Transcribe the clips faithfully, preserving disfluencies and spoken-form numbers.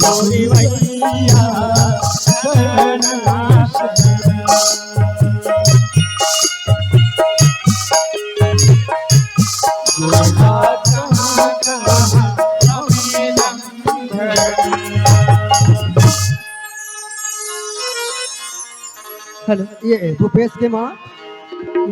Hello, ये भूपेश के माँ,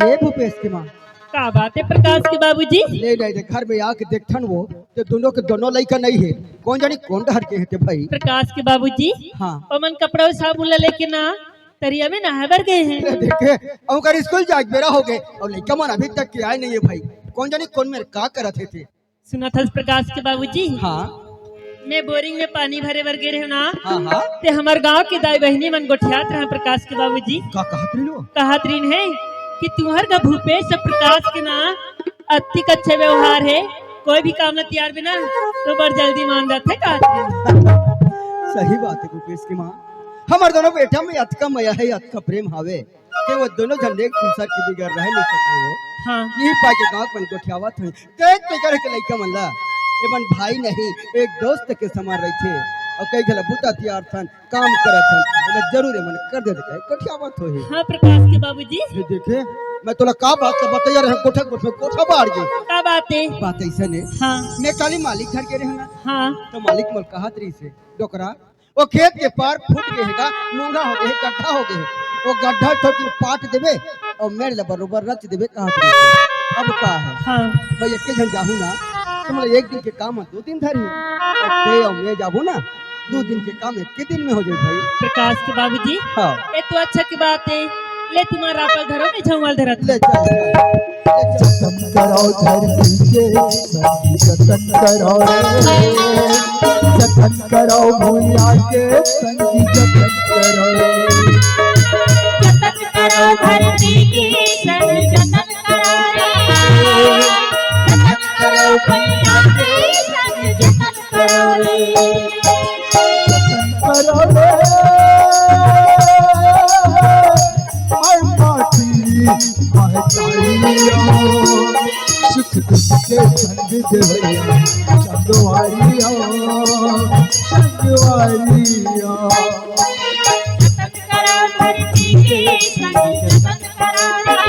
ये भूपेश के माँ। का बात है प्रकाश के बाबूजी? ले, ले, ले, घर में आके देखथन वो, तो दोनों के दोनों लइका नहीं है। कौन जानी कौन डहर के हे ते भाई। प्रकाश के बाबूजी, हाँ। ओमन कपड़ा अउ साबुन ला लेके ना तरिया में नहाए बर गए हैं। ले देखे, ओकर स्कूल जाए के बेरा हो गए अउ लइका मन अभी तक के आए नहीं है भाई। कौन जानी कौन मेर का करत हे ते। सुनत हस प्रकाश के बाबूजी? हाँ। मैं बोरिंग में पानी भरे बर गे रहेंव ना। हाँ, हाँ। ते हमर गांव के दाई बहिनी मन गोठियात रहे प्रकाश के बाबूजी। का कहत रहिन वो? कहत रहिन हे कि तुंहर घर भूपेश अउ प्रकाश के ना अतिक अच्छा व्यवहार हे, कोई भी काम ला तियारबे ना तो बड़ जल्दी मान जाथे, कहत रहिन। सही बात है भूपेश के माँ, हमर दोनों बेटा में अतका मया है, अतका प्रेम हावे। के वो दोनों झन एक दूसर के बिगर रह नहीं सके हो। हाँ। यही पाके गाँव मन गोठियावत हन। देख के करे के लइका मन ला, एमन भाई नहीं, एक दोस्त के समान रहिथे। अउ कई घला बुता तियारथन, काम करत हन, एला जरूर एमन कर दे के गोठियावत होही। हाँ प्रकाश के बाबूजी। ये देखे, मैं तोला का बात का बताया रहे, गोठा गोठा गोठा बाढ़ गे। का बात है? बात ऐसा ने। हाँ। मैं काली मालिक घर गे रहेंव ना। हाँ। तो मालिक मोर कहत रहिस हे, "डोकरा, वो खेत के पार फूट गे हे गा, नोंगा हो गे हे, गड्ढा हो गे हे। वो गड्ढा ठोकिन पाट देबे अउ मेड़ ल बरोबर रच देबे," कहत रहिस हे। अब का है? हाँ। भाई, एक झन जाहू ना, तो मतलब एक दिन के काम है, दो दिन धरी। अब ते अउ मैं जाबो ना, दो दिन के काम एक के दिन में हो जाए भाई। प्रकाश के बाबूजी, हाँ। ये तो अच्छा की बात है। ले तुम्हारा रापल धरो, मैं झंगवाल धरत। ले चल, चल। ले चल। जतन करो धरती के, संगी जतन करो रे। जतन करो भुइया के, संगी जतन करो रे। जतन करो धरती के, संगी जतन करो रे। जतन करो भुइया के, संगी जतन करो रे। जतन करो रे, माय माटी महतारी हो। सुख दुख के संग देवैया संगवारी हो, संगवारी हो। जतन करो धरती के, संग जतन करो रे।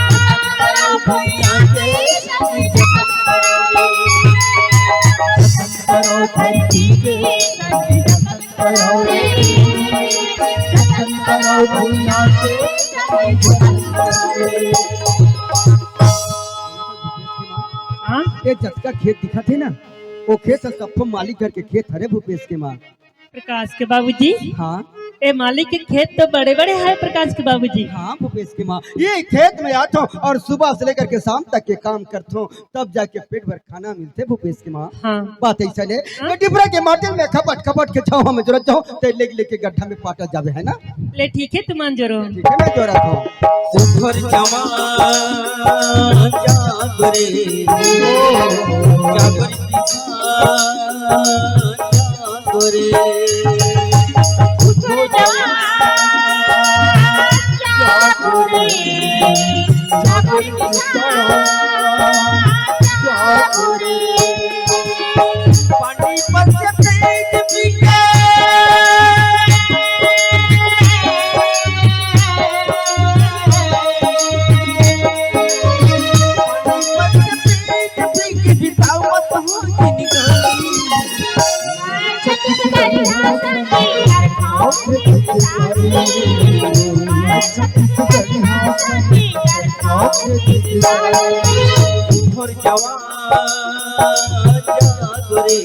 जतन करो भुइया के, संग जतन करो रे। जतन करो धरती के, संग जतन करो रे। जतन करो भुइया के, संग जतन करो रे। हाँ? ये जतका खेत दिखत हे ना, वो खेत ह सब मालिक घर के खेत हरे भूपेश के माँ। प्रकाश के बाबूजी। हाँ। ए मालिक के खेत तो बड़े-बड़े है प्रकाश के बाबूजी। हाँ भूपेश के माँ, ये खेत में आथों अउ सुबह से लेकर के शाम तक के काम करथों, तब जाके पेट भर खाना मिलथे भूपेश के माँ। हाँ। बात ऐसा ने, हाँ? मैं डिबरा के माटी में खपट खपट के छाँव में जोरत जाहूँ, ते लेग लेके गड्ढा में पाटा जाबे, है ना? ले ठीक है, तुमन जोरो। ठीक है, मैं जोरत हूँ। उठर जवान जागरे, जागरे किसान जागरे। उठर जवान जागरे, जागरे किसान जागरे। पानी पर से पेट पीके, पानी पर से पेट पीके बिताओ मत हो जिंदगानी। छत्तीसगढ़िया संगी यार खाओ खेती किसानी। छत्तीसगढ़िया संगी यार खाओ खेती किसानी। उठर जवान जागरे,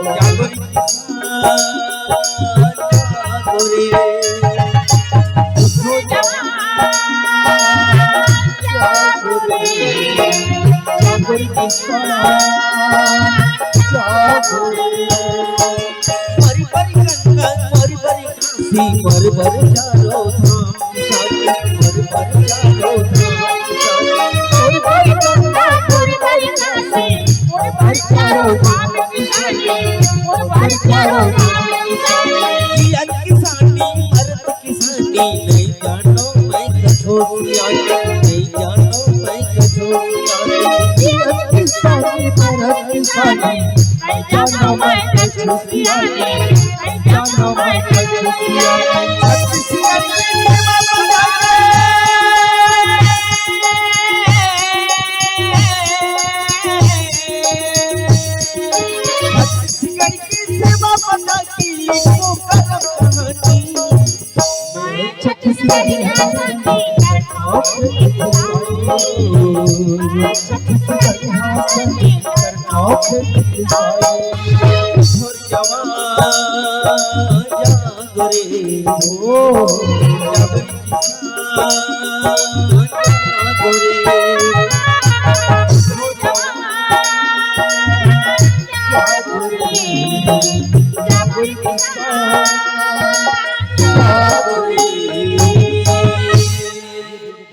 जागरे किसान जागरे। उठर जवान जागरे, जागरे किसान जागरे। मरी मरी गंगा, मरी मरी काशी, मरी मरी चारों धाम।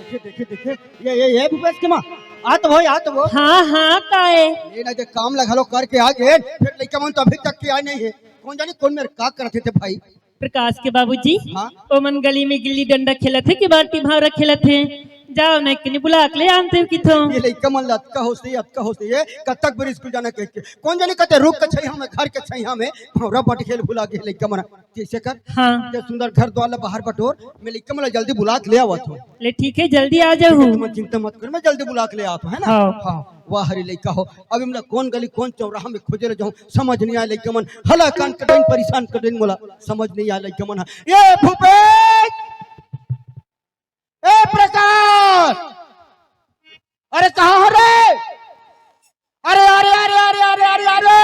देखे, देखे, देखे, ये, ये, ये भूपेश के माँ, आ तो वो, आ तो वो। हाँ, हाँ, का है? ये ना, जे काम ला घलो करके आ गे, फिर लइका मन तो अभी तक के आए नहीं है। कौन जाने कौन मेर का करत हे ते भाई। प्रकाश के बाबूजी, हाँ? ओमन गली में गिल्ली डंडा खेलत हे कि बाटी भावरा खेलत हे? जाव न, एकनी बुला के ले आनते हो किथो। ये लइका मन ला अतका होश नहीं, अतका होश नहीं है, कतक बेर स्कूल जाना कह के। कौन जाने कते रुख के छैया में, घर के छैया में, भावरा बाटी खेल भुला गे लइका मन। जैसे कर, हाँ। ते सुंदर घर द्वार ला बाहर बटोर, मैं लइका मन ला जल्दी बुला के ले आवत हूँ। ले ठीक है, जल्दी आ जाहू। तुम चिंता मत कर, मैं जल्दी बुला के ले आवत हूँ, है ना? हाँ। हाँ, वाह रे लइका हो, अब इमला कौन गली कौन चौराहा में खोजे ले जाऊँ, समझ नहीं आए लइका मन, हलाकान कर देन, परेशान कर देन मोला, समझ नहीं आए लइका मन। ये भूपेश, ए प्रकाश, अरे कहाँ हो रे? अरे, अरे, अरे, अरे, अरे, अरे, अरे!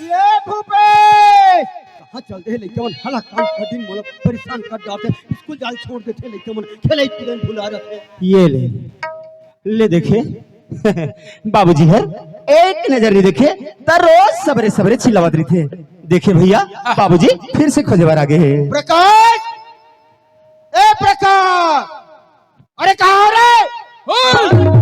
ये भूपेश! कहाँ चल दे लइका मन? हलाकान कर दिन मोला परेशान कर डारथे। स्कूल जाल छोड़ देथे लइका मन, खेलई कूदई भुला जाथे। ये ले, ले देखे, बाबूजी हर एक नजर नहीं देखे, त रोज सबरे सबरे चिल्लावत रहिथे। देखे भैया, बाबूजी फिर से खोजे बर आगे हे। प्रकाश, ए प्रकाश, अरे कहाँ हो रे? ओए!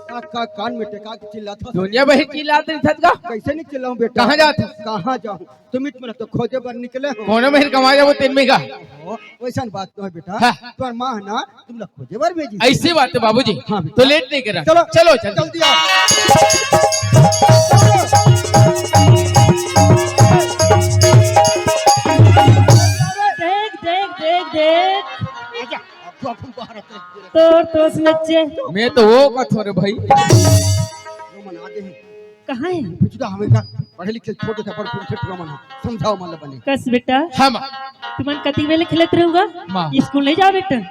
का, का कान में टेका के चिल्लात हस? दुनिया भर चिल्लात रहिथस का? कैसे नहीं चिल्लाऊं बेटा? कहाँ जात हस? कहाँ जाऊं? तुम इत मन तो खोजे बर निकले हो। कोनो मेर कमा जाबो तेन में का? ओ, वैसन बात तो है बेटा। हाँ। तोर माँ ना तुम लोग खोजे बर भेजी। ऐसी बात है बाबूजी। हाँ बेटा। तो लेट नहीं करा। चलो, चलो, चलो। जल्दी आओ। देख, देख, देख, देख। आजा। तोर तो समझे। मैं तो वो कथों रे भाई। वो मन आगे हैं। कहाँ है? पिछुदा हमें का पढ़े लिखे छोटे से बड़ छोटे टुरा मन है। समझाओ मन बने। कस बेटा। हाँ माँ। तुमन कति बेले खेलत रहुगा? माँ। स्कूल नहीं जाओ बेटा?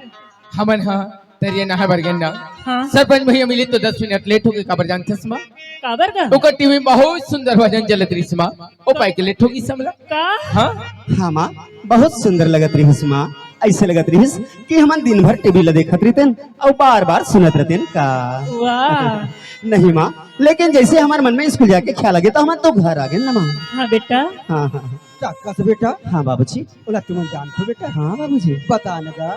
हमन हाँ तरिया नहाए बर गेन ना। हाँ। सरपंच भैया मिली तो दस मिनट लेट हो गए, काबर जानथस माँ? काबर का? ओकर टीवी में बहुत सुंदर भजन चलत रहिस माँ। ओ पाई के लेट हो गई समला। का? हाँ। हाँ माँ, बहुत सुंदर लगत रहिस माँ। ऐसे लगत रहिस कि हमन दिन भर टीवी ला देखत रहितेन अउ बार-बार सुनत रहितेन का। वाह। नहीं माँ, लेकिन जैसे हमर मन में स्कूल जाके ख्याल आ गया तो हमन तो घर आ गए ना माँ। हाँ बेटा। हाँ, हाँ। का कस बेटा? हाँ बाबूजी। ओला तुमन जानथो बेटा? हाँ बाबूजी। बता न गा।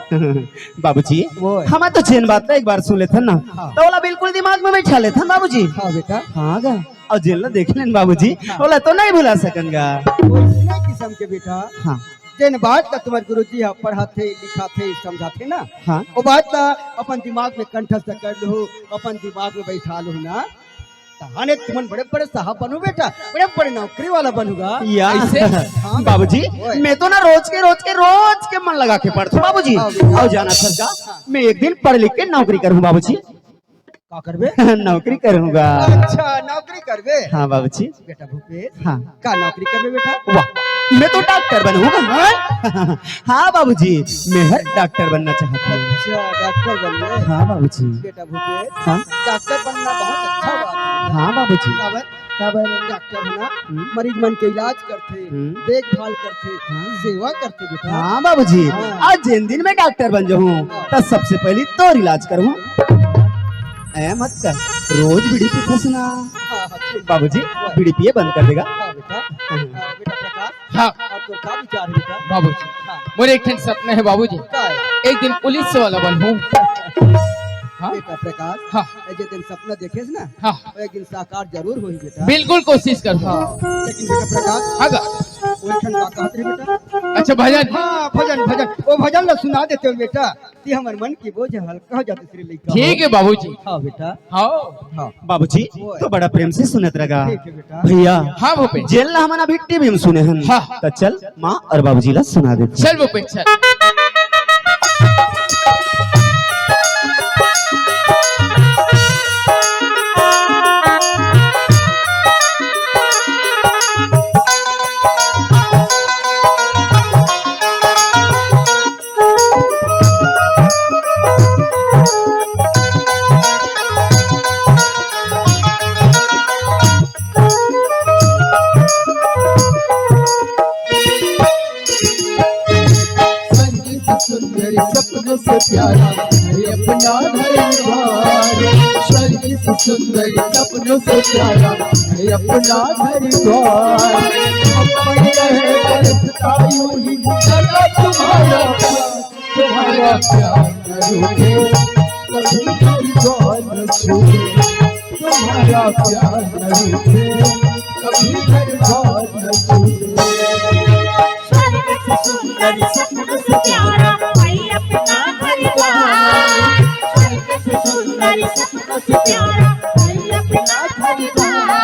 बाबूजी, वो है। हमन तो जेन बात ला एक बार सुन लेथन ना, हाँ। तो ओला बिल्कुल दिमाग में बैठा लेथन बाबूजी। हाँ बेटा। हाँ गा। अउ जेन ला देख लेन बाबूजी, हाँ। ओला तो नहीं भुला सकन गा। वैसने किसम के बेटा, हाँ। जेन बात ला तुम्हार गुरुजी ह पढ़ाथे, लिखाथे, समझाथे ना, हाँ। वो बात ला अपन दिमाग में कंठस्थ कर लहू, अपन दिमाग में बैठा लहू ना, तहाने तुमन बड़े-बड़े साहब बनहू बेटा, बड़े-बड़े नौकरी वाला बनहू गा। या। ऐसे? हाँ। बाबूजी, ओए। मैं तो ना रोज के, रोज के, रोज के मन लगा के पढ़थों बाबूजी। हाँ, बेटा। अउ जानथस का, हाँ। मैं एक दिन पढ़ लिख के नौकरी करहूँ बाबूजी। का करबे? नौकरी करहूँ गा। अच्छा, नौकरी करबे? हाँ बाबूजी। बेटा भूपेश, हाँ। का नौकरी करबे बेटा? वाह, मैं तो डॉक्टर बनहूँ गा। हाँ? हाँ बाबूजी, मैं हर डॉक्टर बनना चाहत हूँ। अच्छा, डॉक्टर बनबे? हाँ बाबूजी। बेटा भूपेश, हाँ? डॉक्टर बनना बहुत अच्छा बात है। हाँ बाबूजी। काबर? काबर? डॉक्टर है ना, हम्म। मरीज मन के इलाज करथे, हम्म। देखभाल करथे, हाँ। सेवा करथे बेटा। हाँ बाबूजी, हाँ। आज जेन दिन मैं डॉक्टर बन जाहूँ, हाँ। त सबसे पहली तोर इलाज करहूँ। ए मत कर, रोज बीड़ी पीथस ना। हाँ, हाँ, ठीक। बाबूजी, वाह। बीड़ी पिए बंद कर देगा। हाँ, बेटा। बेटा। हाँ। बेटा प्रकाश। हाँ। अउ तोर का विचार हे बेटा? बाबूजी, हाँ। मोर एक ठन सपना हे बाबूजी। का हे? एक दिन पुलिस वाला बनहूँ। हाँ? बेटा प्रकाश, हाँ। ए जे दिन सपना देखेस ना, हाँ। वो एक दिन साकार जरूर होही बेटा। बिल्कुल कोशिश करहूँ। हाँ। लेकिन बेटा प्रकाश, हाँ गा। वो एक ठन का कहत रहे बेटा? अच्छा, भजन। हाँ, भजन, भजन। वो भजन ला सुना देते हो बेटा। ते हमर मन के बोझ हल्का हो जाथे रे लइका हो। ठीक हे बाबूजी। हाँ बेटा। हाँ। हाँ। बाबूजी, ओए। तो बड़ा प्रेम से सुनत रहा। ठीक हे बेटा। भैया, हाँ भूपेश। जेन ला हमन अभी टीवी में सुने हन। हाँ। त चल, माँ अउ बाबूजी ला सुना देथे। चल भूपेश, चल। स्वर्ग से सुंदर सपनों से प्यारा है अपना घर द्वार। स्वर्ग से सुंदर सपनों से प्यारा है अपना घर द्वार। अपन रहे बरसता यूं ही सदा तुम्हारा प्यार, तुम्हारा प्यार न रूठे, कभी घर द्वार न छूटे। तुम्हारा प्यार न रूठे, कभी घर द्वार न छूटे। स्वर्ग से सुंदर सपनों से प्यारा है अपना घर द्वार। स्वर्ग से सुंदर सपनों से प्यारा है अपना घर द्वार।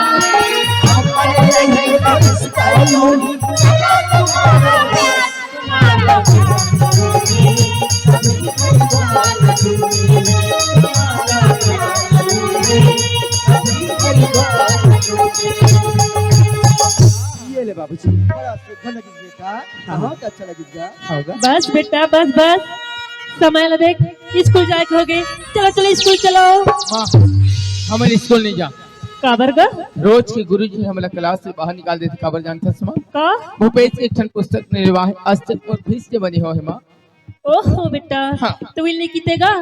अपन रहे बरसता यूं ही सदा तुम्हारा प्यार। ये ले बाबूजी, बड़ा सुघर लगिस बेटा, हाँ। बहुत अच्छा लगिस गा। हाँ गा। बस बेटा, बस, बस, समय ला देख, स्कूल जाए के होगे। चलो, चलो, स्कूल चलो। माँ, हमन स्कूल नहीं जा। काबर गा? रोज के गुरुजी हमला क्लास से बाहर निकाल देथे, काबर जानथस माँ? का? भूपेश के एक ठन पुस्तक निर्वाह आज तक मोर फीस जमा नहीं होए हे माँ। ओहो बेटा, हाँ। तो विल नहीं कीते गा?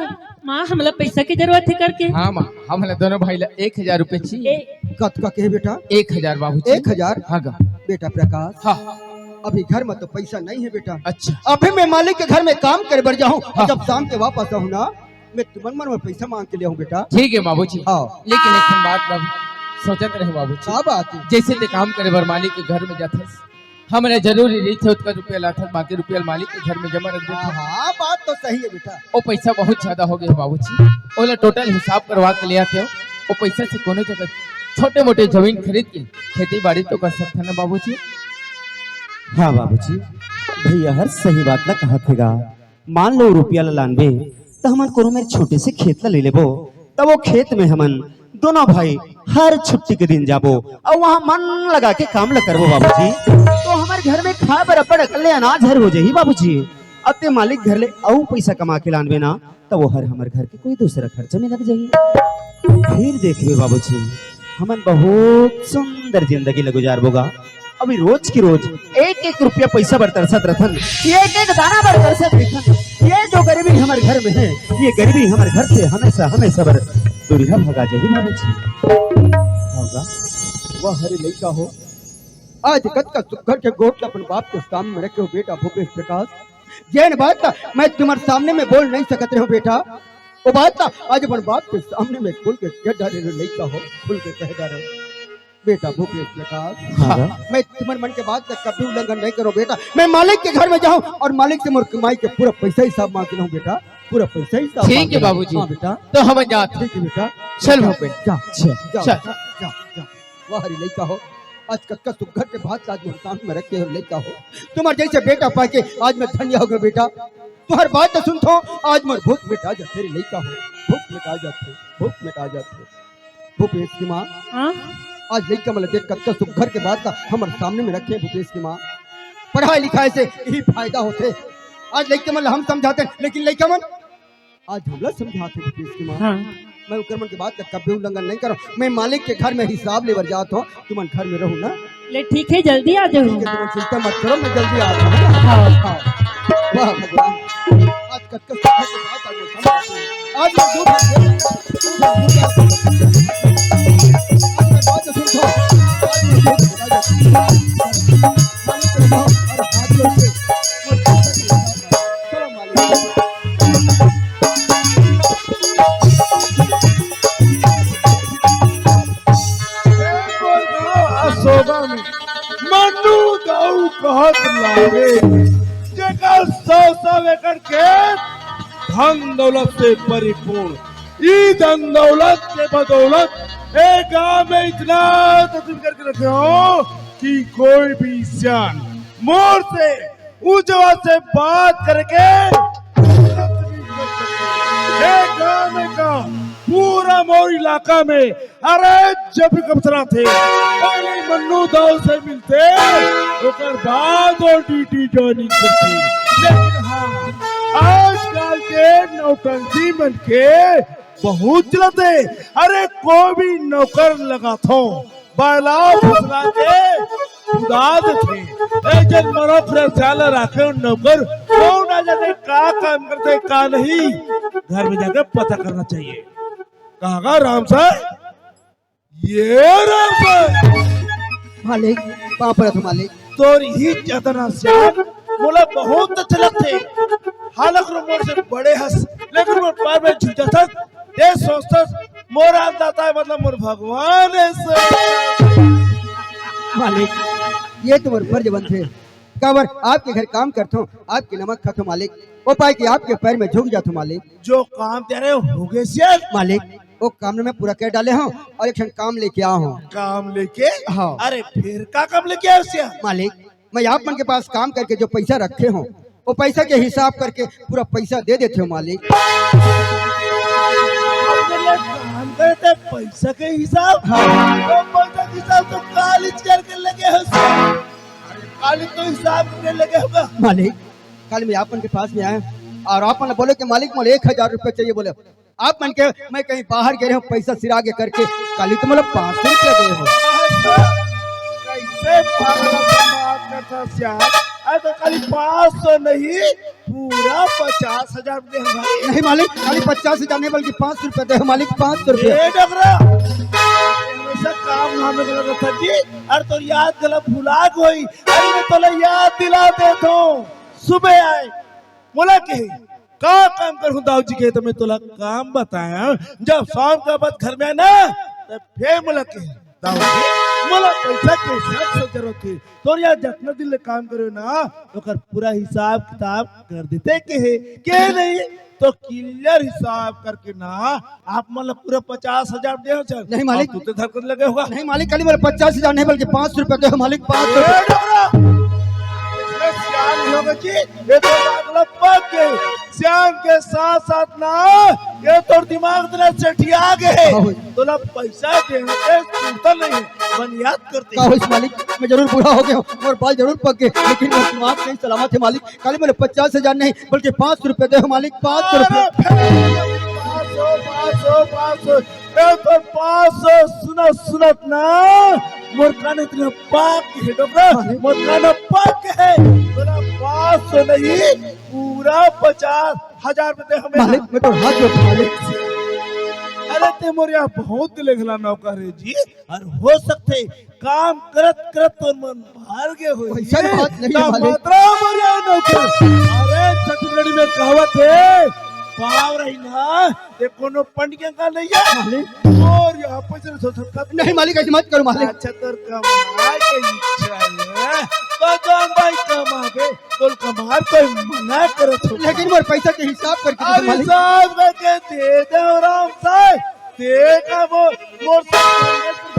माँ, हमला पैसा के जरूरत हे करके। हाँ माँ, हमला दोनों भाई ला एक हजार रुपये चाहिए। ए- कतका के बेटा? एक हजार बाबूजी। एक हजार? हाँ गा। बेटा प्रकाश, हाँ। अभी घर में तो पैसा नहीं हे बेटा। अच्छा। अभी मैं मालिक के घर में काम करे बर जाहूँ, हाँ। जब शाम के वापस आहूँ ना, मैं तुमन मन में पैसा मांग के ले आहूँ बेटा। ठीक हे बाबूजी। हाँ। लेकिन एक ठन बात बाबू, सोचत रहे बाबूजी। का बात हे? जैसे ते काम करे बर मालिक के घर में जाथस, हमन जरूरी रहिथे ओतका रुपया लाथस, बाकी रुपया मालिक के घर में जमा रख देथे। हाँ, हाँ, बात तो सही हे बेटा। वो पैसा बहुत ज्यादा होगे हे बाबूजी, ओला टोटल हिसाब करवा के ले आते हो। वो पैसा से कोनो जगह छोटे मोटे जमीन खरीद के खेती बाड़ी तो कर सकथन ना बाबूजी। हाँ बाबूजी, भैया हर सही बात ला कहत हे गा। मान लो रुपया ला लानबे, त हमन कोनो मेर छोटे से खेत ला ले लेबो, तब वो खेत में हमन दोनों भाई हर छुट्टी के दिन जाबो अउ वहाँ मन लगा के काम ला करबो बाबूजी। तो हमर घर में खाए बर अब्बड़ अकल्ले अनाज हर हो जाही बाबूजी। अब ते मालिक घर ले अउ पैसा कमा के लानबे ना, त वो हर हमर घर के कोई दूसरा खर्चा में लग जाही। फिर देखबे बाबूजी, हमन बहुत सुंदर जिंदगी ला गुजारबो गा। अभी रोज की रोज एक एक रुपया पैसा बर तरसत रथन, ये एक एक दाना बर तरसत रथन। ये जो गरीबी हमर घर में हे, ये गरीबी हमर घर से हमेशा, हमेशा बर दूरिहा भगा जाही बाबूजी। हाँ गा। वाह रे लइका हो, आज कतका सुघर के गोठ ला अपन बाप के सामने रखे हो बेटा भूपेश प्रकाश। जेन बात ला मैं तुम्हर सामने में बोल नहीं सकत रहे हो बेटा, वो बात ला आज अपन बाप के सामने में खुल के कह डारे हो लइका हो, खुल के कह डारे हो। बेटा भूपेश प्रकाश, हाँ गा। मैं तुम्हर मन के बात ला कभी उल्लंघन नहीं करूँ बेटा। मैं मालिक के घर में जाहूँ अउ मालिक से मोर कमाई के पूरा पैसा हिसाब मांग के लाहूँ बेटा, पूरा पैसा हिसाब ठीक मांग हे के लाहूँ। बाबूजी। हाँ बेटा। तो हमन जात हन। ठीक हे बेटा। चल जा, भूपेश। जा, चल। जा, चल। जा, जा, जा। वाह रे लइका हो, आज कतका सुघर के बात आज मोर सामने में रखे हो लइका हो। तुम्हर जैसे बेटा पाके आज मैं धन्य हो गया बेटा। तुम्हर बात तो सुनथों, आज मोर भूख मिटा जाथे रे लइका हो, भूख मिटा जाथे, भूख मिटा जाथे। भूपेश के माँ, हाँ? आज लइका मन ला देख, कतका सुघर के बात ला हमर सामने में रखे भूपेश के माँ। पढ़ाई लिखाई से यही फायदा होथे। आज लइका मन ला हम समझाथन, लेकिन लइका मन आज हमला समझाथे भूपेश के माँ। हाँ। मैं उकर मन के बात ला कभी उल्लंघन नहीं करूँ। मैं मालिक के घर में हिसाब ले बर जात हूँ, तुमन घर में रहू ना। ले ठीक हे, जल्दी आ जाहू। ठीक हे, तुमन चिंता मत करो, मैं जल्दी आ जाहूँ। हाँ। हाँ। वाह भगवान, आज कतका सुघर के बात आज मैं समझ गया। आज मैं दो आज मैं बात सुन लो। आज मैं दो मन्नू दाऊ कहत लागे, जेकर सौ सौ एकड़ खेत धन दौलत से परिपूर्ण, ई धन दौलत के बदौलत ए गांव में इतना तकसीम करके रखे हो कि कोई भी सियान मोर से ऊंच आवाज से बात करके ए गांव में का पूरा मोर इलाका में, अरे, जब भी कबूतरा थे, पहले मन्नू दाऊ से मिलते, ओकर बाद वो ड्यूटी ज्वाइनिंग करते। लेकिन हाँ, आजकल के नौटंकी मन के बहुत चलत हे। अरे, कोई भी नौकर लगाथो, बायला फुसला के उड़ा देथे। ए, जन मरो फिर चाल राखे नौकर, कौन आ जाते, का काम करते, का नहीं, घर में जाके पता करना चाहिए। कहाँ गा राम साहब? ये राम साहब। मालिक, पाँव परत हो मालिक। तोर ही जतना सियान मोला बहुत अच्छा लगथे। हालक रो मोर से बड़े हस, लेकिन मोर पैर में झुक जाथस। ये सोचथस मोर अन्नदाता है, मतलब मोर भगवान है सर। मालिक, ये तो मोर फर्ज बनथे। काबर आपके घर काम करथो, आपके नमक खाथो मालिक, ओ पाए कि आपके पैर में झुक जाथो मालिक। जो काम तेरे हो गए सियान। मालिक, वो काम में पूरा कर डाले हो और एक ठन काम लेके आए हो। काम लेके? हाँ। अरे फिर का काम लेके आए हो सियान? मालिक, मैं आप मन के पास काम करके जो पैसा रखे हो, वो पैसा के हिसाब करके पूरा पैसा दे देते हो मालिक। अपने लिए काम करते पैसा के हिसाब? हाँ। तो पैसा के हिसाब तो कालिज करके लगे हो सियान। अरे कालिज तो हिसाब करके लगे होगा। मालिक, कल मैं आप मन के पास में आया और आप मन बोले कि मालिक, मोला एक हजार रुपये चाहिए। बोले, आप मन के मैं कहीं बाहर गए हूँ, पैसा सिरा के करके कल ही तो मतलब पाँच सौ रुपया दे हो। कैसे पागल बात करता सियान? अरे तो खाली पाँच सौ नहीं, पूरा पचास हजार दे भाई। नहीं मालिक, खाली पचास हजार नहीं बल्कि पाँच सौ रुपया दे हो मालिक, पाँच सौ रुपया। ए डोकरा, हमेशा काम नाम में गलत रहता जी। अरे तो याद गलत भुला गई। अरे मैं तोला याद दिला देता हूँ, सुबह आए मोला कहे, का काम करहूं दाऊ जी? कहे, तो मैं तोला काम बताया। जब शाम का बाद घर में आए ना, तब फिर मोला कहे, दाऊ जी, मोला पैसा के सख्त से जरूरत है। तोर यहाँ जितना दिन ले काम करे ना, ओकर पूरा हिसाब किताब कर देते कहे, के नहीं तो क्लियर हिसाब करके ना आप मन ला पूरा पचास हजार दे हो सर। नहीं मालिक। आप तो धरकन लगे होगा। नहीं मालिक, खाली मोला पचास हजार नहीं बल्कि पाँच सौ रुपया दे हो मालिक, पाँच सौ ए रुपया। डोकरा, इसमें सियान नहीं होगा जी, ये तो बात ला पक गई। सियान के साथ साथ ना ये तोर दिमाग तेरा सेठिया गए। हाँ भाई। तोला पैसा देने के सुरता नहीं है, बन याद करते का होइस मालिक, मैं जरूर बूढ़ा हो गया हूँ और बाल जरूर पक गए, लेकिन मोर दिमाग सही सलामत है मालिक। खाली मोला पचास हजार नहीं बल्कि पाँच सौ रुपया दे हो मालिक, पाँच सौ रुपया। अरे, पाँच सौ, पाँच सौ, पाँच सौ। ए, तो पाँच सौ सुनत, सुनत ना, मोर कान इतना पाक है, डोकरा, मोर कान पाक है। तोला पाँच सौ नहीं, पूरा पचास हजार रुपया दे हमें। मालिक, मैं तो हाथ जोड़ मालिक। अरे, ते मोर यहाँ बहुत दिले घला नौकर है जी, और हो सकते काम करत करत तोर मन भार गे होही। वैसन बात नहीं है, मालिक। मात्रा मर्यादा नौकर। अरे, छत्तीसगढ़ी में कहावत है, पाव रही ना, ते कोनो पंडिया का नहीं है। मालिक। और यहाँ पे से सोचत का नहीं, मालिक, ऐसे मत करो, मालिक। अच्छा, तोर कमाए के इच्छा है, तो जान भाई कमा के, तोर कमाए कोई मना करत हो। लेकिन मोर पैसा के हिसाब करके दे, अरे, मालिक। हिसाब करके दे दे आराम से। देखा वो मोर से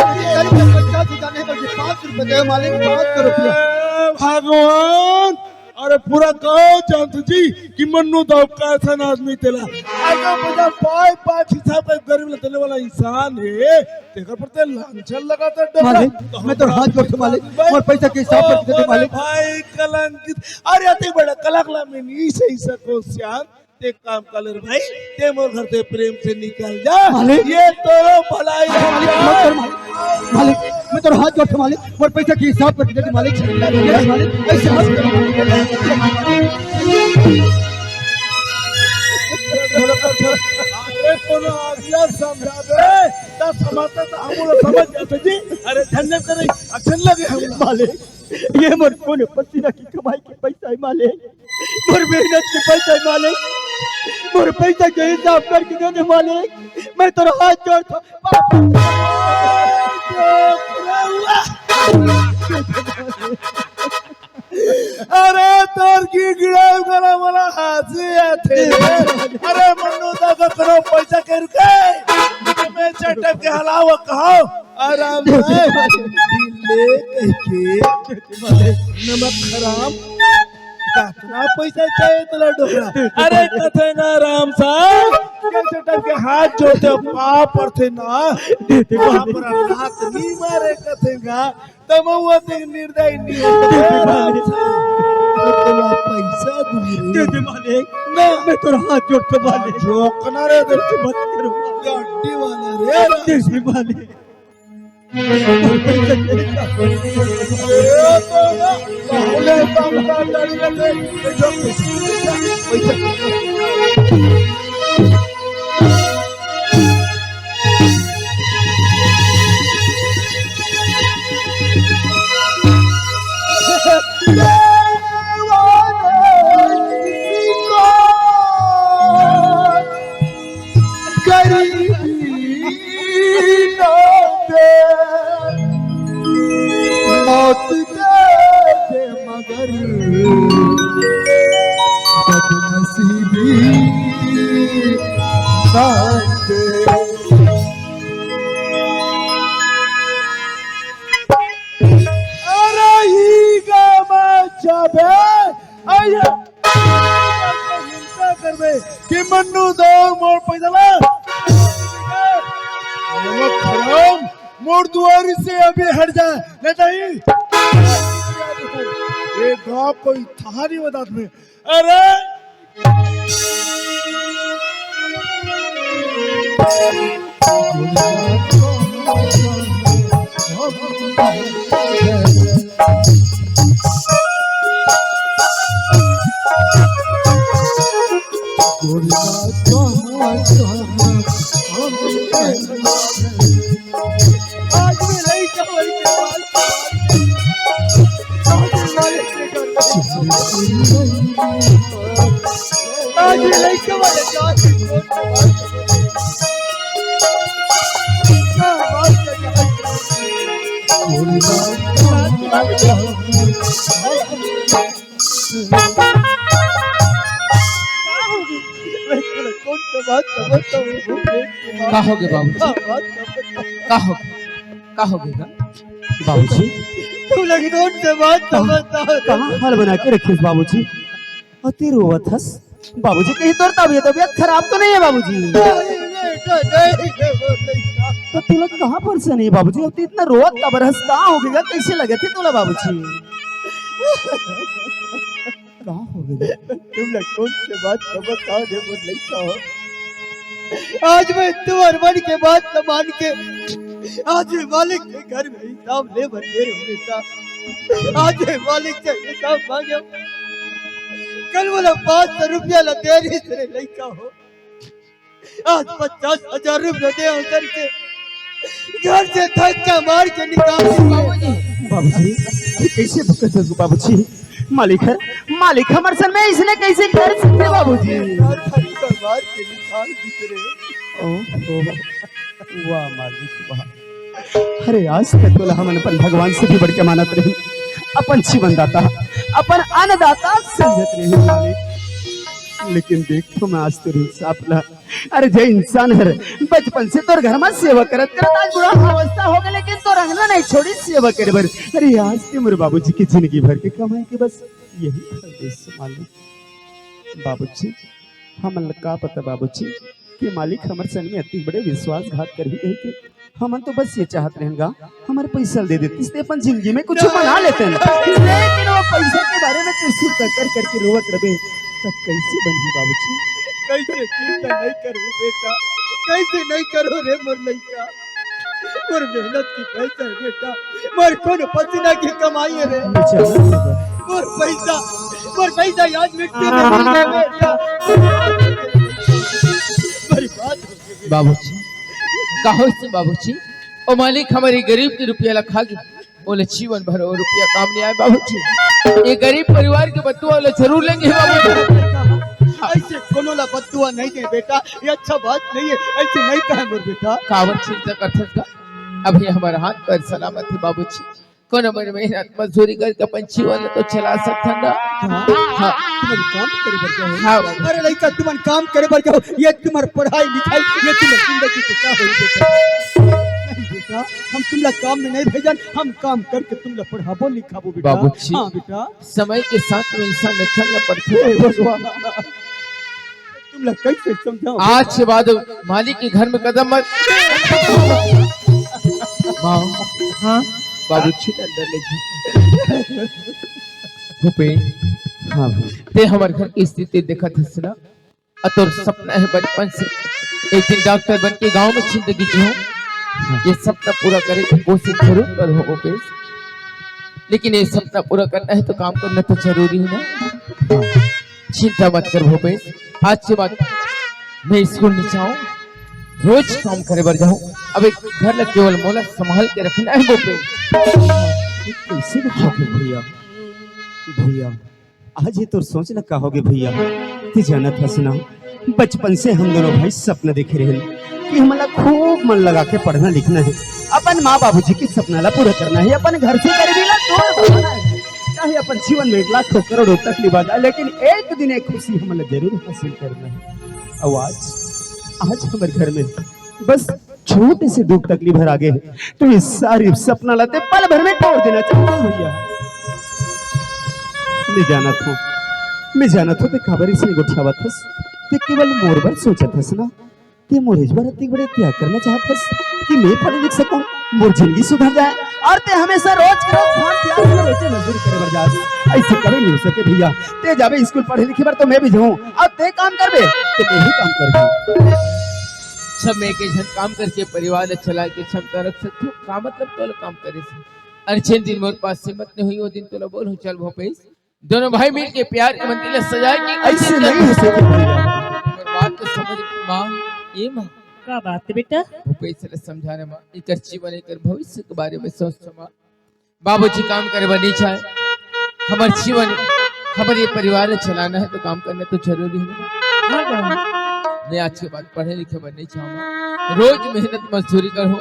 अरे, पचास हजार नहीं बल्कि पाँच सौ रुपया दे मालिक, पाँच सौ रुपया। ए, भगवान, अरे पूरा गांव जानत जी कि मन्नू दाऊ कैसन आदमी तेला। अगर बजा पाँच पाँच हिसाब का गरीब ला देने वाला इंसान है, तेकर पर ते लांछन लगाता डोकरा। मालिक, मैं तो हाथ जोड़ता मालिक, मोर पैसा के हिसाब कर दे मालिक। भाई कलंकित, अरे अति बड़ा कलंक ला मैं नहीं सही सको सियान। ते काम कर ले रे भाई, ते मोर घर से प्रेम से निकल जा। मालिक। ये तोरो भलाई है। मालिक, मत कर मालिक। मालिक, मैं तोर हाथ जोड़ता मालिक, मोर पैसा के हिसाब करके दे दे मालिक। मालिक, ऐसे मत कर। अरे कोनो आदमी समझा दे, त समझता त हम लोग समझ जाते जी। अरे झंझट करे, अच्छा लगे हम। मालिक, ये मोर खून पसीना की कमाई के पैसा है मालिक, मोर मेहनत के पैसा है मालिक, मोर पैसा के हिसाब करके दे दे मालिक, मैं तोर हाथ जोड़ता। बाप रे। गिड़ाव गला वाला हाथी आथे। अरे मन्नू दा ककरो पैसा के रुके, मैं चटक के हलाव कहो। आराम से ले कह के नमक हराम। कितना पैसा चाहिए तोला डोकरा? अरे कथे ना राम साहब, के चटक के हाथ जोड़ते पाँव पड़ते ना। वहाँ पर लात नहीं मारे कथे गा। तब वो तेरे निर्दयी नहीं है। तोला पैसा दूंगी। दे दे मालिक। ना। मैं तोरा हाथ जोड़ के मालिक। जोकना रे, तेरे से मत करो। गड्डी वाला रे। दे दे मालिक। ए, तो ना, पहले काम का गाड़ी में दे। पैसा, पैसा, पैसा। गरीबी ना दे, मौत दे दे, मगर बदनसीबी ना दे। अरे ई गामा जाबे, आइए। हिंसा करबे कि मन्नू दा मोर पैसा ला। नमक हराम, मोर दुआरी से अभी हट जा, नहीं तो ये गांव कोई थारी बतात में। अरे आज भी नहीं कमर के बाल। आज भी नहीं कमर के बाल। कौन सा बात समझता हूँ? का हो गया बाबूजी? का हो गया? का हो गया? का हो गया बाबूजी? तू लगी कौन सा बात समझता है? कहाँ हाल बना के रखिस बाबूजी? अति रोवत हस बाबूजी, कहीं तोर तबियत, तबियत खराब तो नहीं है बाबूजी? नहीं, नहीं, नहीं, नहीं, नहीं, नहीं। तो तोला कहाँ परेशानी है बाबूजी? अब तू इतना रोवत काबर हस? का हो गया? कैसे लगे थे तोला बाबूजी? का हो गया? तुम लोग कौन से बात समझता हो रे मोर लइका हो? आज मैं तुम्हार मन के बात न मान के आज मैं मालिक के घर में हिसाब ले भर दे रहे बेटा। आज मैं मालिक से हिसाब मांगे। कल बोला पाँच सौ रुपया ला दे रही तेरे लइका हो। आज पचास हजार रुपया दे करके घर से धक्का मार के निकाल दिया। बाबूजी, कैसे भुगत हो बाबूजी? मालिक हर, मालिक हमर सन में इसने कैसे कर सकते बाबूजी? घर धक्का मार के निकाल दी रे। ओहो, वाह मालिक वाह। अरे आज तक तोला हमन अपन भगवान से भी बढ़ के मानत रही, अपन जीवन दाता, अपन अन्नदाता समझत रही मालिक। लेकिन देख तो मैं आज तेरे हिसाब ला अरे जे इंसान हर बचपन से तोर घर में सेवा करत करत आज बूढ़ा अवस्था हो गए, लेकिन तोर अंगना नहीं छोड़ी सेवा करे बर। अरे आज ते मोर बाबूजी के जिंदगी भर के कमाई के बस यही फल देस मालिक। बाबूजी, हमन ला का पता बाबूजी कि मालिक हमर संग में अति बड़े विश्वासघात करही कहिके। हमन तो बस ये चाहत रहेन गा, हमर पैसा ल दे देतिस ते अपन जिंदगी में कुछ बना लेतेन। लेकिन वो पैसा के बारे में तू चिंता कर करके रोवत रहे, तब कैसे बनही बाबूजी? कैसे चिंता नहीं करूँ बेटा, कैसे नहीं करूँ रे मोर लइका? मोर मेहनत की पैसा है बेटा, मोर खून पसीना की कमाई है रे। अच्छा। मोर पैसा, मोर पैसा आज मिट्टी में मिल गया बेटा। बर्बाद हो गया। बाबूजी, का होइस बाबूजी? ओ मालिक, हमर गरीब के रुपया ला खा गे, ओला जीवन भर ओ रुपया काम नहीं आए बाबूजी। ये गरीब परिवार के बददुआ ला जरूर लेंगे बाबूजी। ऐसे कोनो ला बददुआ नहीं दे बेटा, ये अच्छा बात नहीं है, ऐसे नहीं कहे मोर बेटा। काबर चिंता करथस का? अभी हमर हाथ पैर सलामत है बाबूजी। कोनो मन मेहनत मजदूरी करके अपन जीवन ल तो चला सकथन ना। हाँ, हाँ। तुमन काम करे बर जाओ। हाँ। अरे लइका, तुमन काम करे बर जाओ, ये तुम्हर पढ़ाई लिखाई, ये तुम्हर जिंदगी के का होई बेटा? नहीं बेटा, हम तुमला काम में नहीं भेजन, हम काम करके तुमला पढ़ाबो लिखाबो बेटा। बाबूजी। हाँ बेटा। समय के साथ में इंसान ल चलना पड़थे। हे भगवान। तुमला कैसे समझाओ? आज के बाद मालिक के घर में कदम मत। माँ। हाँ? बाबू, छी अंदर ले जा। भूपेश। हाँ भैया। ते हमर घर की स्थिति देखत हस ना, अउ तोर सपना हे बचपन से एक दिन डॉक्टर बन के गांव में जिंदगी जियो। ये सपना पूरा करे की कोशिश जरूर करहूँ भूपेश, लेकिन ये सपना पूरा करना है तो काम करना तो जरूरी है ना। चिंता मत कर भूपेश, आज के बाद मैं स्कूल नहीं जाऊँ, रोज काम करे बर जाऊँ। अब एक घर ला केवल मोला संभाल के रखना है भूपेश। कैसे बताओगे भैया? भैया, आज ये तो सोच न का होगे भैया। ते जानत हस ना, बचपन से हम दोनों भाई सपना देखे रहन कि हमला खूब मन लगा के पढ़ना लिखना है, अपन माँ बाबूजी के सपना ला पूरा करना है, अपन घर से गरीबी ला दूर भगाना है। चाहे अपन जीवन में लाखों करोड़ों तकलीफ आ जाए, लेकिन एक दिन एक खुशी हमला जरूर हासिल करना है। अउ आज, आज हमर घर में बस छोटे से दुख तकलीफ हर आगे है, तो ये सारी सपना ला ते पल भर में तोड़ देना चाहता हूँ भैया। मैं जानत हूँ, मैं जानत हूँ, ते काबर इसने गोठियावत हस, ते केवल मोर बर सोचत हस ना, ते मोर इस बार अतिक बड़े त्याग करना चाहत हस कि मैं पढ़ लिख सकूँ, मोर जिंदगी सुधर जाए, और ते हमेशा रोज के रोज घाम प्यास में रोटी मजदूरी करे बर जास। ऐसे कभी नहीं हो सके भैया, ते जाबे स्कूल पढ़े लिखे बर तो मैं भी जाऊँ, और ते काम करबे तो मैं भी काम करबे। सब में एक एक झन काम करके परिवार ल चलाए के क्षमता रख सकथो। का मतलब तोला काम करे से? अरे जेन दिन मोर पास हिम्मत नहीं हुई, वो दिन तोला बोलहूँ, चल भूपेश, दोनों भाई मिल के प्यार के मंदिर ल सजाए के ऐसे नहीं हो सके भैया। मोर बात तो समझ माँ, ए माँ। का बात है बेटा? भूपेश ल समझाना माँ, एकर जीवन, एकर भविष्य के बारे में सोच माँ। बाबूजी काम करे बर नहीं चाहे, हमर जीवन, हमर ये परिवार ल चलाना है तो काम करना तो जरूरी है। हाँ, हाँ। मैं आज के बाद पढ़े लिखे बर नहीं चाहूँ माँ। रोज मेहनत मजदूरी करहूँ।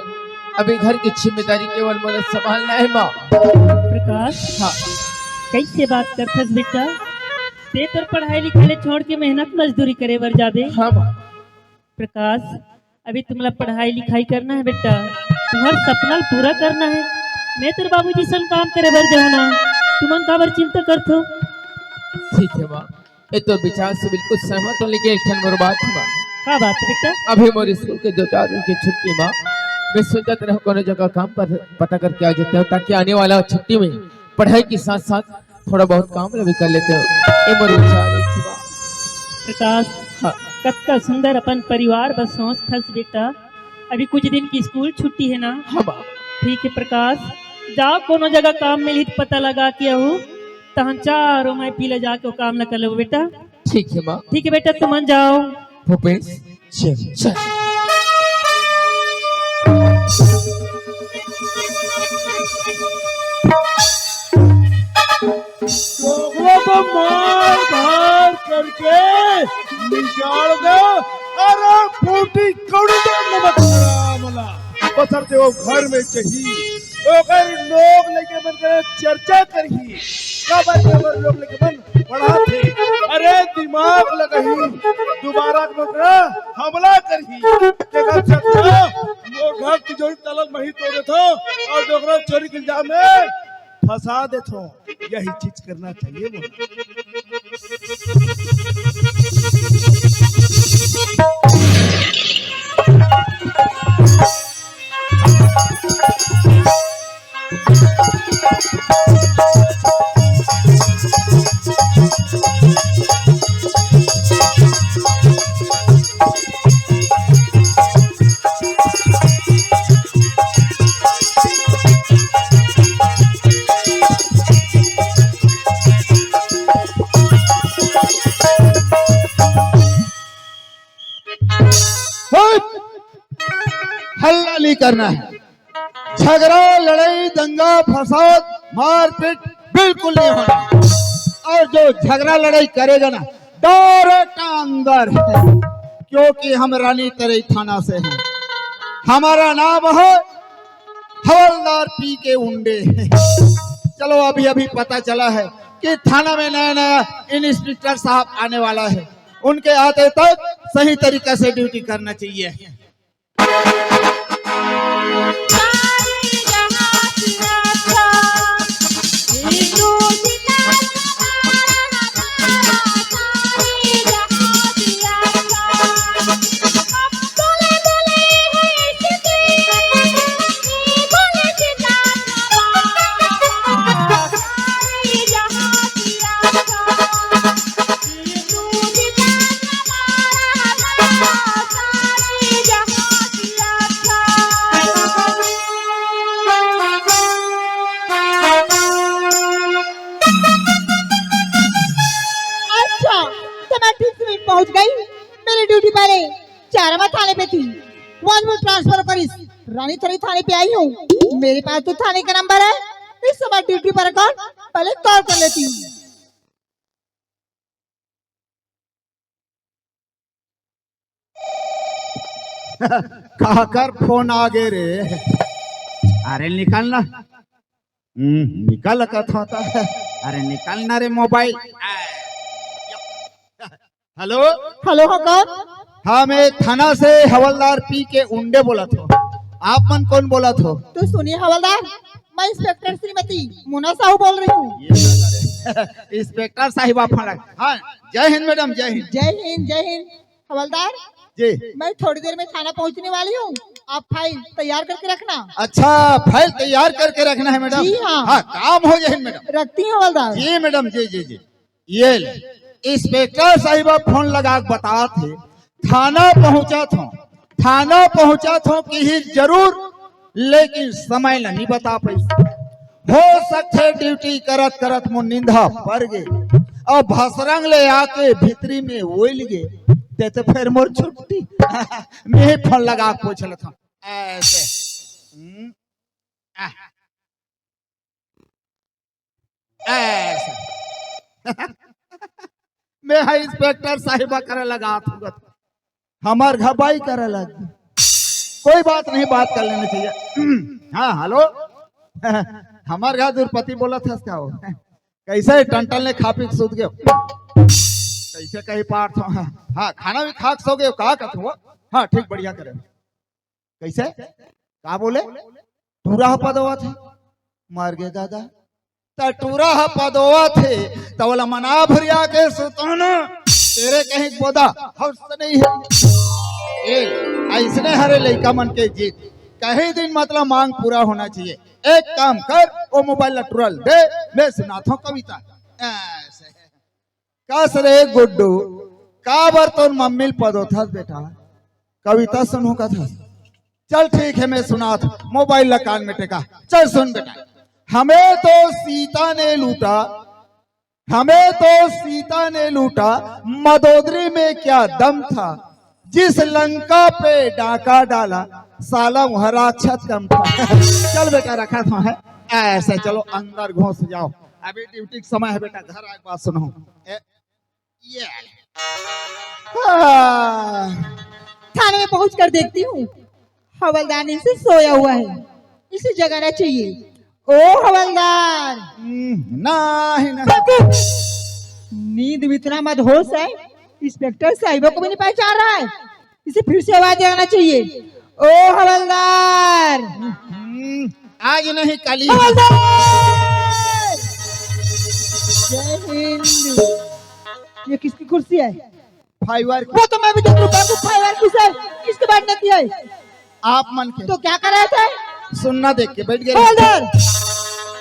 अभी घर की जिम्मेदारी केवल मोला संभालना है माँ। प्रकाश, हाँ। कैसे बात करथस बेटा? ते तोर पढ़ाई लिखाई ले छोड़ के मेहनत मजदूरी करे बर जाबे? हाँ माँ। प्रकाश, अभी तुमला पढ़ाई लिखाई करना है बेटा, तुम्हार सपना ल पूरा करना है। मैं तोर बाबूजी संग काम करे बर जाऊँ ना, तुमन काबर चिंता करथो? ठीक है माँ, मैं तोर विचार से बिल्कुल सहमत हूँ, लेकिन एक ठन मोर बात है माँ। का बात है बेटा? अभी मोर स्कूल के दो चार दिन की छुट्टी माँ, मैं सोचत रहूँ कोनो जगह काम पर पता करके आ जाता हूँ, ताकि आने वाला छुट्टी में पढ़ाई के साथ साथ थोड़ा बहुत काम ल भी कर लेते हो। ए मोर विचार एक ठो बा। प्रकाश, हाँ। कतका सुंदर अपन परिवार बर सोचथस बेटा। अभी कुछ दिन की स्कूल छुट्टी है ना? हाँ बा। ठीक है प्रकाश, जाओ कोनो जगह काम मिलही त पता लगा के आहू, तहन चारों माई पीला जाके वो काम ल कर लेबो बेटा। ठीक है माँ। ठीक है बेटा, तुमन जाओ। भूपेश, चल। चल। ओकरा तो मार धार करके निकाल दे। अरे फूटी कौड़ी दे नमक हराम ला। बसर ते वो घर में चही। ओकर लोग लइके मन करे चर्चा करही। काबर के ओकर लोग लइके मन पढ़ाथे। अरे दिमाग लगही, दोबारा के ओकरा हमला करही। तेकर चक्कर मोर घर तिजोरी ताला मही तोड़ देथो अउ डोकरा चोरी के इल्जाम में फंसा देथो। यही चीज करना चाहिए बोल। हट! हल्ला नहीं करना है। झगड़ा, लड़ाई, दंगा, फसाद, मारपीट बिल्कुल नहीं होना। और जो झगड़ा लड़ाई करेगा ना, डायरेक्ट अंदर है, क्योंकि हम रानी तरई थाना से हैं। हमारा नाम है हवलदार पी के उंडे। चलो, अभी अभी पता चला है कि थाना में नया नया इंस्पेक्टर साहब आने वाला है। उनके आते तक सही तरीके से ड्यूटी करना चाहिए। अच्छा, तो मैं ठीक समय पहुंच गई। मेरी ड्यूटी पहले चारामा थाने पे थी, आज मैं ट्रांसफर होकर इस रानी थरी थाने पे आई हूँ। मेरे पास तो थाने का नंबर है, इस समय ड्यूटी पर कौन, पहले कॉल कर लेती हूँ। काकर फोन आ गे रे? अरे निकल ना। हम्म, निकल कथों त। अरे निकल ना रे मोबाइल। हेलो। हेलो, हाँ कौन? हाँ, मैं थाना से हवलदार पी के उंडे बोलत हों। आप मन कौन बोलत हो? तो सुनिए हवलदार, मैं इंस्पेक्टर श्रीमती मोना साहू बोल रही हूँ। ये इंस्पेक्टर साहिबा फोन लगा। हाँ, जय हिंद मैडम, जय हिंद। जय हिंद, जय हिंद। हवलदार, जी। मैं थोड़ी देर में थाना पहुंचने वाली हूँ, आप फाइल तैयार करके रखना। अच्छा, फाइल तैयार करके रखना है मैडम। जी हाँ। हाँ, काम हो जाए मैडम। रखती हूँ हवलदार। जी मैडम, जी, जी, जी। ये ले, इंस्पेक्टर साहिबा फोन लगा के बतात हे, थाना पहुंचत हों, थाना पहुंचत हों कि ही जरूर, लेकिन समय ल नहीं बता पाइस। हो सकथे ड्यूटी करत करत मोर निंदा पर गे, अउ भसरंग ले आके भीतरी में ओइल गे, ते तो फिर मोर छुट्टी। मैं फोन लगा के पूछ लेथों। ऐसे। हम्म। आ। ऐसे। मैं हा इंस्पेक्टर साहिबा करे लगा थूगत। हमार घबाई करे लग। कोई बात नहीं, बात कर लेना चाहिए। हाँ, हेलो। हमार घर दुरपति बोलत हस का हो? कैसे टंटन ले खा पी के सुत गयो? कैसे कही पार्थ? हाँ, खाना भी खा के सो गयो, का कहत हो? हाँ, ठीक, बढ़िया करे। कैसे? का बोले? टूरा ह पदोवत हे। मर गे दादा। त टूरा ह पदोवत हे, त ओला मना भरिया के सुताना। तेरे कहीं बोदा हौस नहीं है। ए, ऐसने हरे लइका मन के जीत। कहीं दिन मतलब मांग पूरा होना चाहिए। एक काम कर, ओ मोबाइल ला टूरा ल दे, मैं सुनाथों कविता। ऐसे। कस रे गुड्डू, काबर तोर मम्मी ल पदोथस बेटा? कविता सुनहूं कथस? चल ठीक है, मैं सुनात हूं। मोबाइल ला कान में टेका। चल सुन बेटा। हमें तो सीता ने लूटा, हमें तो सीता ने लूटा, मदोदरी में क्या दम था, जिस लंका पे डाका डाला, साला वह राक्षस कम था। चल बेटा, रखा था है ऐसे, चलो अंदर घुस जाओ, अभी ड्यूटी का समय है बेटा, घर आके बात सुनाओ। ए, ये। हाँ। थाने में पहुंच कर देखती हूँ, हवलदार नींद से सोया हुआ है, इसे जगाना चाहिए। ओ हवलदार। हम्म, नहीं, नहीं। बेवकूफ। नींद में इतना मदहोश है, इंस्पेक्टर साहिबा को भी नहीं पहचान रहा है। इसे फिर से आवाज लगाना चाहिए, ओ हवलदार। हम्म, आज नहीं, कल ही। हवलदार। जय हिंद। ये किसकी कुर्सी है? फाइबर की। वो तो मैं भी देख लूं, बाबू, फाइबर की सर, किसके बैठने की है? आप मन के। तो क्या कर रहे थे? सुन्ना देख के बैठ गए। हवलदार,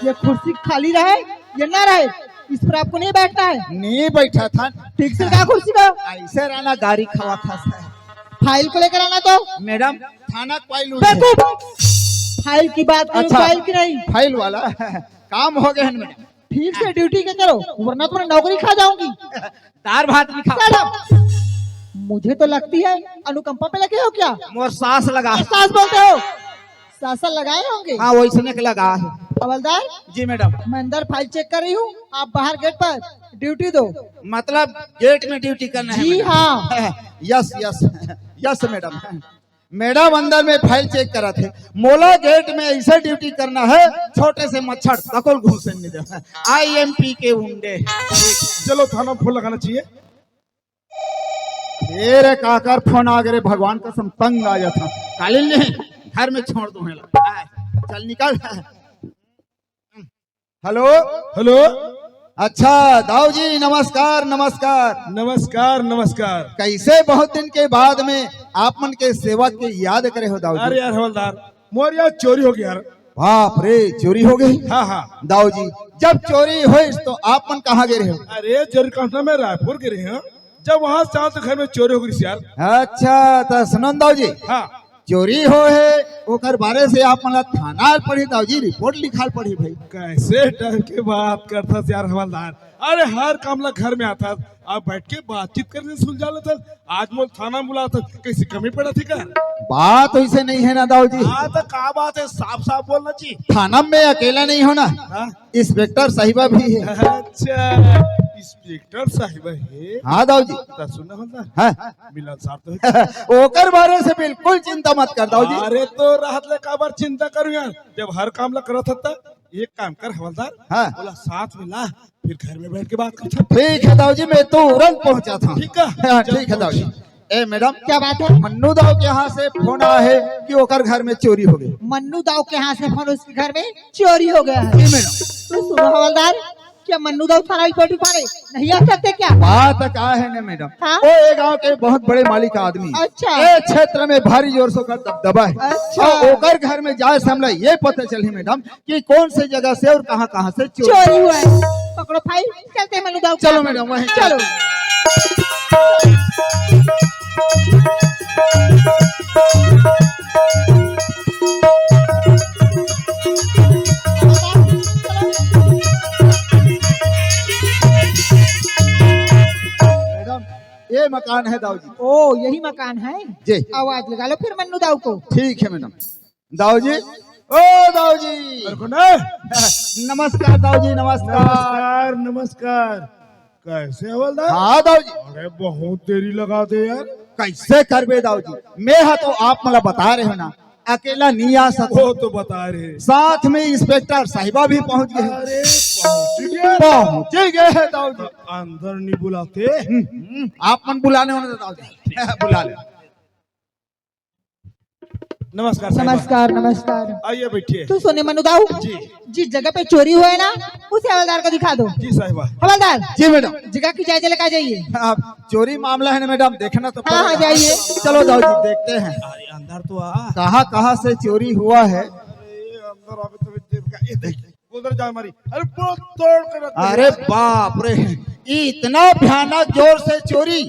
ये कुर्सी खाली रहे या ना रहे, इस पर आपको नहीं बैठना है। नहीं बैठा था। ठीक से रखा कुर्सी को। ऐसे रहना, गारी खावा था सर। फाइल को लेकर आना तो। मैडम, थाना फाइल उठे। बेवकूफ। फाइल की बात करूं, अच्छा, फाइल की नहीं। फाइल वाला काम हो गया है मैडम। ठीक से ड्यूटी के करो, वरना तुम्हारी नौकरी खा जाऊंगी। दार भात नहीं खाओ। Shut up। मुझे तो लगती है अनुकंपा पे लगे हो क्या? मोर सास लगा। सास बोलते हो? सासन लगाए होंगे। हाँ, वैसने के लगा है। हवलदार जी। मैडम। मैं अंदर फाइल चेक कर रही हूँ, आप बाहर गेट पर ड्यूटी दो। मतलब गेट में ड्यूटी करना है जी मैडम? हाँ। Yes, yes, yes madam. Madam अंदर में फाइल चेक करत हे। मोला गेट में ऐसे ड्यूटी करना है, छोटे से मच्छर तको ल घुसे नहीं दे। आई एम पी के उंडे। चलो, थाना में फोन लगाना चाहिए। ए रे, काकर फोन आ गे रे, भगवान कसम तंग आ जाता। कालिन नहीं, घर में छोड़ दो है ला। आय, चल निकल। हेलो। हेलो। अच्छा दाऊ जी, नमस्कार, नमस्कार। नमस्कार, नमस्कार। कैसे बहुत दिन के बाद में आप मन के सेवा के याद करे हो दाऊ जी? अरे यार हवलदार, मोर यार चोरी हो गया यार। बाप रे, चोरी हो गई? हाँ, हाँ। दाऊ जी, जब चोरी होइस तो आप मन कहाँ गए रहे हो? अरे चोरी करना मैं रायपुर गए रहे हूँ, जब वहाँ से आऊँ तो घर में चोरी हो गई यार। अच्छा, तो सुनो न दाऊ जी। हाँ। चोरी हो है, ओकर बारे से आप मन ला थाना आल पड़ी दाऊ जी, रिपोर्ट लिखाल पड़ी भाई। कैसे टाइप के बात करथस यार हवलदार? अरे हर काम ला घर में आथस, अब बैठ के बातचीत करके सुलझा लेथस। आज मोला थाना में बुलाथस, कैसे कमी पड़त हे का? बात वैसे नहीं है ना दाऊ जी। हाँ तो का बात है, साफ साफ बोलना चाहिए। थाना में अकेला नहीं हो ना, हाँ? इंस्पेक्टर साहिबा भी है। अच्छा, इंस्पेक्टर साहिबा है? हाँ दाऊ जी। तो सुन ना हवलदार, हाँ। मिलनसार तो है। ओकर बारे से बिल्कुल चिंता मत कर दाऊ जी। अरे तो रहत ले काबर चिंता करूँ यार, जब हर काम ला करत हस त एक काम कर हवलदार, हाँ। बोला साथ में ला, फिर घर में बैठ के बात करथन। ठीक है दाऊ जी, मैं तुरंत पहुंचाथंव। ठीक है? हाँ, चल ठीक है दाऊ जी। पहुंच। ए मैडम, क्या बात है? मन्नू दाऊ के यहाँ से फोन आया है कि ओकर घर में चोरी हो गई। मन्नू दाऊ के यहाँ से फोन, उसके घर में चोरी हो गया है। जी मैडम। तो सुनो हवलदार, क्या मन्नू दाऊ थाना रिपोर्ट लिखवाने नहीं आ सकते क्या? बात का है ना मैडम, हाँ? वो ये गांव के बहुत बड़े मालिक आदमी। अच्छा। ये क्षेत्र में भारी जोर से ओकर दबदबा है। अच्छा। और ओकर घर में जाए से हमला ये पता चली मैडम कि कौन से जगह से और कहाँ कहाँ से चोरी चोरी हुआ है। पकड़ो फाइल, चलते हैं मन्नू दाऊ के चलो यहाँ। मैडम, वहीं चलो। मैडम, ये मकान है दाऊ जी। ओ, यही मकान है? जी। आवाज लगा लो फिर मन्नू दाऊ को। ठीक है मैडम। दाऊ जी, ओ दाऊ जी। अरे कौन है? नमस्कार दाऊ जी, नमस्कार। नमस्कार, नमस्कार। कैसे हवलदार? हाँ दाऊ जी। अरे बहुत देरी लगा दे यार। कैसे करबे दाऊ जी, मैं हा तो आप मन ला बता रहे हो ना, अकेला नहीं आ सकता। वो तो बता रहे। साथ में इंस्पेक्टर साहिबा भी पहुंच गए। अरे पहुंच गए? पहुंच गए है दाऊ जी। अंदर नहीं बुलाते? हम्म, हम्म, आप मन बुलाने होने दाऊ जी। बुला ले। नमस्कार साहिबा। नमस्कार, नमस्कार। आइए बैठिए। तू सुने मन्नू दाऊ? जी। जिस जगह पे चोरी हुआ है ना, उसे हवलदार को दिखा दो। जी साहिबा। हवलदार। जी मैडम। जगह की जायजा लेकर जाइए। आप चोरी मामला है ना मैडम, देखना तो हाँ, हाँ, पड़ेगा। जाइए। चलो दाऊ जी, देखते हैं। अरे अंदर तो आ। कहाँ कहाँ से चोरी हुआ है? अरे अंदर अभी तो ये देख, उधर जा मारी। अरे पूरा तोड़ के रख दे। अरे बाप रे, इतना भयानक जोर से चोरी।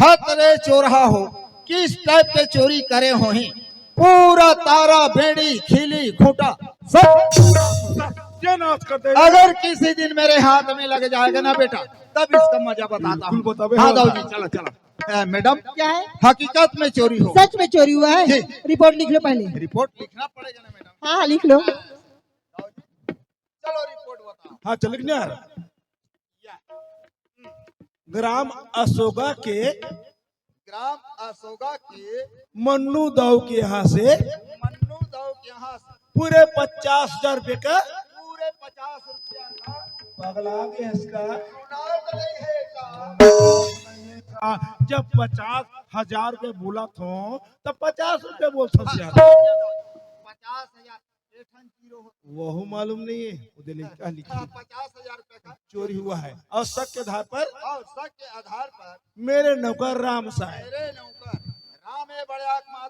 हत रे चोरहा हो, किस टाइप के चोरी करे होही? पूरा तारा, बेड़ी, खिली, खूंटा, सब। ये नाश कर दे। अगर किसी दिन मेरे हाथ में लग जाएगा ना बेटा, तब इसका मजा बताता हूँ। बिल्कुल बताबे हाँ हवलदार। दाऊ जी, चलो चलो। ए, मैडम, क्या है? हकीकत में चोरी हो। सच में चोरी हुआ है? जी। रिपोर्ट लिख लो पहले। रिपोर्ट लिखना पड़ेगा ना मैडम। हाँ, हाँ, लिख लो। चलो रिपोर्ट बताओ। हाँ, चल लिखने यार। ग्राम असोगा के ग्राम असोगा के मन्नू दाऊ के यहाँ से मन्नू दाऊ के यहाँ से पूरे पचास हजार रुपए का पूरे पचास रुपया का पगला गया इसका। सुनात नहीं है का? जब पचास हजार रुपए बोला था तब पचास रुपए बोलता यार। पचास हजार। वहू मालूम नहीं है, वो दे लिखा, लिखी। हाँ, पचास हजार रुपए का चोरी हुआ है और शक के आधार पर और शक के आधार पर मेरे नौकर राम साहब। मेरे नौकर राम है बड़े आत्मा।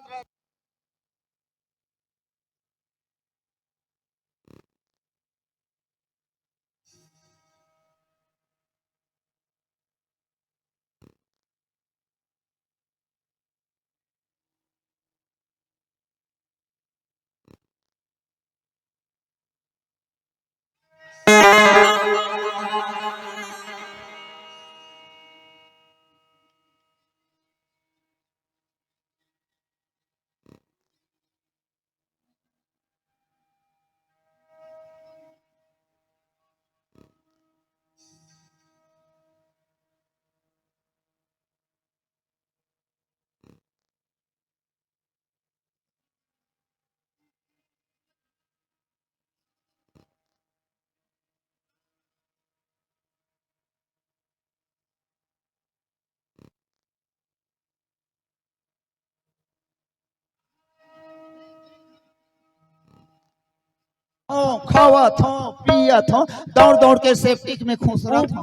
खावत हो, पियत हो, दौड़ दौड़ के सेप्टिक में खुसरत हो।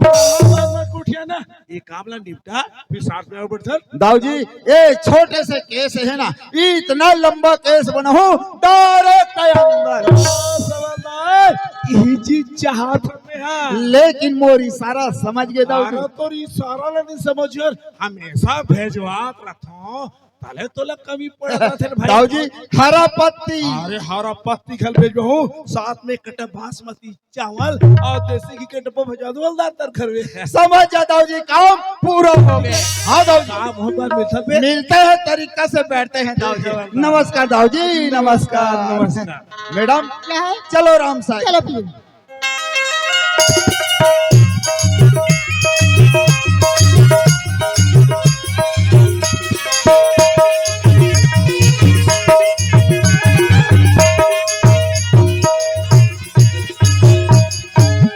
मत उठिया ना, ये काम ला निपटा, फिर साथ में और बैठन। दाऊ जी, ये छोटे से केस है ना, इतना लंबा केस बनाहूं, डायरेक्ट अंदर। समझदार, ये चीज चाहत हमें, हाँ। लेकिन मोर इशारा समझ गए दाऊ जी। अरे तोर इशारा ला नहीं समझ यार, हमेशा भेजवात रखो, तले तोला कमी पड़त रथे भाई। दाऊ जी, हरा पत्ती। अरे हरा पत्ती घल भेजबहूं, साथ में कटा बासमती चावल और देसी घी के डब्बा भेजा दो, हवलदार तर घर में। समझ जा दाऊ जी, काम पूरा हो गया। हाँ दाऊ जी। काम होता मिलता बे। मिलते हैं, तरीका से बैठते हैं दाऊ जी। नमस्कार दाऊ जी, नमस्कार, नमस्कार। मैडम, क्या है? चलो राम साहब। चलो प्लीज।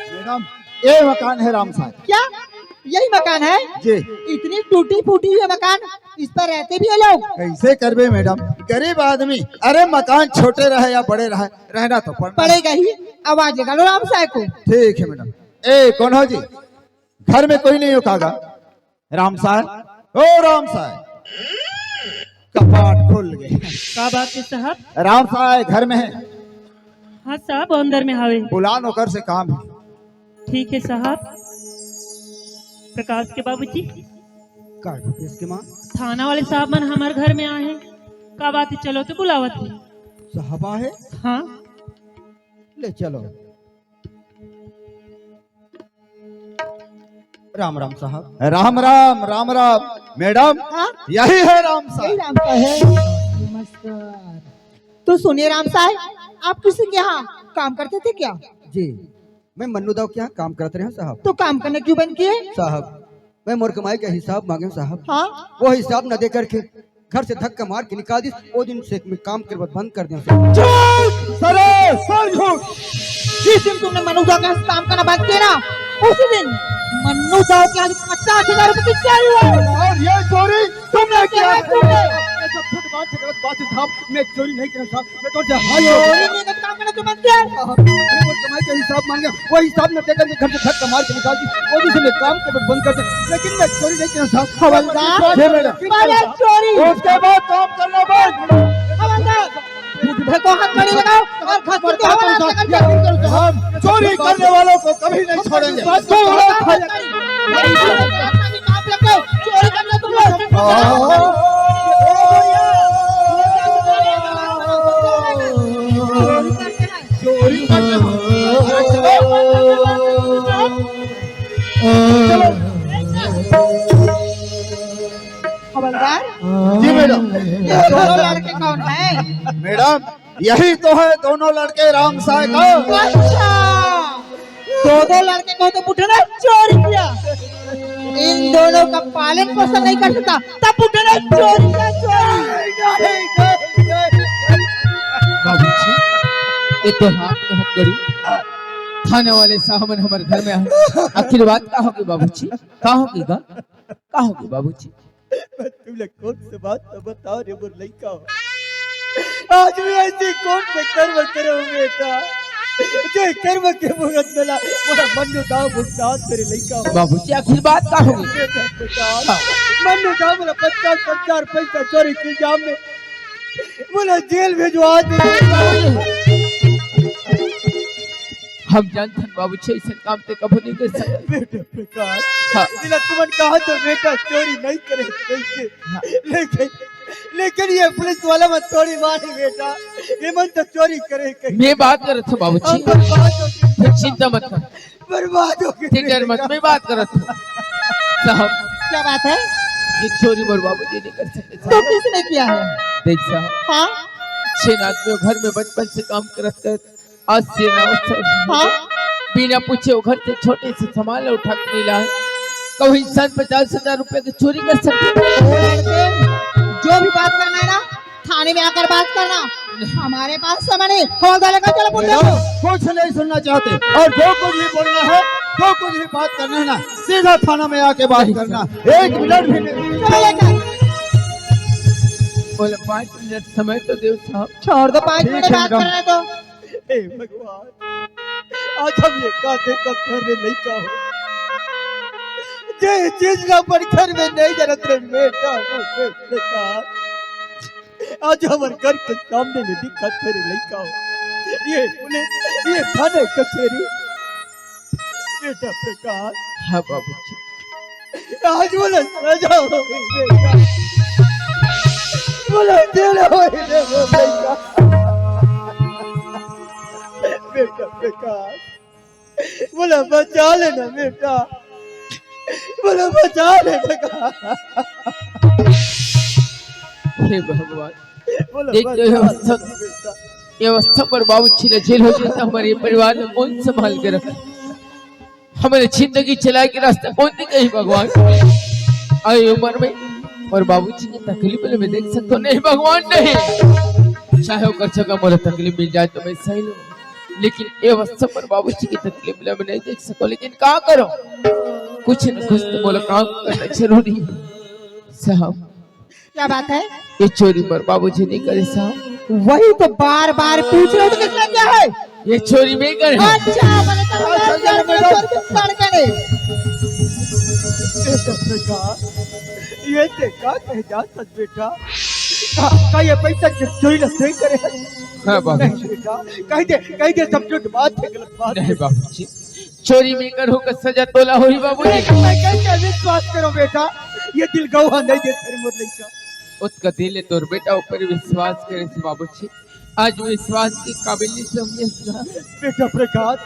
मैडम, ये मकान है राम साहब। क्या? यही मकान है? जी। इतनी टूटी फूटी हुई मकान, इस पर रहते भी हैं लोग? कैसे करबे मैडम, गरीब आदमी। अरे मकान छोटे रहे या बड़े रहे, रहना तो पड़ना। पड़ेगा ही। आवाज लगा लो राम साहब को। ठीक है मैडम। ए कौन हो जी, घर में कोई नहीं हो कागा? राम साहब, ओ राम साहब, कपाट खुल गए। का बात है साहब? राम साहब घर में है। हाँ साहब, वो अंदर में हावे। बुला नौकर से काम है। ठीक है साहब। प्रकाश के बाबूजी। का है प्रकाश के माँ? थाना वाले साहब मन हमारे घर में आए हैं। का बात है, चलो तो बुलावत है। साहब आए? हाँ। ले चलो। राम राम साहब। राम राम, राम राम। मैडम, हाँ? यही है राम साहब। यही राम साहब है। नमस्कार। तो सुनिए राम साहब, आप किसी के यहाँ काम करते थे क्या? जी, मैं मन्नू दाव के यहाँ काम करत रहे हूँ साहब। तो काम करने क्यों बंद किए? साहब, मैं मोर कमाई का हिसाब मांगे हूँ साहब। हाँ? वो हिसाब न दे करके घर से धक्का मार के निकाल दिस, वो दिन से मैं काम करना बंद कर दिया। झूठ! सरासर झूठ! जिस दिन तुमने मन्नू दा के यहाँ काम करना बंद किया ना, उसी दिन मन्नू दा के यहाँ पचास हजार रुपए की चोरी हुई। और ये चोरी तुमने किया है। तुमने। ये सब झूठ बात है, गलत बात है साहब, मैं चोरी नहीं किया साहब, मैं तो जहाज चोरी नहीं करता, काम करना तो बंद किया। साहब, मैं वो कमाई का हिसाब मांगे, वो हिसाब न देकर के घर से धक्का मार के निकाल दी, वो दिन से मैं काम करना बंद कर दिया, लेकिन मैं चोरी नहीं किया साहब। हवलदार, जी मैडम। पहले चोरी। उसके बाद काम करना बंद। हवलदार, मुझे को हाथ खड़ी लगाओ और खसुर के हवाले हाथ लगा दो। हम चोरी करने वालों को कभी नहीं छोड़ेंगे। चोरी करना तुम लोग। चोरी करना। हवलदार, जी मैडम। ये दोनों लड़के कौन है? मैडम, यही तो है दोनों लड़के राम साय का। अच्छा, दो दो लड़के को तो बुढ़े ने चोरी किया, इन दोनों का पालन पोषण नहीं कर सकता, तब बुढ़े ने चोरी किया, चोरी। बाबूजी, ये तो हाथ में हथकड़ी, थाने वाले साहब मन हमर घर में आए। आखिर बात का होगी बाबूजी, का होगी गा, का होगी बाबूजी? मैं तुमने कौन से बात तो बताओ रे मोर लइका हो। आज भी ऐसी कौन से कर्म करे हो बेटा, जे कर्म के मुहूर्त में ला मोरा मन्नू दाव भुगतान तेरे लइका हो। बाबूजी, आखिर बात का होगी? बेटा प्रकाश, हाँ। मन्नू दाव मोला पचास हजार पैसा चोरी के इल्जाम में मोला जेल भेजवा दे। हम जानथन बाबूजी, ऐसे काम ते कभू नहीं कर सकते। बेटा प्रकाश, हाँ। जिला तुमन कहा तो बेटा चोरी नहीं करे कैसे? हाँ। लेकिन, लेकिन ये पुलिस वाला मन थोड़ी मारे बेटा, ये मन तो चोरी करे कैसे? मैं बात करत हूँ बाबूजी। हम बर्बाद हो गए। फिर चिंता मत कर। बर्बाद हो गए फिर डर मत, बेटा। मैं बात करत हूँ। साहब। क्या बात है? ये चोरी मोर बाबूजी नहीं कर सकते तो साहब। किसने किया है? देख साहब। हाँ? छह आदमी घर में बचपन से काम करत करत आज से ना हो सर। हाँ? बिना पूछे वो घर से छोटे से सामान ला उठा के नहीं लाए। कहूँ इंसान पचास हजार रुपए की चोरी कर सकते? ओ लड़के, जो भी बात करना है ना, थाने में आकर बात करना। हमारे पास समय नहीं। हवलदार लेकर चलो पुलिस मैडम, स्टेशन। कुछ नहीं सुनना चाहते और जो कुछ भी बोलना है, जो कुछ भी बात करना है ना, सीधा थाना में आके बात करना। एक मिनट भी नहीं। चलो लेकर। बोले, पाँच मिनट समय तो दो साहब। छोड़ दो, पाँच ठीक मिनट है बात मैडम। करने दो। हे भगवान, आज हम ये का देखत हन रे लइका हो, जे चीज ला अपन घर में नहीं जानत रहे बेटा, वो बेटा आज हमर घर के सामने में दिखत हे रे लइका हो। ये पुलिस, ये थाने कचेरी, बेटा प्रकाश, हाँ बाबूजी। आज मोला सजा होही बेटा, मोला जेल होही रे बेटा, बेटा प्रकाश, मोला बचा लेना बेटा, मोला बचा लेना। हे भगवान, मोला देख तो बचा ये अवस्था, लेना बेटा। ये अवस्था पर बाबूजी ला जेल हो जाए त हमर ये परिवार ला कोन संभाल के रखे? हमर जिंदगी चलाए के रास्ता कोन दिखाही भगवान? अउ ये उमर में मोर बाबूजी के तकलीफ ला मैं देख सकत हंव नहीं भगवान, नहीं। चाहे ओकर जगह मोला तकलीफ मिल जाए त मैं सही लूं, लेकिन ये अवस्था पर बाबूजी के तकलीफ ला मैं नहीं देख सकंव। लेकिन का करंव, कुछ न कुछ तो मोला काम करना जरूरी हे साहब। क्या बात है? ये चोरी मोर बाबूजी नहीं करे साहब। वही तो बार बार पूछ रहे हो, तो किसने किया है? ये चोरी मैं करे हंव। अच्छा, मैंने तो अच्छा, अच्छा, अच्छा, चोरी के पकड़ के नहीं। बेटा प्रकाश, ये ते का कहे जात हस बेटा? का, का ये पैसा के चोरी ला तैं करे हस? हाँ बाबूजी। नहीं बेटा, कहि दे, कहि दे सब झूठ बात हे, गलत बात हे। नहीं बाबूजी, चोरी मैं करहूं का सजा तोला होही बाबूजी। मैं कइसे विश्वास करंव बेटा, ये दिल गवाह नहीं देत हे रे मोर लइका। ओतका दिन ले तोर बेटा ऊपर विश्वास करे रहेंव बाबूजी, आज विश्वास के काबिल नहीं समझे। बेटा प्रकाश,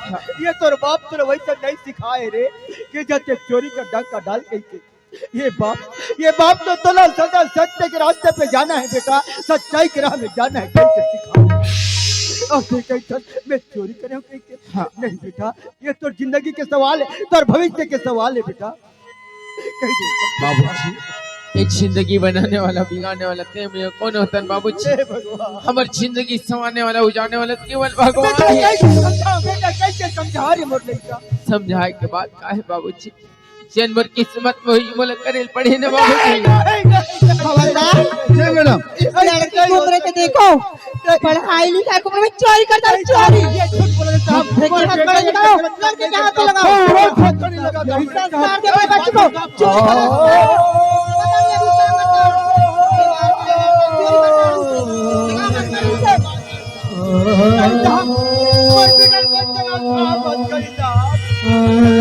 ये तोर बाप तोला वइसे नहीं सिखाए रे कि जाके चोरी का डंका डाल कहिके। ये बाप, ये बाप तो तोला सदा सत्य के रास्ते पे जाना हे बेटा, सच्चाई के राह में जाना हे कहिके सिखाए। अब तैं कहिथस मैं चोरी करे हंव कहिके। हाँ। नहीं बेटा, ये तोर जिंदगी के सवाल हे, तोर भविष्य के सवाल हे बेटा। कहि दे। बाबूजी, ये जिंदगी बनाने वाला, बिगाड़ने वाला तैं मैं कोन होथन बाबूजी? हे भगवान। हमर जिंदगी संवारने वाला, उजाड़ने वाला केवल भगवान बेटा, हे। कइसे समझावंव बेटा, कइसे समझावंव रे मोर लइका? समझाए के बात का हे बाबूजी? जेन मोर किस्मत में होही, मोला करे ल पड़ही ना बाबूजी। नहीं, नहीं, नहीं। खबरदार। जय मैडम। इस लड़के की उम्र के देखो, पढ़ाई लिखाई की उम्र में चोरी करता है, चोरी। ये झूठ बोल रहे साहब। देखिए, हाथ खड़े लगाओ, लड़के के हाथ पे लगाओ। संस्कार दे अपने बच्चों को, चोरी करता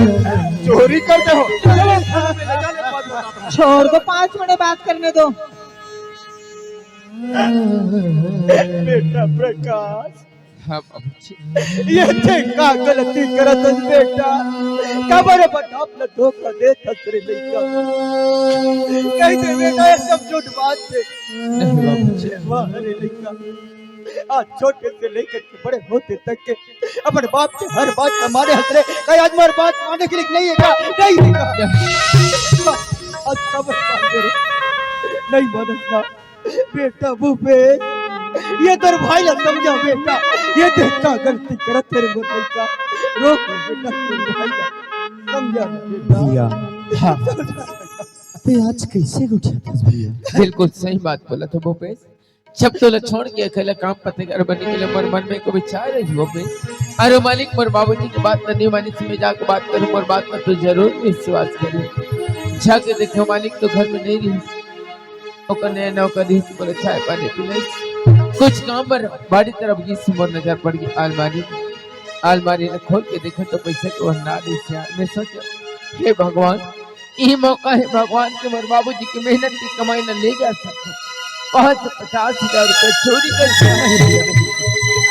है। चोरी करते हो। छोड़ दो, पाँच मिनट बात करने दो। बेटा प्रकाश, हाँ बाबूजी। ये तैं का गलती करत हस बेटा? काबर अपन आप ला धोखा देत हस रे लइका? कहि दे बेटा, ये सब झूठ बात हे। नहीं बाबूजी। वाह रे लइका, आज छोटे से लेकर के बड़े होते तक के अपन बाप के हर बात ला माने हस रे। कहीं आज मोर बात माने के लिए नहीं हे का? नहीं हे का? आज खबर मान ले रे। नहीं मानस ना। बेटा भूपेश, ये तोर भाई ला समझा बेटा। ये देख का गलती करत हे रे मोर लइका। रोक ले बेटा तोर भाई ला। समझा बेटा। भैया। हाँ। तैं आज कइसे गोठियाथस भैया? बिल्कुल सही बात बोलत हस भूपेश। जब तोला छोड़ के अकेला काम पते घर बने के लिए मोर मन में को विचार रही हो बे। अरे मालिक, मोर बाबूजी के बात ला नहीं मानिस, मैं जाके बात करहूं, मोर बात ला तो जरूर विश्वास करे। जाके देखे मालिक तो घर में नहीं रही। ओकर नया नौकर रही तो बोले चाय पानी पिलाइस। कुछ काम बर बाड़ी तरफ गिस, मोर नजर पड़ गई आलमारी में। आलमारी ला खोल के देखे तो पैसा के वो ना रहिस यार। मैं सोचा, हे भगवान, इही मौका हे भगवान के मोर बाबूजी के मेहनत के कमाई ला ले जा सकत। पाँच सौ पचास हजार रुपया चोरी करके आए हे भैया।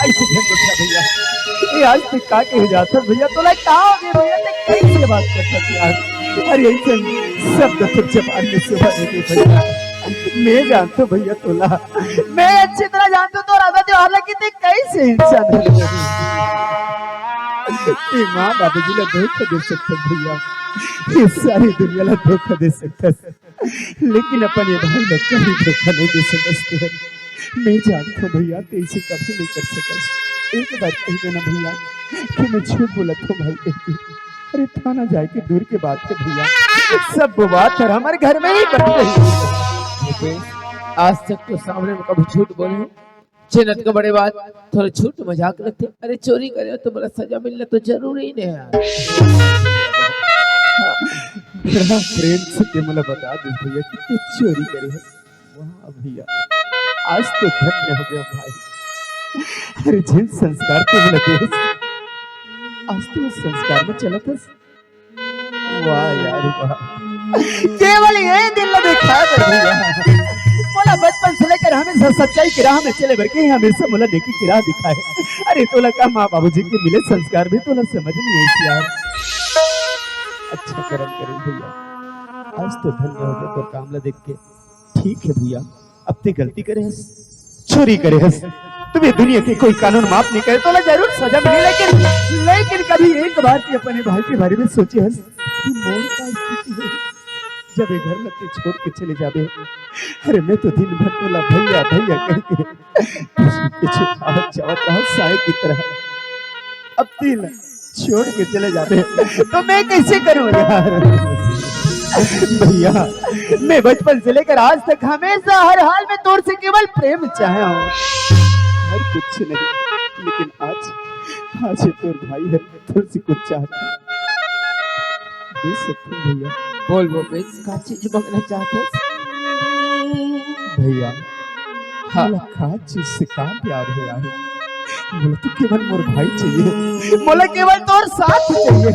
अइसे ढंग से भैया, ये आज तक का कहे जात हे भैया, तोला का हो गया भैया, तैं कइसे बात करत हस यार? अरे अइसे शब्द तो जबान में से बाहर नहीं भैया। मैं जानत हूँ भैया तोला, मैं अच्छी तरह जानत हूँ तोर आदत व्यवहार ला कि तैं कइसे इंसान हे। तैं माँ बाबूजी ला धोखा दे सकत हस भैया, ये सारी दुनिया ला धोखा दे सकत हस, लेकिन अपन ये भाई ला कभी धोखा नहीं दे सकत हस। मैं जानत हूँ भैया, तैं अइसे कभी नहीं कर सकत हस। एक बार कहि देना भैया कि मैं झूठ बोलत हूँ भाई कहिके। अरे थाना जाए के दूर के बात हे भैया, सब बात हर हमर घर में ही बन रही। आज तक तो सामने में कभी झूठ बोले हो चेन अतका बड़े बात, थोड़ा छोट मजाक लगथे। अरे, चोरी करे हो तो मोला सजा मिलना तो जरूरी नहीं यार। बड़ा प्रेम से ते मोला बता दे भैया कि ते चोरी करे हस। वाह भैया, आज तो धन्य हो गया भाई। अरे, जेन संस्कार ते मोला देस, आज तो संस्कार में चलत हस। वाह यार, वाह। केवल ये दिल में देखा है भैया। मोला बचपन से लेकर हमेशा सच्चाई की राह में चले बर के, हमेशा मोला नेकी की राह दिखाए। अरे, तोला का माँ बाबूजी के मिले संस्कार भी तोला समझ नहीं आई यार। अच्छा करम करे भैया, आज तो धन्य हो गया तोर काम ला देख के। ठीक है भैया, अब ते गलती करे हस, चोरी करे हस, तुम्हें दुनिया के कोई कानून माफ नहीं करे, तोला जरूर सजा मिले, लेकिन, लेकिन कभी एक बार ते अपने भाई के बारे में सोचे हस कि मोर का स्थिति है जब ये घर में ते छोड़ के चले जाबे। अरे, मैं तो दिन भर तोला भैया भैया कह के पीछे आवत जावत रहा साय की तरह। अब ते छोड़ के चले जाबे तो मैं कैसे करूं यार? भैया, मैं बचपन से लेकर आज तक हमेशा हर हाल में तोर से केवल प्रेम चाहे हूँ, और कुछ नहीं। लेकिन आज, आज ये तोर भाई है, तोर से कुछ चाहता है, दे सकते हैं भैया। बोल भूपेश, का चीज मांगना चाहता है? भैया, हाँ। मोला का चीज से का प्यार है यार? मोला तो केवल मोर भाई चाहिए, मोला केवल तोर साथ चाहिए।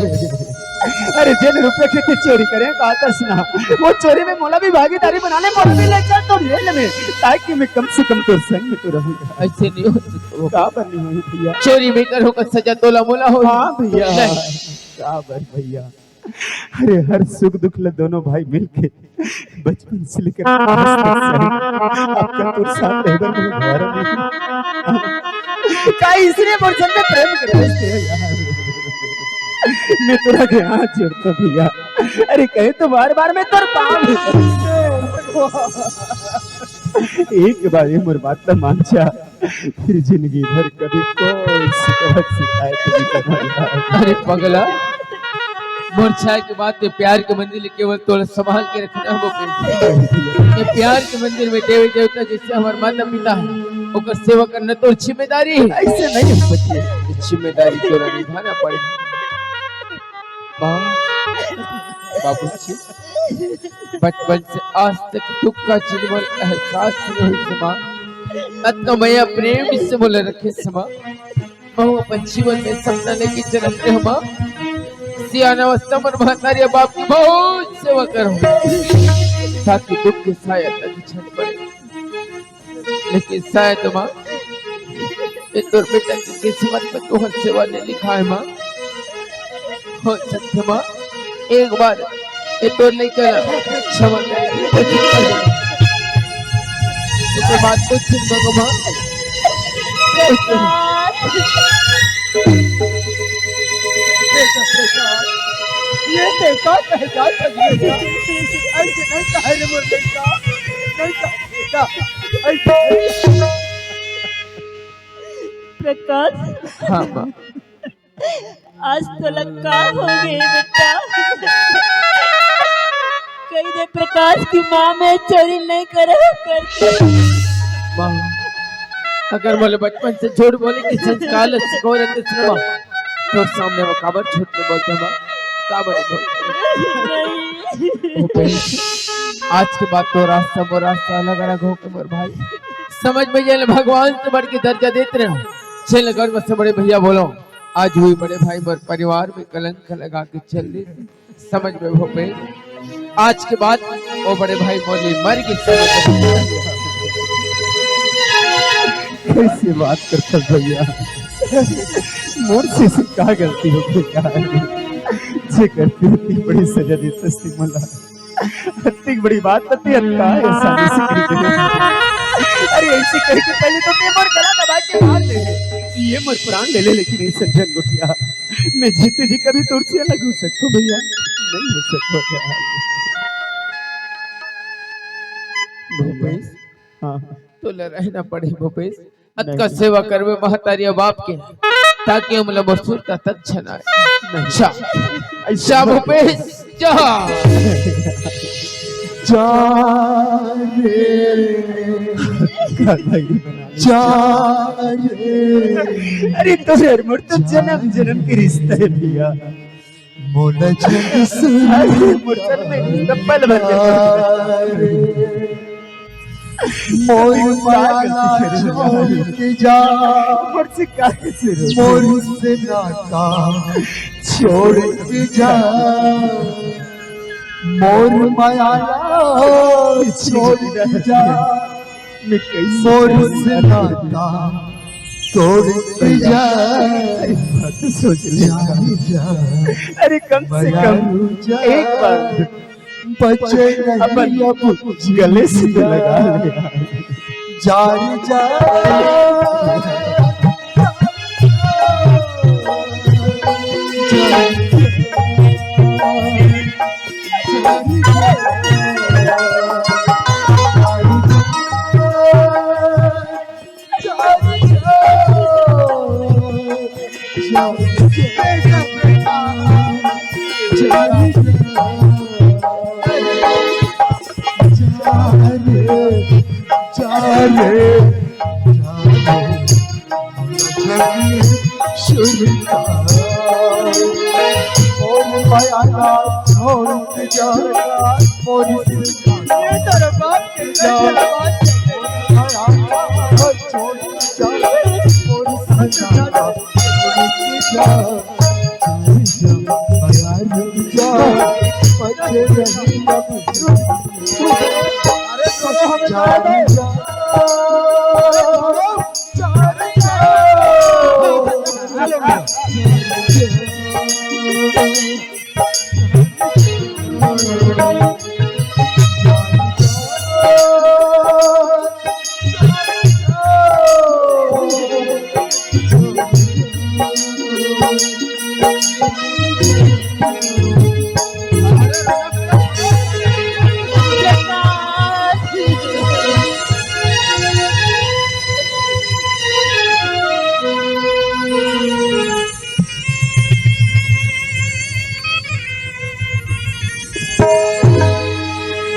अरे, जेन रुपया के ते चोरी करे, कहा था सुना, वो चोरी में मोला भी भागीदारी बना ले, मोला भी ले चल तो जेल में, ताकि मैं कम से कम तोर संग में तो रहूंगा। ऐसे नहीं हो सकता वो। का बनी हुई भैया? चोरी में करो का सजा तोला मोला हो। हाँ भैया। नहीं। का बर भैया? अरे, हर सुख दुख ला दोनों भाई मिलके बचपन से लेकर आज तक सही। आपका तो साथ रहे बर मोर भारा नहीं। का इसलिए मोर संग में प्रेम करे हस यार? मैं तोरा के हाथ जोड़ता भैया। अरे, कहे तो बार बार मैं तोर पाँव में एक बार ये मोर बात ला मान जा। फिर जिंदगी भर कभी कोई शिकवा शिकायत नहीं करना। अरे पगला, मोर छाय के बाद ते प्यार के मंदिर ले केवल तोला संभाल के रखना है भूपेश। ये प्यार के मंदिर में देवी देवता जैसे हमारे माता पिता है, ओकर सेवा करना तोर जिम्मेदारी है। ऐसे नहीं हो सकती। ये जिम्मेदारी तोला निभाना पड़ेगा। बाबू, बाबूजी, बचपन से आज तक दुख का जिन मोला एहसास नहीं होइस माँ। अतना मया प्रेम से मोला रखेस माँ। महूँ अपन जीवन में सपना लेके जनम ले हँव माँ। सियान अवस्था मोर महतारी बाप की बहुत सेवा करहूँ, ताकि दुख के साया तक झन पड़े। लेकिन शायद माँ, ये तोर बेटा के किस्मत में तोहर सेवा नइ लिखाय हे माँ। हो सकथे माँ, एक बार ये तोर लइका ला क्षमा कर दे। ओकर बाद कुछ नहीं मांगो माँ। बेटा, बेटा, ये बेटा पहचान सकते हैं। ऐसे नहीं कहा रे मोर बेटा, नहीं कहा। प्रकाश, हाँ माँ। आज तोला का हो गे बेटा? कहि दे प्रकाश कि माँ मैं चोरी नहीं करे करके। माँ, अगर मोला बचपन से झूठ बोले के संस्कार ल सिखोय रहते ना माँ, तोर सामने मैं काबर झूठ नहीं बोलते माँ, काबर नहीं बोलते? नहीं। ओ बहन, आज के बाद तोर रास्ता मोर रास्ता अलग अलग होके मोर भाई, समझ में आय ले भगवान से बढ़ के दर्जा देत रहे हो। चल घर में से बड़े भैया बोलो, आज हुई बड़े भाई मोर परिवार में कलंक लगा के चल दे। समझ में भूपेश, आज के बाद वो बड़े भाई मोर ले मर गे समझ में। कैसे बात करथस भैया, मोर से ऐसी का गलती हो गई यार, जे करती होती बड़ी सजा देता सी मला। अतिक बड़ी बात बती अतका एहसान से कही दे। अरे ऐसे कहे के पहले तो ते मोर गला दबा के मार दे। ये मोर प्राण ले ले, लेकिन ये सज्जन गोठिया, मैं जीते जी कभी तोर से अलग हो सकूं भैया, नहीं हो सकूं भैया। भूपेश, हाँ, हाँ। तोला रहना पड़े भूपेश। अतका सेवा करबे महतारी बाप के, ताकि हमला मसूर का तक छनाए। नहीं। जा, जा भूपेश, जा। जा रे। जा रे। अरे तो यार, मोर तो जन्म जन्म के रिश्ता है भैया। मोला जग सुन अरे मोर तो रिश्ता पल भर के मोर माया छोड़ के जा। मोर से का कइसे रे? मोर से नाता छोड़ के जा। मोर माया छोड़ के जा। मैं कइसे मोर से नाता तोड़ के जा। अरे बात तो सोच ले। जा, जा। अरे कम से कम मयारू जा। एक बार बचे नहीं अपन अब गले से तो लगा ले। जा रे जा।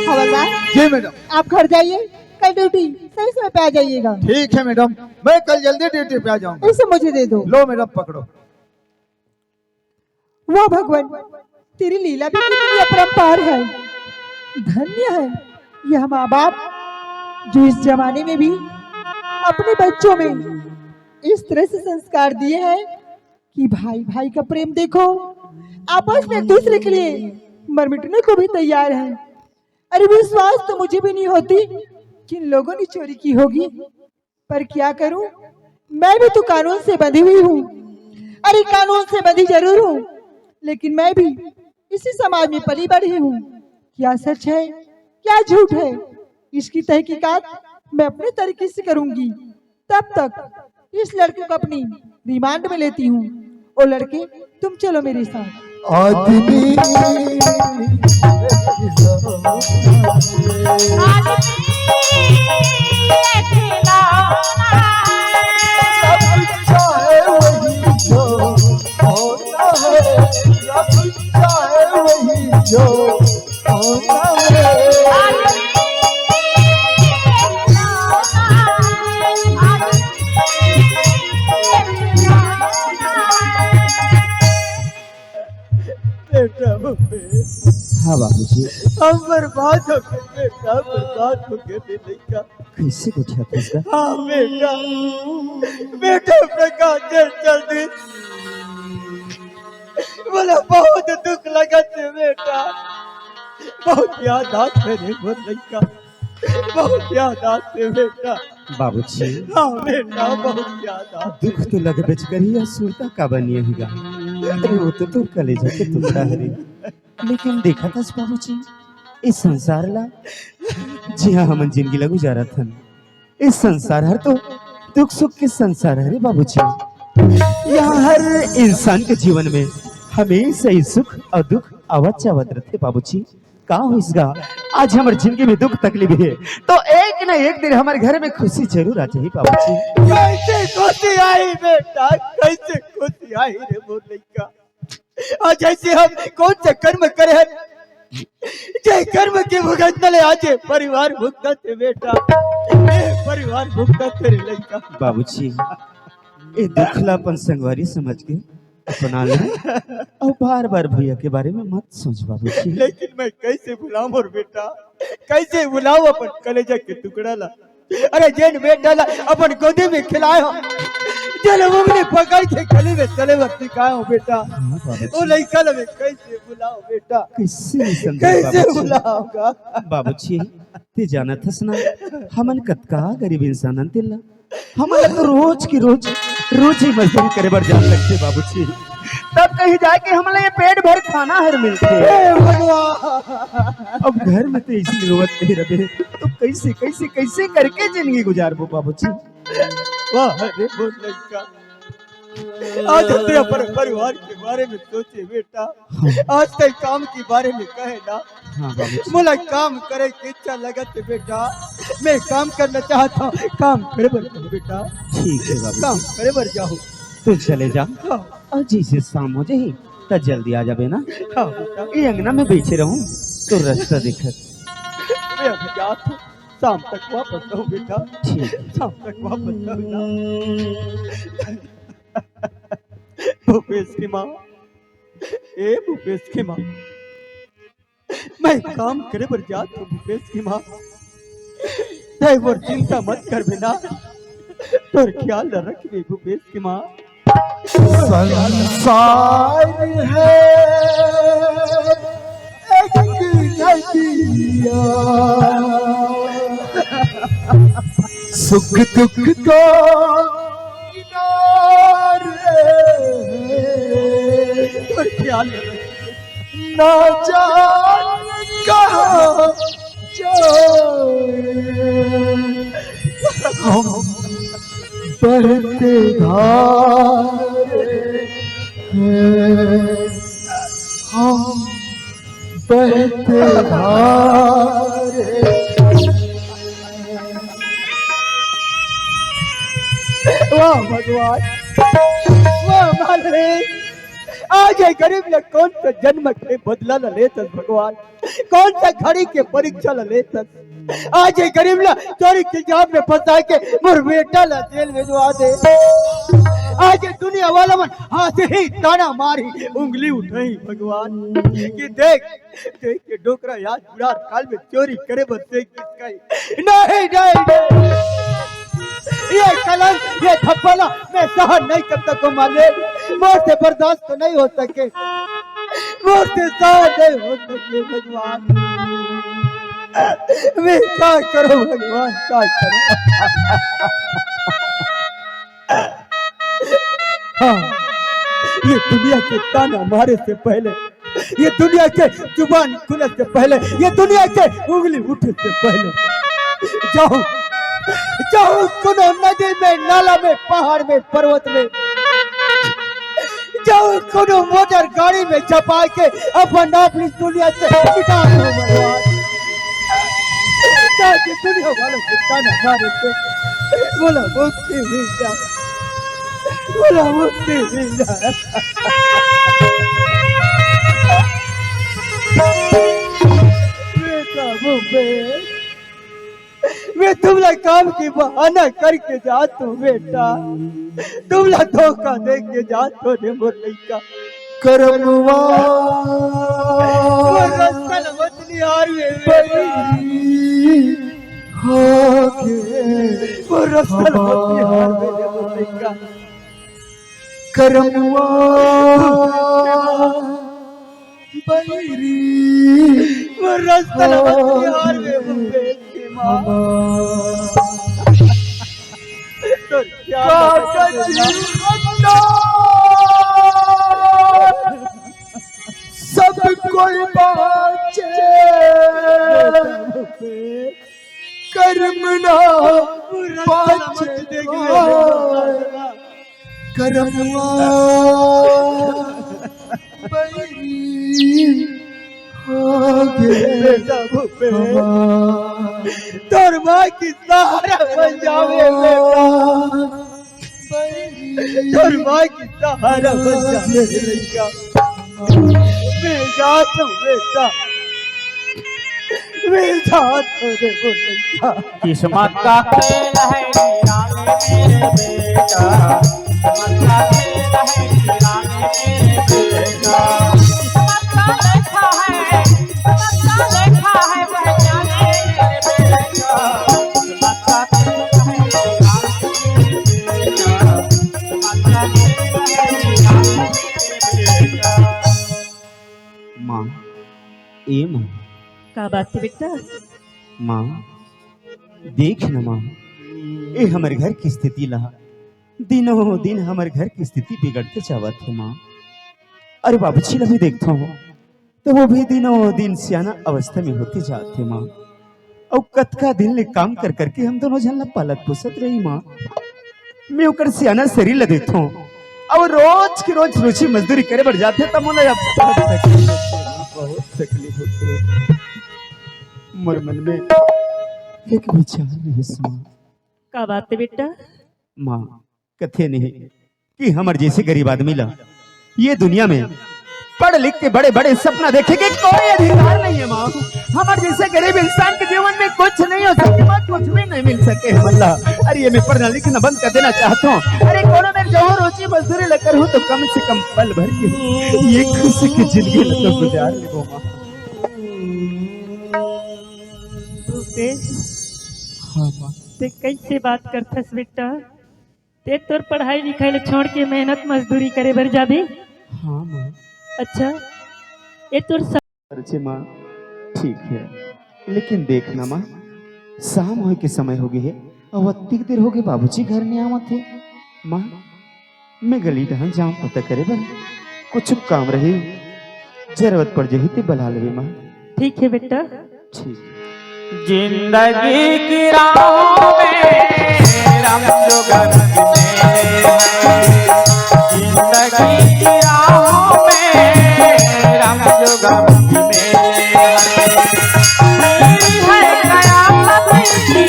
हवलदार, जी मैडम। आप घर जाइए, कल ड्यूटी सही समय पे आ जाइएगा। ठीक है मैडम, मैं कल जल्दी ड्यूटी पे आ जाऊंगा। इसे मुझे दे दो। लो मैडम, पकड़ो। वाह भगवान, तेरी लीला भी कितनी अपरंपार है। धन्य है यह माँ बाप, जो इस जमाने में भी अपने बच्चों में इस तरह से संस्कार दिए हैं कि भाई भाई का प्रेम देखो, आपस में एक दूसरे के लिए मर मिटने को भी तैयार है। अरे, विश्वास तो मुझे भी नहीं होती कि इन लोगों ने चोरी की होगी, पर क्या करूं, मैं भी तो कानून से बंधी हुई हूँ। अरे, कानून से बंधी जरूर हूँ, लेकिन मैं भी इसी समाज में पली बढ़ी हूँ। क्या सच है, क्या झूठ है, इसकी तहकीकात मैं अपने तरीके से करूंगी। तब तक इस लड़के को अपनी रिमांड में लेती हूँ। ओ लड़के, तुम चलो मेरे साथ। आदमी चाहे वही जो होता है, चाहे वही जो होता है। बेटा, मम्मी। हाँ बाबूजी। हम बर्बाद हो गए बेटा, बर्बाद हो गए रे लइका। कैसे गोठिया था इसका? हाँ बेटा, बेटा अपने गांव चल, चल दे। बोला बहुत दुख लगा थे बेटा, बहुत याद आते रे मोर लइका, बहुत याद आते बेटा। बाबूजी। हाँ बेटा, बहुत याद आते। दुख तो लगबेच करी, असुरता का बनिया हीगा। अरे वो तो तोर कलेजा के टुकड़ा हरे। लेकिन देखा था बाबूजी, इस संसार ला, जिहाँ हमन जिंदगी ला गुजारत हन, इस संसार हर तो दुख सुख के संसार हरे बाबूजी। यहाँ हर इंसान के जीवन में हमेशा ही सुख और दुख आवत जावत रहते बाबूजी। का होइस गा? आज हमर जिंदगी में दुख तकलीफ है, तो एक ना एक दिन हमर घर में खुशी जरूर आ जाही बाबूजी। कैसे खुशी आई बेटा, कैसे खुशी आई रे मोर लइका? आज ऐसे हम कौन से कर्म करे हैं, जे कर्म के भुगतना ले आज ये परिवार भुगतत हे बेटा, ये परिवार भुगतत हे रे लइका। बाबूजी, ए दुख ला अपन संगवारी समझ के अपना ले, अउ बार-बार भैया के बारे में मत सोच बाबूजी। लेकिन मैं कैसे भुलाऊं मोर बेटा, कैसे भुलाऊं अपन कलेजा के टुकड़ा ला? अरे जेन बेटा ला अपन गोदी में खिलाए हो, जेन उंगली पकड़ के गली में चले बर सिखाए हो बेटा, हाँ, बाबूजी। वो लइका ला मैं कैसे भुलाऊं बेटा? कैसे नहीं समझे कैसे बाबूजी? भुलाऊंगा? बाबूजी, ते जानत हस ना, हमन कतका गरीब इंसान हन तेला। हमन ला तो रोज की रोज, रोजी मजदूरी करे बर जान लगथे बाबूजी। तब कहीं जाके हमन ला ये पेट भर खाना हर मिलथे। हे भगवान! अब घर में तो इसी रोवत नहीं रहे, तो कैसे, कैसे, कैसे करके जिंदगी गुजारबो बाबूजी? वाह रे मोर लइका, आज ते अपन परिवार के बारे में सोचे बेटा, हाँ। आज ते काम के बारे में कहे ना। हाँ बाबूजी। मोला काम करे के इच्छा लगत हे बेटा, मैं काम करना चाहत हूँ, काम करे बर जाहूँ बेटा। ठीक है बाबूजी। काम करे बर जाहूँ। तू चले जा। हाँ। अउ जैसे शाम हो जाही, त जल्दी आ जाबे ना। हाँ बेटा। ये अंगना में बैठे रहूं, तो रास्ता देखत। मैं अभी जात हूँ, शाम तक वापस आऊँ बेटा। ठीक है। शाम तक वापस आऊँ ना। भूपेश की माँ, ए भूपेश की माँ, मैं काम करे बर जात हूँ भूपेश की माँ। तै मोर चिंता मत कर बेटा, तोर ख्याल रखबे भूपेश की माँ। संसार है एक नदिया, सुख दुख का किनारे। तोर ख्याल रख। ना जाने कहाँ जाए हम बहते धारे हैं, हम बहते धारे। वाह भगवान, वाह मालिक, आज ये गरीब ला कौन सा जन्म के बदला ला लेत हस भगवान, कौन सा घड़ी के परीक्षा ला लेत हस। आज ये गरीब ला चोरी के जाल में फंसा के मोर बेटा ला जेल भेजवा दे। आज ये दुनिया वाला मन हाथ ही ताना मारी, उंगली उठाई भगवान कि देख, देख के डोकरा आज बुढ़ार काल में चोरी करे बर सीख गिस कही। नहीं, नहीं, नहीं। ये कलंक, ये थप्पड़ मैं सहन नहीं कर सकूं मालिक। मोर से बर्दाश्त तो नहीं हो सके, मोर से सहन नहीं हो सके भगवान। मैं का करूं भगवान, का करूं? हाँ, ये दुनिया के ताना मारे से पहले, ये दुनिया के जुबान खुले से पहले, ये दुनिया के उंगली उठे से पहले जाहूं, जाहूं कोनो नदी में, नाला में, पहाड़ में, पर्वत में, जाहूं कोनो मोटर गाड़ी में झपा के अपन आप इस दुनिया से मिटा दूं भगवान। ताकि दुनिया वालों के ताना मारे से मोला मुक्ति मिल जाए, मोला मुक्ति मिल जाए। बेटा भूपेश, मैं तुमला काम की बहाना करके जात हूँ बेटा, तुमला धोखा दे के जात हूँ रे मोर लइका। करमवा वो रस्ता ल मत निहार वे बेटा। बैरी होके वो रस्ता ल मत निहार वे रे मोर लइका। करमवा बैरी वो रस्ता ल मत निहार वे भूपेश की माँ। तो क्या कागज खत्ता, सब कोई बाँचे, करम ना बाँचे। करमवा बैरी हो गे बेटा भूपेश। हमार। तोर माँ की सहारा बन जावे बेटा। बैरी तोर माँ की सहारा बन जावे लइका। मैं जात हूँ बेटा। मिल जात रे बोलैया। किस्मत का खेल है रे रानी मेरे बेटा, किस्मत का खेल है रे रानी मेरे बेटा। किस्मत का लेखा है, किस्मत का लेखा है वह जाने मेरे बेटा। किस्मत का खेल है रे रानी मेरे बेटा, किस्मत का खेल है रे रानी मेरे बेटा। माँ, ए माँ। का बात हे बेटा? माँ, देख न माँ, ए हमर घर के स्थिति ला, दिनों दिन हमर घर के स्थिति बिगड़ते जावत हे माँ। अरे बाबूजी ला भी देखथों, त वो भी दिनों दिन सियाना अवस्था में होते जात हे माँ। अउ कतका दिन ले काम कर करके हम दोनों झन ला पालत पोसत रही माँ। मैं ओकर सियाना शरीर ला देखथों, अउ रोज के रोज रोजी मजदूरी करे बर जाथे, त मोला अब बहुत तकलीफ होथे, बहुत तकलीफ होथे। मोर मन में एक विचार रहिस माँ। का बात हे बेटा? माँ, कथे नहीं कि हमर जैसे गरीब आदमी ला ये दुनिया में पढ़ लिख के बड़े बड़े सपना देखे के कोई अधिकार नहीं है माँ। हमर जैसे गरीब इंसान के जीवन में कुछ नहीं हो सकता, कुछ भी नहीं मिल सके हमन ला। अरे ये मैं पढ़ना लिखना बंद कर देना चाहता हूँ। अरे कोनो मेर जाहूँ रोजी मजदूरी ला करहूँ तो कम से कम पल भर के ये खुशी की जिंदगी ला तो गुजार लेबो माँ। भूपेश, हाँ माँ। ते कैसे बात करथस बेटा? ते तोर पढ़ाई लिखाई ला छोड़ के मेहनत मजदूरी करे बर जाबे? हाँ माँ। अच्छा, ए तोर स- अरे माँ, ठीक है, लेकिन देख ना माँ, शाम होए के समय हो गए है, अउ अतिक देर हो गए बाबूजी घर नहीं आवत हे। माँ, मैं गली डहन जाऊँ पता करे बर, कुछ काम रही, जरूरत पड़ जाही ते बला लेबे माँ। ठीक है बेटा। ठीक। जिंदगी की राहों में राम जो गम मिले हैं। जिंदगी की राहों में राम जो गम मिले हैं। भीड़ है कयामत की,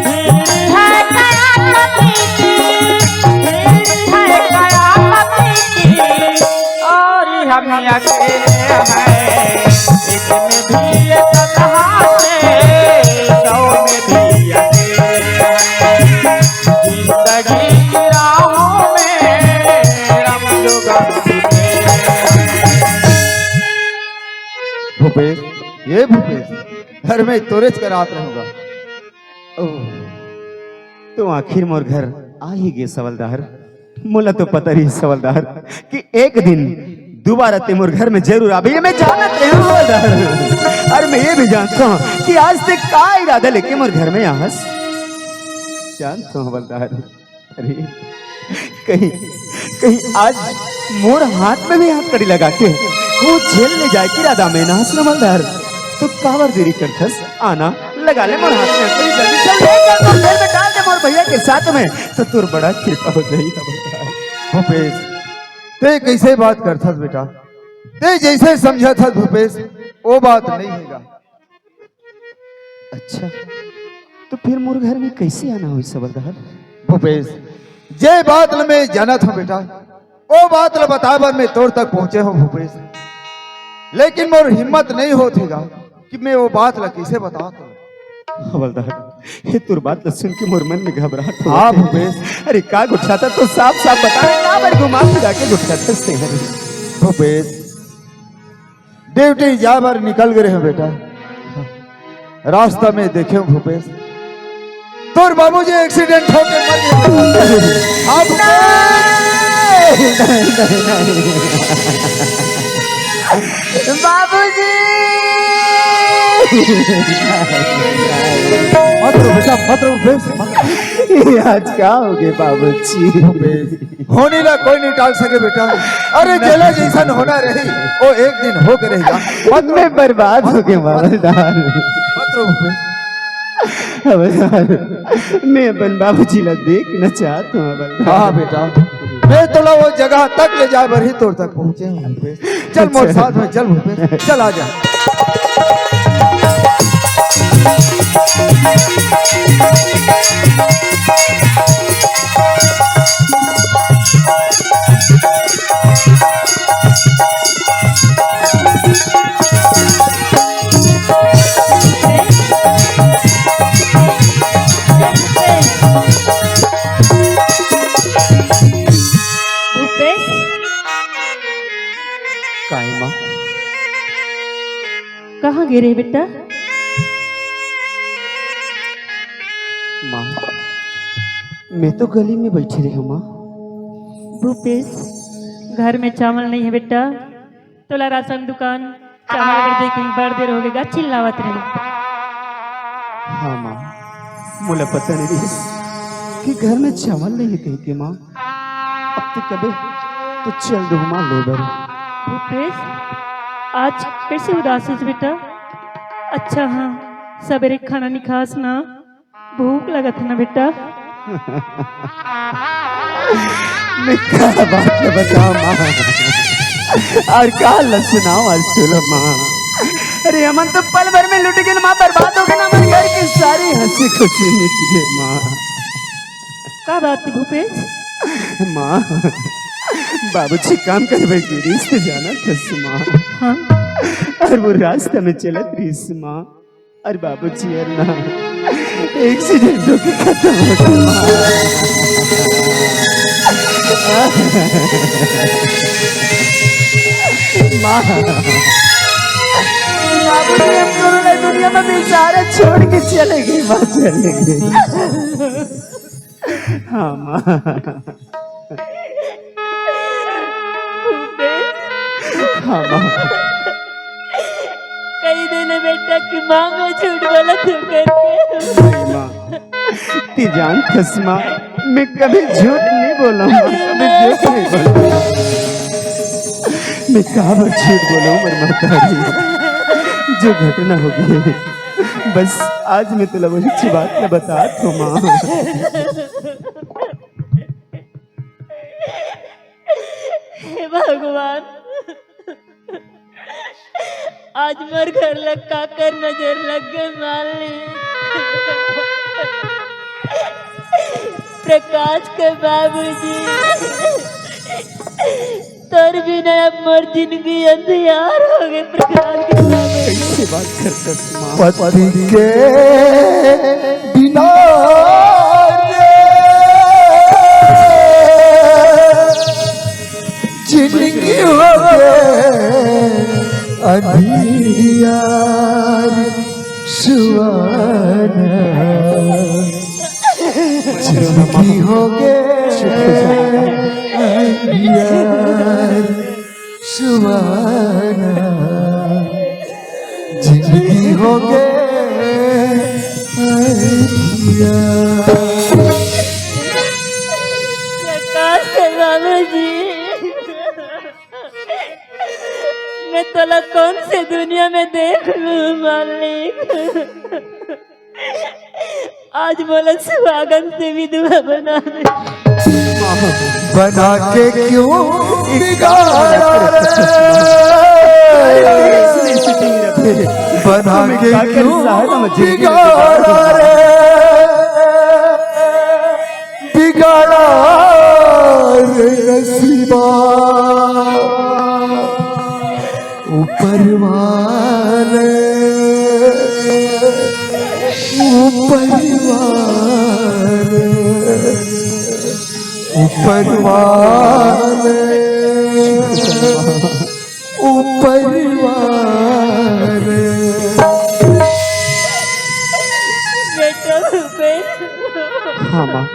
भीड़ है कयामत की, भीड़ है कयामत की। और हम अकेले हैं, इसमें भी ये सतहाते, सौ में भी अकेले हैं। जिंदगी की राहों में रंग जो गम हैं। भूपेश, ये भूपेश, घर में तोरेच करात रहूंगा। ओह, तो आखिर मोर घर आ ही गे सवलदार। मोला तो पता रही सवलदार कि एक दिन दोबारा ते मोर घर में जरूर आबे, ये मैं जानत रहे हवं सवलदार। और मैं ये भी जानता हूँ कि आज ते का इरादा लेके मोर घर में आहस। जानता हूँ हवलदार, अरे कहीं, कहीं आज मोर हाथ में भी हथकड़ी लगा के वो जेल ले जाए के इरादा में ना हस हवलदार। तो काबर देरी करथस? आना, लगा ले मोर हाथ में हथकड़ी, जल्दी चल, ले चल मोर जेल में डाल दे मोर भैया के साथ में, तो तोर बड़ा कृपा हो जाही हवलदार। भूपेश, ते कैसे बात करथस बेटा? ते जैसे समझत हस भूपेश, वो बात नहीं हैगा। अच्छा, तो फिर मोर घर में कैसे आना होइस हवलदार? भूपेश, जे बात ल मैं जानत हूँ बेटा, वो बात ल बताए बर मैं तोर तक पहुँचे हूँ भूपेश, लेकिन मोर हिम्मत नहीं होत हेगा कि मैं वो बात ल कैसे बतात हूँ। हवलदार, ये तोर बात ल सुन के मोर मन में घबराहट होवत हे। हाँ भूपेश। अरे का गोठियाथस तो साफ साफ बता, काबर घुमा फिरा के गोठियाथस ते? भूपेश, ड्यूटी जाए बर निकल गए हैं बेटा। रास्ता में देखे हूँ भूपेश, तोर बाबूजी एक्सीडेंट होके मर गए। आप नहीं, नहीं, नहीं, नहीं। बाबूजी। मत रो बेटा, मत रो भूपेश, मत रो। ये आज का हो गए बाबूजी? भूपेश, होनी ला कोई नहीं टाल सके बेटा। अरे जेला जैसन होना रही, वो एक दिन होके रहेगा। मत रो। मैं बर्बाद हो गया हवलदार। मत रो भूपेश। हवलदार, मैं अपन बाबूजी ला देखना चाहत हूँ हवलदार। हाँ बेटा, मैं तोला वो जगह तक ले जाए बर ही तोर तक पहुँचे हूँ भूपेश। चल मोर साथ में चल भूपेश, चल आ जा। काय माँ? कहाँ गे रहे बेटा? माँ, मैं तो गली में बैठे रहे हूँ माँ। भूपेश, घर में चावल नहीं है बेटा, तोला राशन दुकान चावल अगर जे कहीं बड़ देर हो गए, चिल्लावत रहे। हाँ माँ, मोला पता नहीं रहिस कि घर में चावल नहीं है कहीं के माँ। अब ते कबे तो चल दो माँ ले बर। भूपेश, आज कैसे उदास है बेटा? अच्छा हाँ, सवेरे खाना नहीं खास ना, भूख लगत है ना बेटा? मैं का बात ल बताओ माँ, और का ल सुनाओ आज तोला माँ। अरे हमन तो पल भर में लुट गए माँ, बर्बाद हो गए ना, हमारे घर की सारी हंसी खुशी मिट गई माँ। का बात है भूपेश? माँ, बाबूजी काम करवे गिरिस ते जाना थस माँ। हाँ। और वो रास्ता में चलत रहिस माँ, अरे बाबूजी, अरे ना, एक्सीडेंट होके खत्म हो गए माँ। माँ, बाबूजी, हम दोनों ने दुनिया में बेचारे छोड़ के चले गए माँ, चले गए। हाँ माँ। हाँ माँ। कही देना बेटा कि माँ मैं झूठ बोला था करके। नहीं माँ, ते जान थस माँ, मैं कभी झूठ नहीं बोला हूँ, कभी झूठ नहीं बोला। मैं का बर झूठ बोला हूँ, मोर महतारी, जो घटना हो गई, बस आज मैं तोला वही अच्छी बात मैं बता दूँ माँ। हे भगवान, आज मोर घर ला काकर नजर लग गए मालिक। प्रकाश के बाबूजी, तोर बिना अब मोर जिंदगी अंधियार हो गए। प्रकाश के बाबूजी। कैसे बात करता माँ? पति के बिना रे जिंदगी हो गए अंधियार सुहाना। जिंदगी हो गए अंधियार सुहाना। जिंदगी हो गए अंधियार। प्रकाश के बाबूजी, मैं तोला कौन से दुनिया में देख लूं मालिक। आज मोला सुहागन से विधवा बना दे। बना के क्यों बिगाड़ा रे? बना के क्यों बिगाड़ा रे? बिगाड़ा रे नसीबा। ऊपर वाले, ऊपर वाले, ऊपर वाले, ऊपर वाले। बेटा, बेटा। हाँ माँ।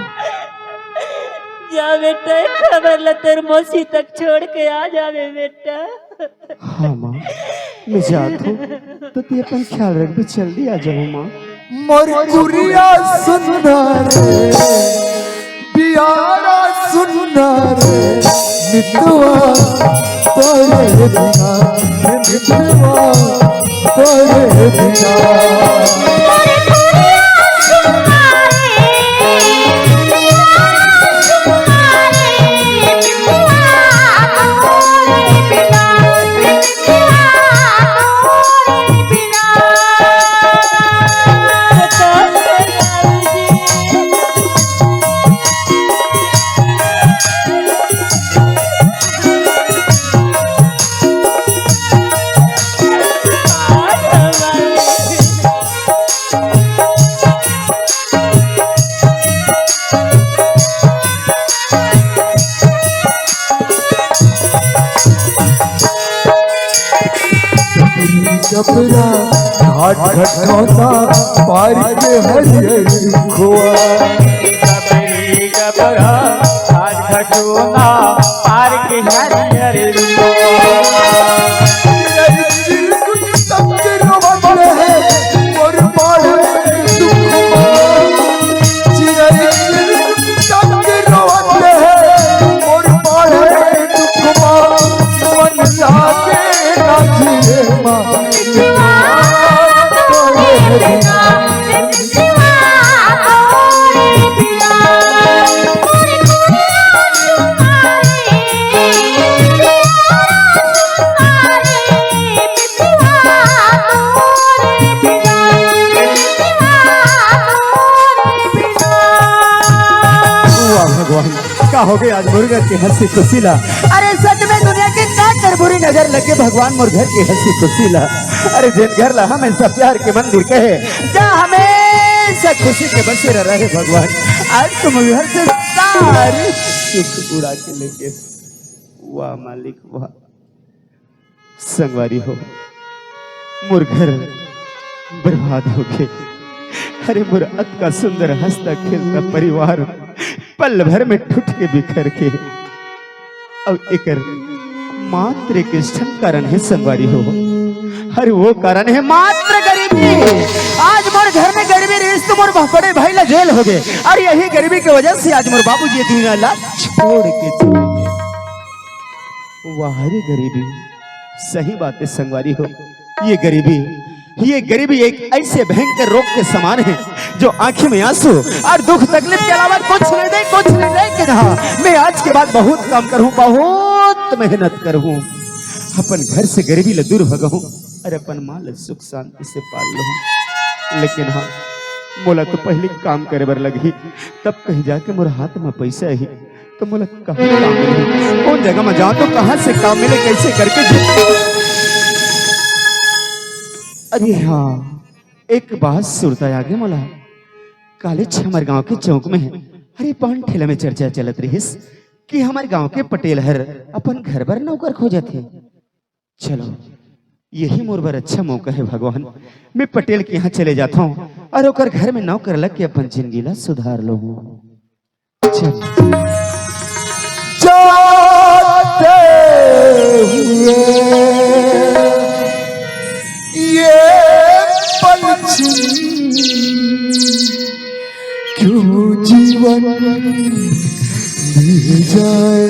जा बेटा, एक खबर ला तोर मौसी तक छोड़ के आ जावे बेटा। हाँ माँ, मैं जात हूँ, तो ते अपन ख्याल रखबे, जल्दी आ जाहू माँ। मोर कुरिया सुन रे, बियारा सुन रे, मितवा तोरे बिना, मितवा तोरे बिना। घाट घटौंदा पार के हरियर खोआ। सबरी गबरा घाट घटौंदा पार के हरियर खोआ। चिरई चिरकुट तक रोवत रहे मोर बाढ़े दुखवा। चिरई चिरकुट तक रोवत रहे मोर बाढ़े दुखवा। मन लागे ना जिए मा वाह भगवान, का हो गए आज मोर घर के हंसी खुशी ला? अरे सच में दुनिया के का कर बुरी नजर लगे भगवान मोर घर के हंसी खुशी ला। अरे जेन घर ला हमेशा प्यार के मंदिर कहे, जा हमेशा खुशी के बसेरा रहे भगवान। आज तुम घर से सारी सुख उड़ा के लेके, वाह मालिक वाह। संगवारी हो, मोर घर बर्बाद होगे। अरे मोर अतका सुंदर हंसता खेलता परिवार पल भर में टूट के बिखर के। अब एकर मात्र एक ठन कारण हे संगवारी हो। अरे वो कारण हे मात्र गरीबी। आज मोर घर में गरीबी रहिस तो मोर बड़े भाई ला जेल होगे। अरे यही गरीबी के वजह से आज मोर बाबूजी दुनिया ला छोड़ के चले गए। वाह रे गरीबी, सही बात हे संगवारी हो। ये गरीबी, ये गरीबी एक ऐसे भयंकर रोग के समान हे, जो आंखी में आंसू अउ दुख तकलीफ के अलावा कुछ नहीं दे, कुछ नहीं दे के कहा, मैं आज के बाद बहुत काम करूं, बहुत मेहनत करूं, अपन घर से गरीबी ला दूर भगाऊं अउ अपन मां ला सुख शांति से पाल लूं। लेकिन हां, मोला तो पहिली काम करे बर लगही, तब कहीं जाके मोर हाथ में पैसा आही। तो मोला कहाँ काम मिलही? कौन जगह में जाऊँ तो कहाँ से काम मिले, कैसे करके जी? अरे हाँ, एक बात सुरता आगे मोला। कालेच हमर गांव के चौक में, अरे पान ठेला में चर्चा चलत रहिस कि हमर गांव के पटेल हर अपन घर बर नौकर खोजत हे। चलो, यही मोर बर अच्छा मौका हे भगवान। मैं पटेल के यहाँ चले जाता हूँ अउ ओकर घर में नौकर लग के अपन जिंदगी ला सुधार लूँ। चल। जाते हुए ये पल छिन क्यों जीवन ले जाए।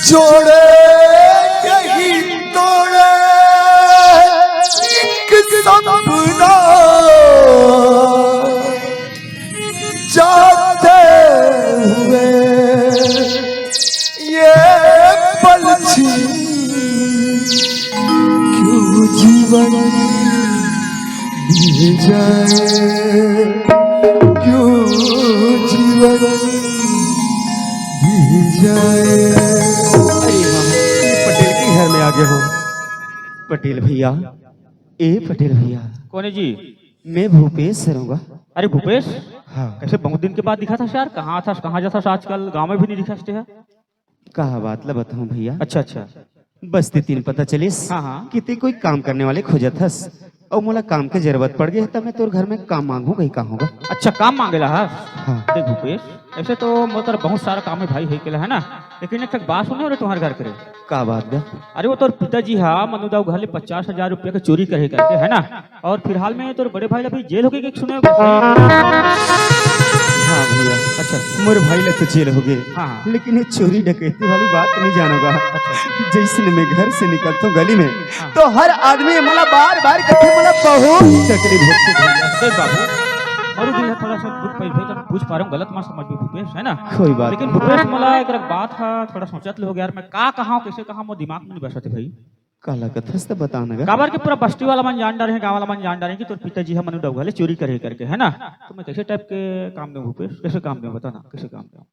जोड़े यही तोड़े एक सपना जाते हुए ये पल छिन क्यों जीवन ले जाए, क्यों जीवन ले जाए। अरे वाह, ये पटेल के घर में आगे हो। पटेल भैया, ए पटेल भैया। कौन है जी? मैं भूपेश रहूंगा। अरे भूपेश, हाँ। कैसे बहुत दिन के बाद दिखा था यार, कहाँ था, कहाँ जाता था आजकल, गाँव में भी नहीं दिखा था। का बात ला बताऊं भैया? अच्छा, अच्छा। बस्ती तीन पता चलिस हाँ, हाँ। कि ते कोई काम करने वाले खोजत हस, अउ मोला काम के जरूरत पड़ गई, तब मैं तोर घर में काम मांगू कहीं, का होगा? अच्छा, काम मांगेला हा? हाँ। देख भूपेश, ऐसे तो मोर बहुत सारा काम है भाई, है केला है ना, लेकिन एक ठक बात सुने रे तुम्हारे घर करे। का बात बा? अरे वो तोर पिताजी हा मनुदाऊ घर ले पचास हजार रुपया के चोरी करे करके है ना, और फिलहाल में तोर बड़े भाई ला भी जेल हो गए कि सुने हो? हाँ भैया, अच्छा। मोर भाई ला तो जेल हो गए, हाँ, हाँ। लेकिन ये चोरी डकैती वाली बात नहीं जानोगा। अच्छा। जैसे मैं घर से निकलता हूँ गली में, हाँ। तो हर आदमी मोला बार बार कहते, मोला बहुत तकलीफ होती है भैया। देख बाबू, और भी है थोड़ा सा दुख पाई भाई, तो पूछ पा रहा हूँ, गलत मत समझ भी भूपेश, है ना? कोई बात लेकिन नहीं। भूपेश मोला एक बात है, थोड़ा सोचत ले हो गया यार, मैं का कहा हूँ, कैसे कहा, मोर दिमाग में नहीं बैठा थे भाई। काला कथस त बता न गा। काबर के पूरा बस्ती वाला मन जान डारे हे, गांव वाला मन जान डारे हे कि तोर पिताजी ह मनु डउगा ले चोरी करे करके, है ना? तो मैं कैसे टाइप के काम देऊं भूपेश? कैसे काम देऊं बता ना, कैसे काम देऊं?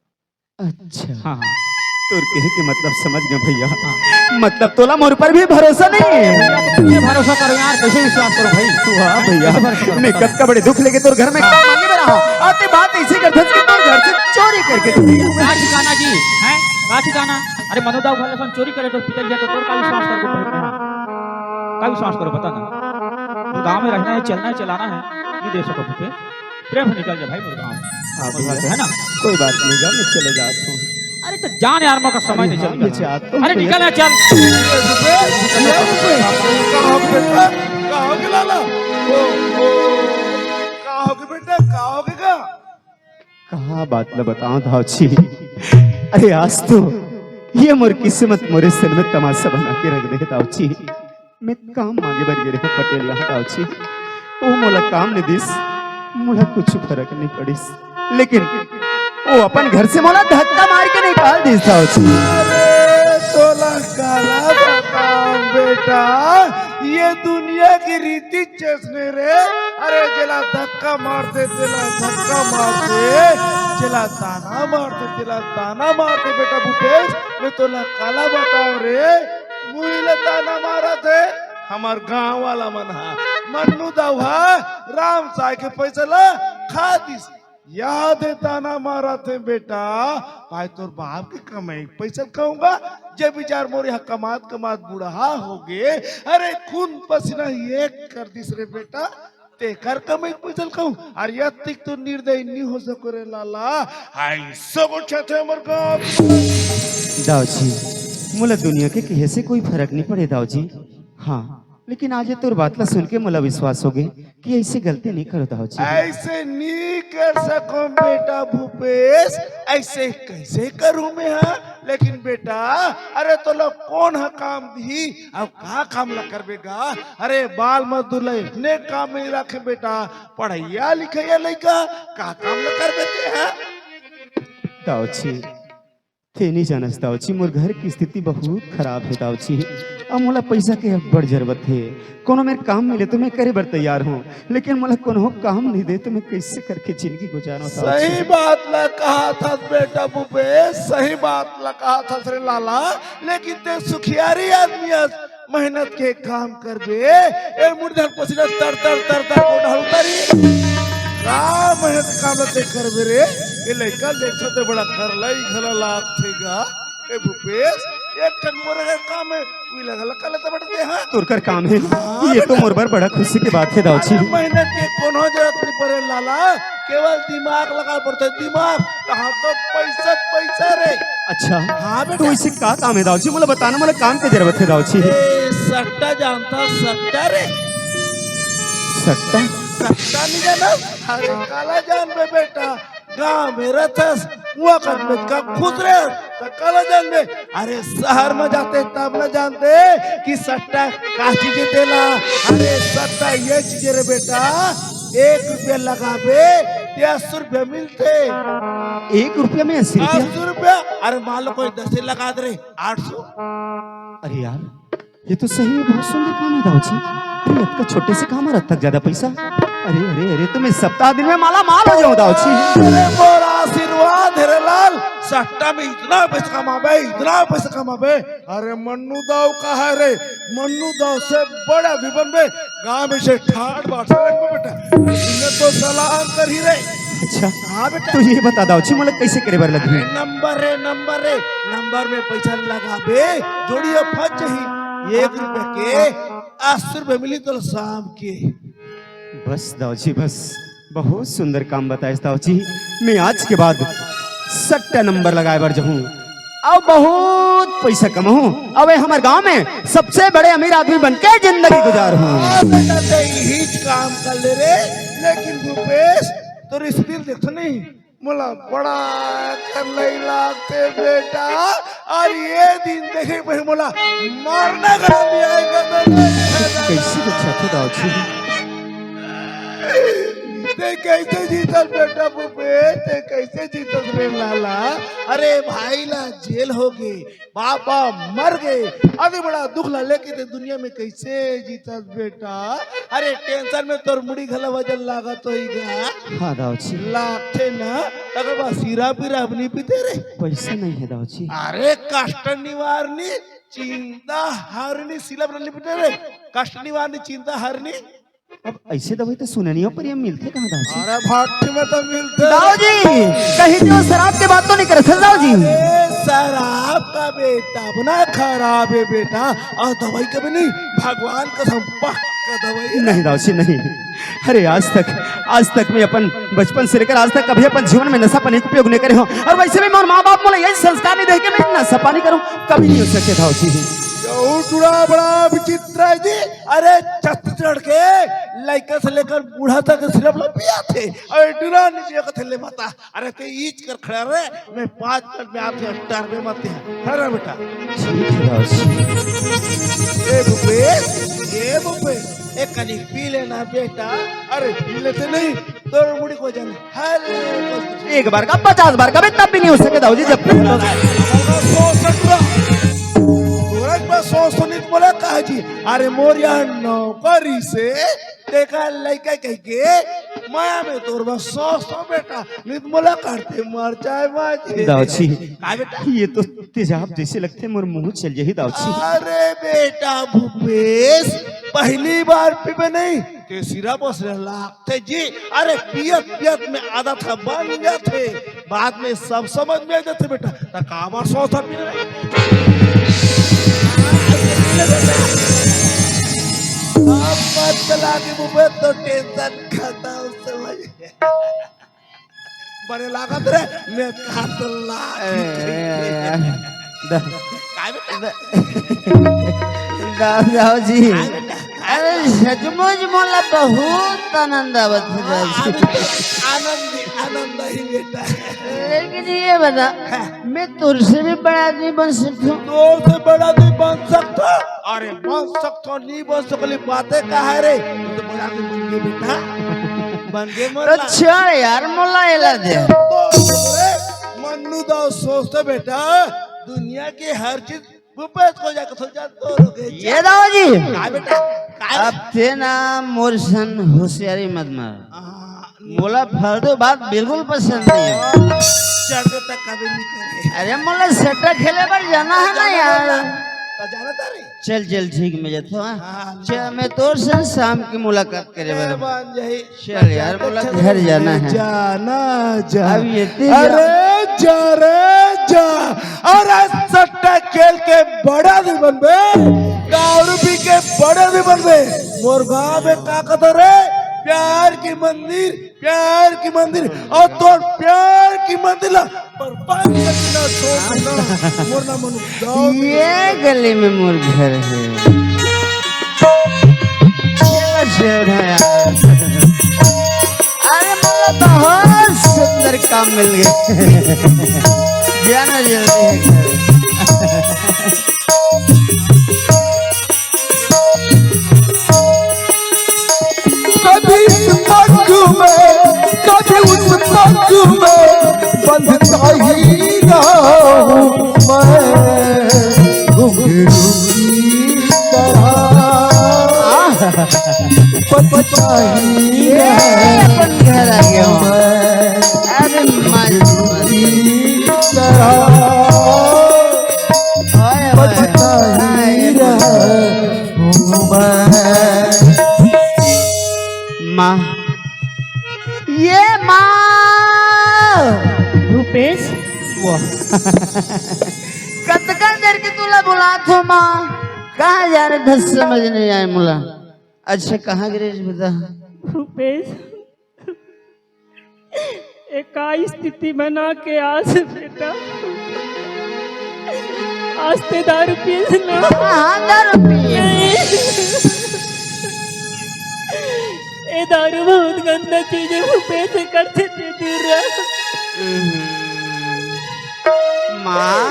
अच्छा। हाँ, हाँ। तोर कहे के मतलब समझ गया भैया। हाँ। मतलब तोला मोर पर भी भरोसा नहीं है। भैया, तो कैसे भरोसा करूं यार, कैसे विश्वास करूं भाई? वाह भैया, कैसे भरोसा करूं, मैं बता ना। कतका बड़े दुख लेके तोर घर में काम मांगे बर आहा हूं, अउ ते बात ऐसे करथस कि तोर घर से चोरी करके चली गई। का ठिकाना जी, हैं? का ठिकाना? अरे मनु दाऊ घर ले चोरी करे तो पिताजी तो तोर का विश्वास करके बोलते हैं। का विश्वास करो, बता ना। मोर गांव में रहना है, चलना है, चलाना है, नहीं दे सको भूपे। प्रेम से निकल जा भाई मोर गांव। हाँ मोर घर से, भैया, है ना? कोई बात नहीं गा, मैं चले जात हूँ। अरे तो जान यार, मौका समय अरे नहीं हाँ, चल मैं जात हूँ अरे भैया। निकल ना, चल। ए भूपे, ए भूपे, का हो गे बेटा? का हो गे लाला? ओ, ओ, का हो गे बेटा? का हो गे गा? कहाँ बात ल बताओ दाऊ जी। अरे आज तो ये मोर किस्मत मोरे सिर में तमाशा बना के रख दे दाऊ जी। मैं काम मांगे बर गे रहे पटेल यहाँ दाऊ जी। वो मोला काम नहीं दिस, मोला कुछ फर्क नहीं पड़िस, लेकिन वो अपन घर से मोला धक्का मार के निकाल दिस दाऊ जी। अरे तोला काला बताओ बेटा, ये दुनिया की रीति चेसने रे। अरे जेला धक्का मारथे तेला धक्का मारथे, जेला ताना मारथे तेला ताना मारथे। बेटा भूपेश, मैं तोला काला बताओ रे, मुही ला ताना मारत हे हमर गांव वाला मन हा। मन्नू दाऊ हा राम साय के पैसा ला खा दिस। याद हे ताना मारत हे बेटा, भाई तोर बाप के कमाई के पैसा कहूंगा, जे बिचार मोर यहाँ कमात कमात बुढ़ा हो गे। अरे खून पसीना एक कर दिस रे बेटा, तेकर कमाई के पैसा कहूं। अरे अतिक तो निर्दयी नहीं हो सको रे लाला, ऐसा गोठियाथे हमर गांव। दाऊ जी, मोला दुनिया के किहे से कोई फर्क नहीं पड़े दाऊ जी। हाँ, लेकिन आज ये तोर बात ला सुन के मोला विश्वास हो गे कि ऐसे गलती नहीं करो दाऊ जी। ऐसे नहीं कर सको बेटा भूपेश, ऐसे कैसे करूं मैं? हाँ, लेकिन बेटा, अरे तोला कौन हा काम दिही? अब का काम ला करबे गा? अरे बाल मजदूर ला इतने काम में रखे बेटा, पढ़ैया लिखैया लइका, का काम ला करबे ते हा? दाऊ जी, ते नहीं जानस दाऊ जी, मोर घर की स्थिति बहुत खराब हे दाऊ जी। अब मोला पैसा के अब्बड़ जरूरत हे। कोनो मेर काम मिले तो मैं करे बर तैयार हूँ, लेकिन मोला कोनो काम नहीं दे तो मैं कैसे करके जिंदगी गुजारूं दाऊ जी? सही बात ला कहा था बेटा भूपेश, सही बात ला कहा था रे लाला, लेकिन ते सुखियारी आदमी हस, मेहनत के काम करबे, ए मुड़ी धर पसीना तर तर तर तर गोड़ हल्का री। का मेहनत काम ते करबे रे? ए लइका देखत ते बड़ा करलई घला लागथे गा। ए भूपेश, एक ठन मोर घर काम हे, उही लगा लगा लेते बड़ते, हाँ? तोर कर काम हे। हाँ, ये तो बेटा। मोर बर बड़ा खुशी की बात हे दाऊ जी। अरे मेहनत के कोनो जरूरत नहीं पड़े लाला, केवल दिमाग लगा पड़ते, दिमाग। कहाँ तो पैसा पैसा रे। अच्छा, हाँ बेटा। तो इसे का काम हे दाऊ जी? मोला बताना, मोला काम के जरूरत हे दाऊ जी। ए, सट्टा जानता, सट्टा रे। सट्टा? सट्टा नहीं जाना? अरे काला जानबे बेटा, गांव में रहथस, वो कर में का खुश रहे, तो काला जानबे। अरे शहर में जाते तब न जानते कि सट्टा का चीज हे तेला। अरे सट्टा ये चीज रे बेटा, एक रुपया लगाबे, ते अस्सी रुपया मिलथे। एक रुपया में अस्सी रुपया? अस्सी रुपया। अरे मान लो कोई दस लगा दे रे, आठ सौ। अरे यार, ये तो सही में बहुत सुंदर काम हे दाऊ जी। अरे अतका छोटे से काम हे, अतका ज्यादा पैसा। अरे अरे अरे, तो मैं सप्ताह दिन में माला माल हो जाऊं दाऊ जी। अरे मोर आशीर्वाद हे रे लाल, सट्टा में इतना पैसा कमाबे, इतना पैसा कमाबे। अरे मन्नू दाऊ कहा रे, मन्नू दाऊ से बड़ा भी बनबे, गांव में से ठाठ बाट से रखबे बेटा। इन्हें तो सलाम करही रे। अच्छा, हाँ बेटा। तो ये बता दाऊ जी, मोला कैसे करे बर लगही? अरे नंबर रे, नंबर रे, नंबर में पैसा लगाबे, जोड़िया फंस जही। एक रुपया के अस्सी रुपया मिली तो शाम के। बस दाऊ जी, बस। बहुत सुंदर काम बताइस दाऊ जी। मैं आज के बाद सट्टा नंबर लगाए बर जाहूं, अउ बहुत पैसा कमाहूं, अउ हमर गांव में सबसे बड़े अमीर आदमी बनके जिंदगी गुजारहूं। हाँ बेटा, ते इहीच काम कर ले रे। लेकिन भूपेश, तोर स्पीड देखत नहीं, मोला बड़ा करलई लागथे बेटा, अउ ये दिन देखे भाई मोला मरना गरम नहीं आएगा। कैसे बचाथे दाऊ जी? ते कैसे जीतस बेटा भूपेश, ते कैसे जीतस रे लाला? अरे भाई ला जेल हो गे, बाबा मर गे, अभी बड़ा दुख ला लेके ते दुनिया में कैसे जीतस बेटा? अरे टेंशन में तोर मुड़ी घला वजन लागत होही गा। हाँ दाऊ जी। लागथे ना, तकर बाद सिरा पिरा अब नहीं पीते रे। पैसा नहीं हे दाऊ जी। अरे कष्ट निवारणी चिंता हरणी सिरा पिरा नहीं पीते रे। कष्ट निवारणी चिंता हरणी अब अइसे दवाई तो सुने नइ हों, पर ये मिलथे कहाँ दाऊ जी? अरे भट्टी में तो मिलथे। दाऊ जी, कहीं तो शराब के बात तो नइ करत हस दाऊ जी? अरे शराब का बेटा, अपना खराब हे बेटा, अउ दवाई कभी नहीं, भगवान कसम पक्का दवाई हे। नहीं दाऊ जी, नहीं। अरे आज तक, आज तक मैं अपन बचपन से लेकर आज तक कभी अपन जीवन में नशा पानी के उपयोग नइ करे हों, अउ वइसे भी मोर माँ बाप मोला यही संस्कार नइ दे हे कि मैं नशा पानी करहूँ, कभी नइ हो सके दाऊ जी। ये टुरा बड़ा विचित्र हे जी। अरे छत्तीसगढ़ के लइका से लेकर बूढ़ा तक शराब ल पियाथे, अउ टुरा नइ पिया कथे ले माता। अरे तें इच कर खड़ा रह, मैं पाँच मिनट में आथों, डरबे मत हे। खड़ा रह बेटा। ठीक हे दाऊ जी। ए भूपेश, ए भूपेश, एक कनी पी लेना बेटा। अरे पी लेते नहीं, तोर मुड़ी को जाने। हल्का एक बार का, पचास बार का भी तब भी नइ हो सके दाऊ जी, जब तक। सौ सौ टुरा। तोरा एक बार सौ सौ नइ बोला कहा जी। अरे मोर यहाँ नौकरी से तेकर लइका कहिके, माया में तोर बस सौ सौ बेटा, नइ तो मोला काटते मर जाए बाजी। दाऊ जी, का बेटा? ये तो तेजाब जइसे लगथे, मोर मुँह चल जाही दाऊ जी। अरे बेटा भूपेश, पहली बार पीबे नहीं, तें सिरा बस लागथे जी। अरे पियत पियत में आदत ह बन जाथे। बाद में सब समझ में आ जाथे बेटा। त काबर सौ सौ पी रहे? अब मत चला के मुंबई तो टेंशन खत्म समझ। बड़े लागत रे, मैं कहा तो ला। ए, द-, काय बेटा? द-, दाऊ जी। काय बेटा? अरे सचमुच मोला बहुत आनंद आवत हे दाऊ जी। आनंद, आनंद ही बेटा। लेकिन ये बता, हाँ। मैं तोर से भी बड़ा आदमी बन सकता हूँ? तोर से बड़ा आदमी बन सकता? अरे बन सकता, नहीं बन सकली, बातें का हे रे? तू तो बड़ा आदमी बन गए बेटा, बन गए तो मोला। छोड़ यार, मोला एला दे। तो रे, मन्नू दाऊ सोचते बेटा, दुनिया की हर चीज भूपेश को जाके सोचा तो रुके। ये दाऊ जी। का बेटा? का? अब तें ना मोर सन होशियारी मत मार। हाँ, मोला फालतू बात बिल्कुल पसंद नहीं हे। चढ़ के तक कभी नहीं करे। अरे मोला सट्टा खेले बर जाना हे ना यार। तो जाना था रे। चल चल ठीक, मैं जाता हूँ, हाँ। हाँ, चल, मैं तोर से शाम की मुलाकात करे बर। चल यार, मोला घर जाना हे। जाना, जा। अब ये तेज अरे जा रे जा। अरे सट्टा खेल के बड़ा नहीं बनबे, दारू पी के बड़ा नहीं बनबे। मोर गाँव में का कहता रे, प्यार की मंदिर, प्यार की मंदिर, अउ तोर प्यार की मंदिर ला बर्बाद कर देना, छोड़ देना। मोर ना मनु, जाओ। ये गली में मोर घर हे। ये बस ये उठाया। अरे मोला बहुत सुंदर काम मिल गए। जाना जल्दी हे घर। कभी इस पग में, कभी उस पग में, बंधता ही रहूं मैं घुंघरू की तरह। बंधता ही ये रहूं अपन घर आ गया हूँ। मैं अरे माय। घुंघरू की तरह। ओए, ओए। बंधता ही रहूं मैं। माँ, ये माँ। भूपेश। वाह। कतका देर के तोला बुलात हों माँ, कहाँ जा रहे थे समझ नहीं आए मोला। अच्छा कहाँ गिरे बता। भूपेश, ए का स्थिति बना के आस बेटा, आज तें दारू पिए ना। हाँ, दारू पिए। ए दारू बहुत गंदा चीज हे, भूपेश, एकर से तें दूर रह। माँ,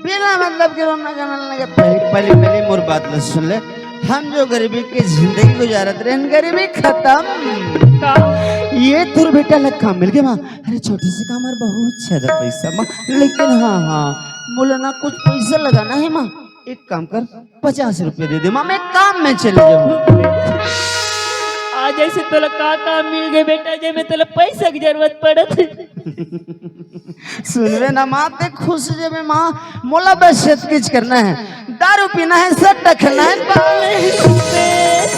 बिना मतलब के रोना गाना लगे। पहली, पहली, पहली मोर बात ल सुन ले। हम जो गरीबी के जिंदगी गुजारत रहेन, गरीबी खत्म। का? ये तोर बेटा ला काम मिल गया माँ। अरे छोटे से काम अउ बहुत ज्यादा पैसा माँ, लेकिन हाँ, हाँ, मोला ना कुछ पैसा लगाना हे माँ। एक काम कर, पचास रुपया दे दे माँ, मैं काम में चले जाऊँ। आज ऐसे तोला का काम मिल गए बेटा, जे में तोला पैसा की जरूरत पड़त हे? सुनबे ना माँ, तें खुश हो जाबे माँ, मोला बस एतकेच करना हे, दारू पीना हे, सट्टा खेलना हे, बस।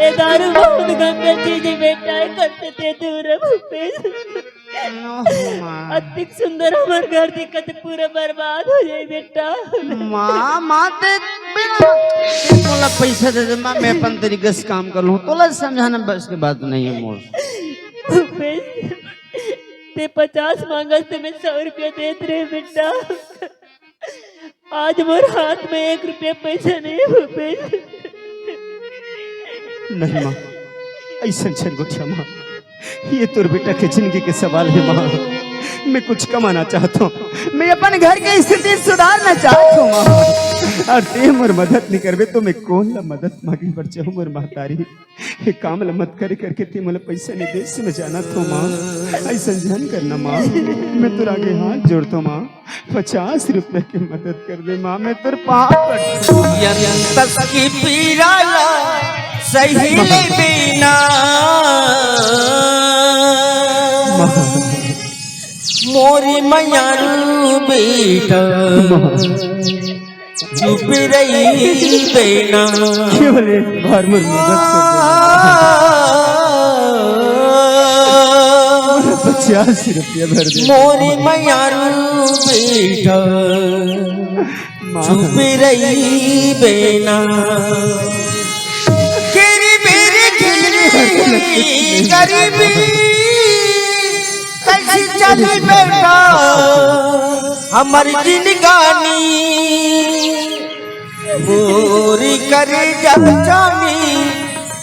ये दारू बहुत गंदा चीज है बेटा, ये करते थे दूर है भूपेश। अतिक सुंदर हमर घर दिखत पूरा बर्बाद हो जाए बेटा। माँ, माँ, ते बिना, ते तोला पैसा दे दे माँ, मैं अपन तरीके से काम कर लूँ। तोला समझाना बस के बात नहीं है मोर। भूपेश, ते पचास मांगस ते मैं सौ रुपया देत रहे बेटा। आज मोर हाथ में एक रुपया पैसा नहीं है भूपेश। नहीं माँ, ऐसा झन गोठिया माँ, ये तोर बेटा के जिंदगी के सवाल है माँ। मैं कुछ कमाना चाहत हूँ, मैं अपन घर के स्थिति सुधारना चाहत हूँ माँ। और ते मोर मदद नहीं करबे तो मैं कोन ला मदद मांगे बर जाऊँ मोर महतारी। ये काम ल मत करे करके ते मोला पैसा नहीं दे से मैं जानत हूँ माँ। ऐसा झन करना माँ, मैं तोर आगे हाथ जोड़त हूँ माँ। पचास रुपया के मदद कर दे माँ, मैं तोर पाँव पड़त हूँ। यंतस की पीड़ा ला सही ले बिना। मोरी मयारू बेटा, चुप रही बेना। केवल एक बार मोर मदद कर दे। पचास रुपया भर दे। मोरी मयारू बेटा, माँ। चुप रही बेना। केरी बेरी केरी गरीबी कैसी चली बेटा हमर जिंदगानी। मोरी करे जानी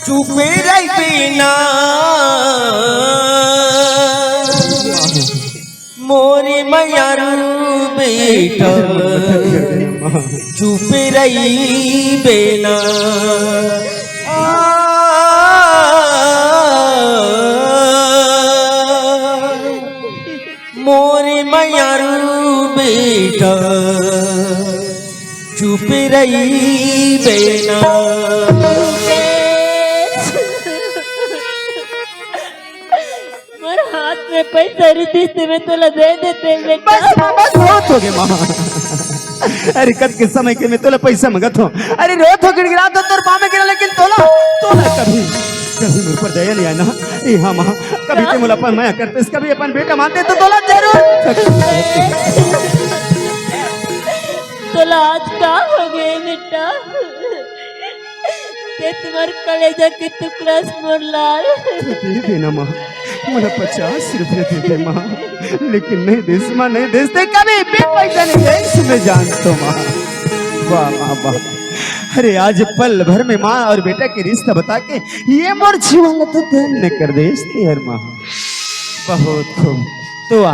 चुप रही बेना। मोरी मयारू बेटा, चुप रही बेना। आ, मोरी मयारू बेटा, चुप रही बेना। मोर हाथ में पैसा रहितिस ते मैं तोला दे देते बेटा। बस माँ, बस बहुत हो गए माँ। अरे कत के समय के मैं तोला पैसा मंगत हूँ। अरे रोत हो गिड़गिड़ात हो तोर पाँव में गिरा, लेकिन तोला, तोला कभी, कभी मोर पर दया नहीं आए ना। ए हाँ माँ, कभी ते मोला अपन मया करते, कभी अपन बेटा मानते तो तोला जरूर। तोला आज का हो गए बेटा? ते तुम्हार कलेजा के टुकड़ा से मोर लाल। दे देना माँ, मोला पचास रुपया दे दे माँ, लेकिन नहीं देस माँ, नहीं देस ते कभी भी पैसा नहीं देस मैं जानत हूँ माँ। वाह माँ वाह। अरे आज पल भर में माँ और बेटा के रिश्ता बता के ये मोर जीवन ला तो धन्य कर देस ते हर माँ। बहुत खूब। तो आ,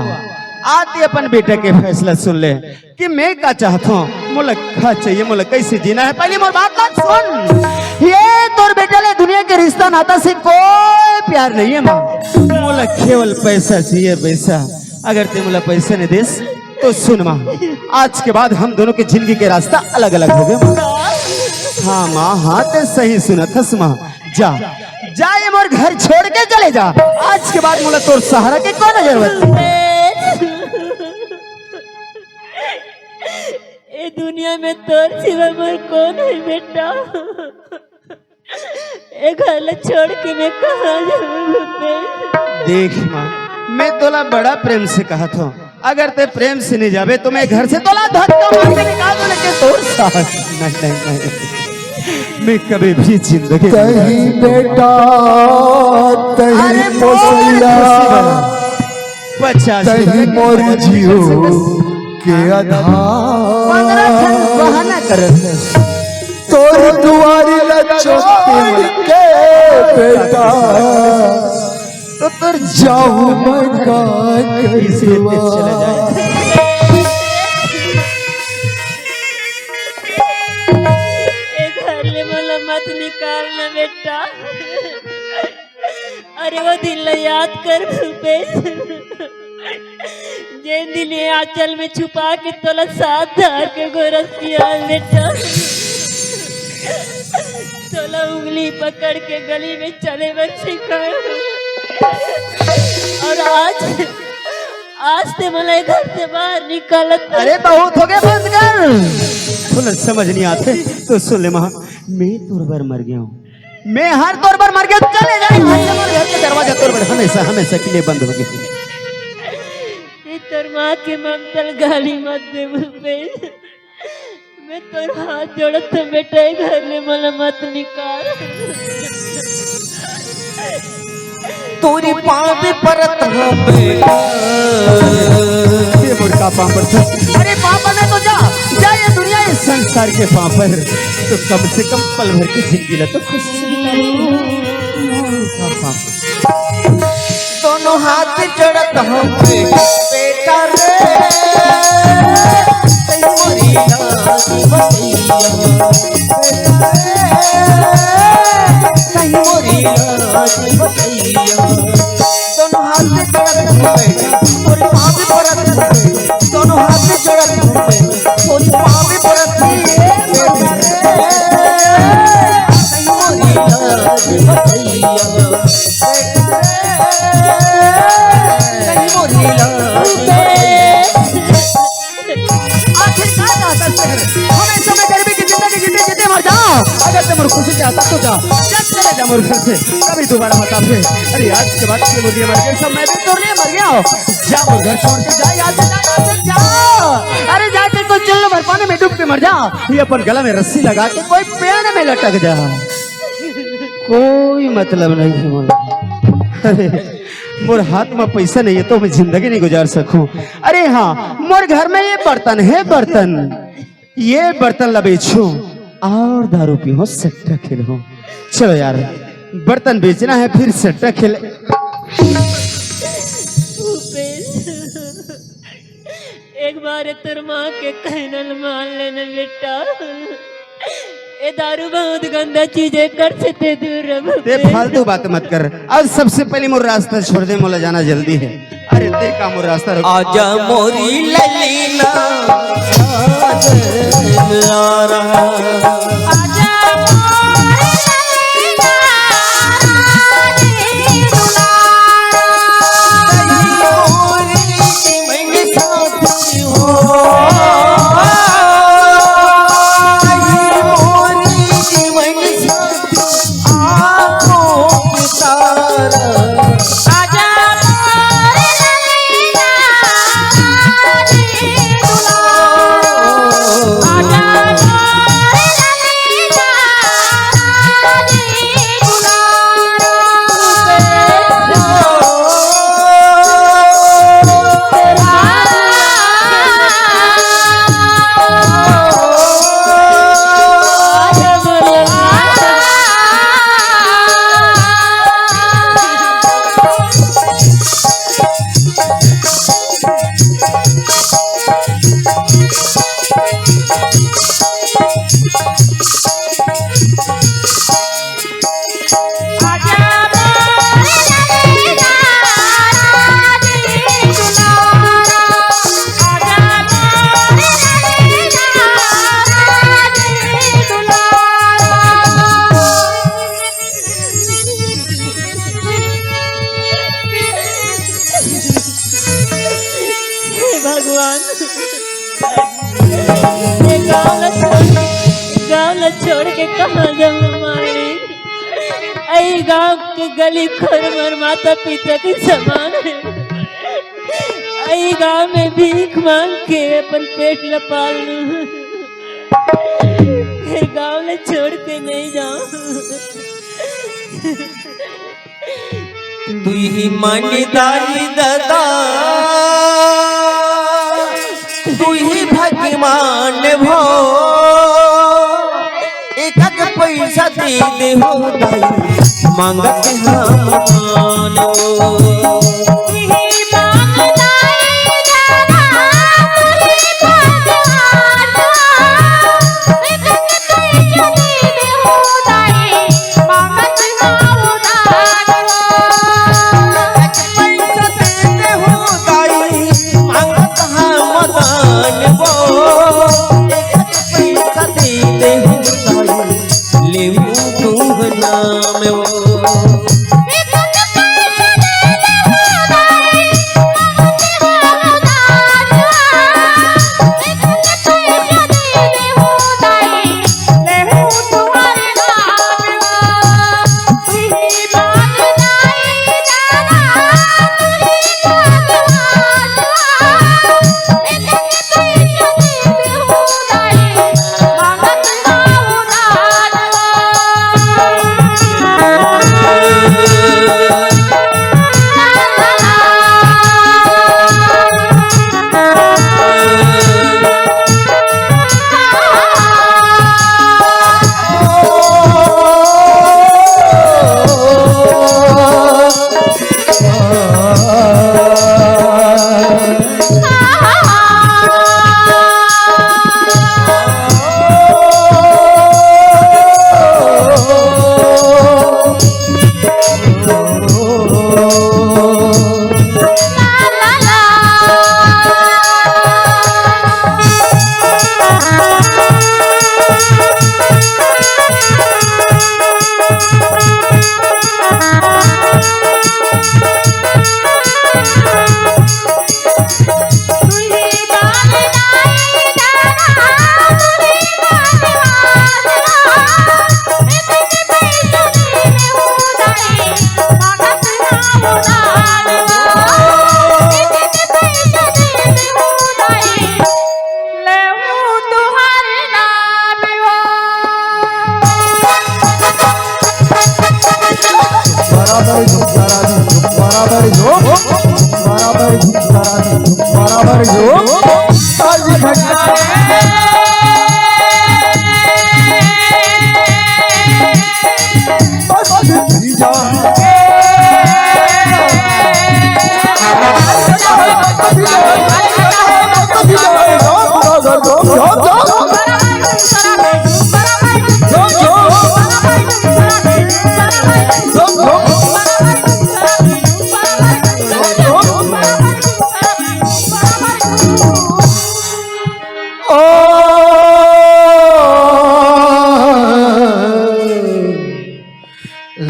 आ ते अपन बेटा के फैसला सुन ले। कि मैं का चाहत हूँ, मोला का चाहिए, मोला कैसे जीना है, पहले मोर बात ला सुन। ये तोर बेटा ले दुनिया के रिश्ता नाता से कोई प्यार नहीं है माँ, मोला केवल पैसा चाहिए, पैसा। अगर ते मोला पैसा नहीं देस तो सुन माँ, आज के बाद हम दोनों के जिंदगी के रास्ता अलग अलग हो गए माँ। हाँ माँ, हाँ ते सही सुनत हस माँ। जा, जा ये मोर घर छोड़ के चले जा। आज के बाद मोला तोर सहारा के कोनो जरूरत नहीं। ए दुनिया में तोर सिवा मोर कोन है बेटा? ए घर ला छोड़ के मैं कहाँ जाऊँ भूपेश? देख माँ, मैं तोला बड़ा प्रेम से कहत हूँ, अगर ते प्रेम से नहीं जाबे तो मैं घर से तोला धक्का मार के निकाल दूँ, लेकिन तोर साथ नहीं, नहीं, नहीं। मैं कभी भी जिंदगी नहीं तही रह सकता। बेटा, तही अरे मोर पोसैया, खुशी बा। पचास तही मोर जीव के आधार। पंद्रह ठन बहाना करत हस। तोर दुआरी ला छोड़ के बेटा, तो तोर जाऊँ मैं का इसलिए तेज चला जाए। ए घर ले मोला मत निकालना बेटा। अरे वो दिन ला याद कर भूपेश, जेन दिन ये आंचल में छुपा के तोला साथ धार के गोरस पिया बेटा, तोला उंगली पकड़ के गली में चले बर सिखाया। और आज, आज ते मोला घर से बाहर निकालत। अरे बहुत हो गया, बंद कर। तोला समझ नहीं आते तो सुन ले माँ, मैं तोर बर मर गया हूँ। मैं हर तोर बर मर गेंव, चले जा, आज से मोर घर के दरवाजा तोर बर हमेशा, हमेशा के लिए बंद हो गे। ये तोर माँ के ममता ल गाली मत दे भूपेश। मैं तोर हाथ जोड़त हंव बेटा, ए घर ले मोला मत निकाल। तोरी पाँव में परत हंव बेटा। ये मोर का पाँव परत हंव? अरे पाँव पर तो जा, जा, ये दुनिया, ये संसार के पाँव पर। तो कम से कम पल भर की जिंदगी ला तो खुशी से बिता। का पाँव पर? दोनों हाथ जोड़त हंव बेटा रे, तहीं मोरी लाज बचइया, बेटा रे, तहीं मोरी लाज बचइया। दोनों हाथ जोड़त हंव बेटा, तोर पाँव में परत हंव बेटा, दोनों हाथ जोड़त हंव बेटा, तोर पाँव में परत हंव बेटा रे, तहीं मोरी लाज बचइया। आखिर का चाहत हस? हमेशा मैं गरीबी की जिंदगी जीते जीते मर जांव। अगर तैं मोर खुशी चाहत हस तो जा, जा, चले जा मोर घर से, कभी दोबारा मत आबे। अरे आज के बाद ये मुर्गी मर गई, सब मैं भी तोर लिए मर गेंव। जा मोर घर छोड़ के जा, यहाँ से जा, यहाँ से जा। अरे जा, तैं तो चिल्लो भर पानी में डूब के मर जा, ये अपन गला में रस्सी लगा के कोई पेड़ में लटक जा। कोई मतलब नहीं है मोला। अरे, मोर हाथ में पैसा नहीं है तो मैं जिंदगी नहीं गुजार सकूं। अरे हाँ, मोर घर में ये बर्तन है, बर्तन, ये बर्तन ला बेचूं और दारू पीहूं, सट्टा खेलूं। चलो यार, बर्तन बेचना है, फिर सट्टा खेले। भूपेश, एक बार तोर माँ के कहना ल मान लेना बेटा। ए दारू बहुत गंदा चीज हे, एकर से तैं दूर रह तैं भूपेश। फालतू बात मत कर। अब सबसे पहले मोर रास्ता छोड़ दे, मोला जाना जल्दी हे। अरे तैं का मोर रास्ता रोक? आजा मोरी ललीना, आजा। हे भगवान, ये गांव ला छोड़, गांव ला छोड़ के कहाँ जाऊं मालिक? अई गांव के गली खोर मोर माता पिता के समान हे। अई गांव में भीख मांग के अपन पेट ला पाल लूं। ये गांव ला छोड़ के नहीं जाऊं। तुही मन दाई ददा, तुही भगवान भो, एकक पैसा दे दे हो दाई, मांगत हम मान।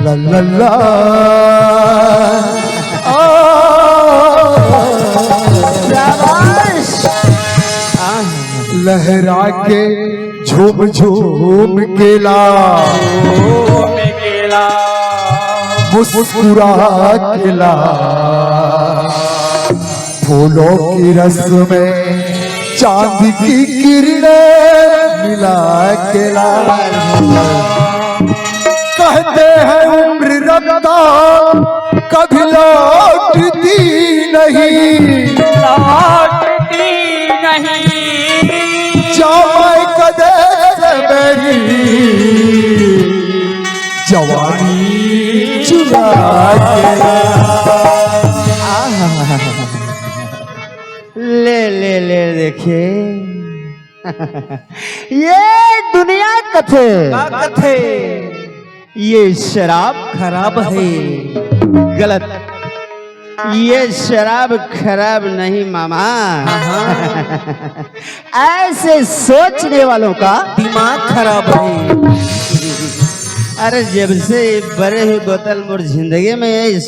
ला ला ला। आ। शाबाश। लहरा के झूम झूम के ला, मुस्कुरा के ला, फूलों की रस में चांद की किरणें मिला के ला। कहते हैं उम्र रखता कभी लौटती नहीं, लौटती नहीं। जामा कदे से मेरी जवानी चुरा के ला। ले, ले, ले, देखे। ये दुनिया कथे। का कथे? ये शराब खराब है। गलत। ये शराब खराब नहीं मामा। हाँ, हाँ। ऐसे सोचने वालों का दिमाग खराब है। अरे, जब से ये बरे हुए बोतल मोर जिंदगी में है, इस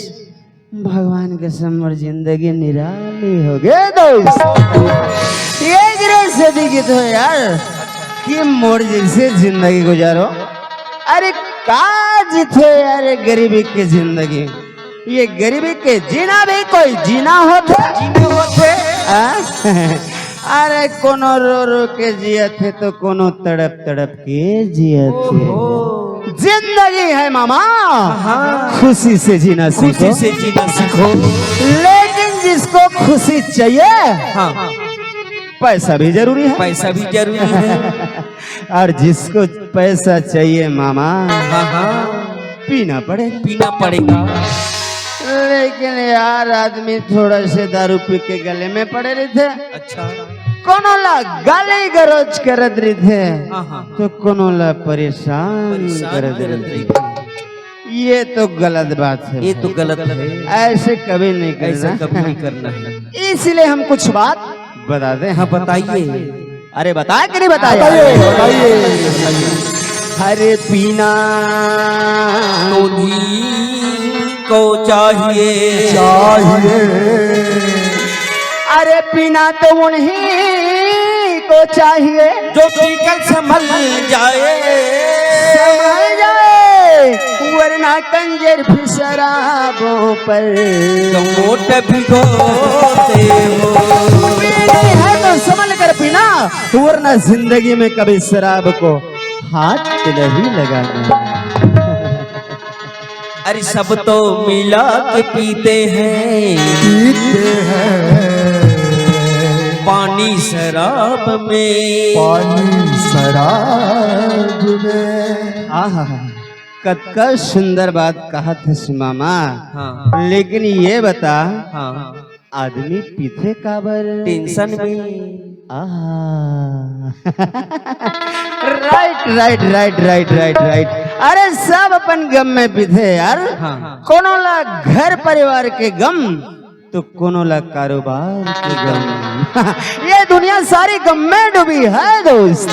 भगवान कसम, मोर जिंदगी निराली हो गे दोस्त। ये गिरे से दिखित हो यार कि मोर जैसे जिंदगी गुजारो। अरे का जीथे यार, ये गरीबी के जिंदगी, ये गरीबी के जीना भी कोई जीना होथे। जीना होथे। हाँ? अरे कोनो रो रो के जियत हे तो कोनो तड़प तड़प के जियत हे। ओहो। जिंदगी है मामा, हाँ। खुशी से जीना सीखो। खुशी से जीना सीखो। लेकिन जिसको खुशी चाहिए, हाँ। पैसा भी जरूरी है। पैसा भी जरूरी है। और जिसको पैसा चाहिए मामा, हाँ, हाँ। पीना पड़ेगा। पीना पड़ेगा। लेकिन यार, आदमी थोड़ा से दारू पी के गले में पड़े रहिथे। अच्छा। कोनो ला गाली गलौज करत रहिथे, हाँ, हाँ। तो कोनो ला परेशान परेशान करत करत रहिथे। रहिथे। ये तो गलत बात है ये भाई। तो गलत है। ऐसे कभी नहीं करना। ऐसे कभी नहीं करना है। इसलिए हम कुछ बात बता दें। हाँ, बताइए। अरे बताए कि नहीं बताए? बताइए, बताइए। अरे पीना तो उन्हीं को चाहिए। चाहिए। अरे पीना तो उन्हीं को चाहिए जो पीकर संभल जाए। संभल जाए, वरना कंजर फिर शराबों पर तो मोट भिगोते हो। नहीं है तो संभल कर पीना, वरना जिंदगी में कभी शराब को हाथ नहीं लगाना। अरे सब तो मिला के पीते हैं, पीते हैं। पानी शराब में। पानी शराब में। आहा, कतका सुंदर बात कहत हस मामा। हाँ। लेकिन ये बता, हाँ। आदमी पीथे काबर? टेंशन में। आहा। Right, right, right, right, right, right. अरे सब अपन गम में पीथे यार। हाँ। कोनो ला घर परिवार के गम, तो कोनो ला कारोबार के गम। ये दुनिया सारी गम में डूबी है दोस्त।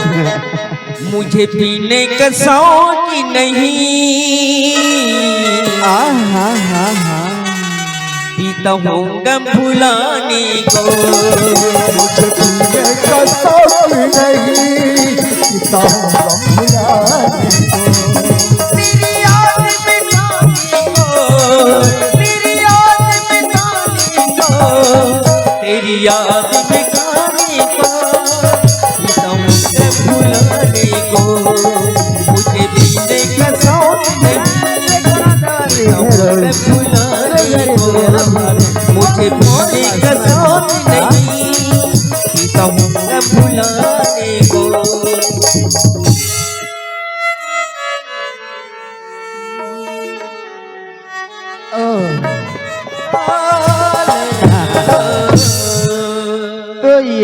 मुझे पीने का शौक नहीं। आहा, हा, हा। पीता हूँ गम भुलाने को। मुझे पीने का शौक नहीं, पीता हूँ गम भुलाने को। तेरी याद में तेरी याद में गाने को, तेरी याद में गाने को, तुमसे भुलाने को, मुझे पीने का शौक नहीं, तुमसे भुलाने को, मुझे पीने का शौक नहीं।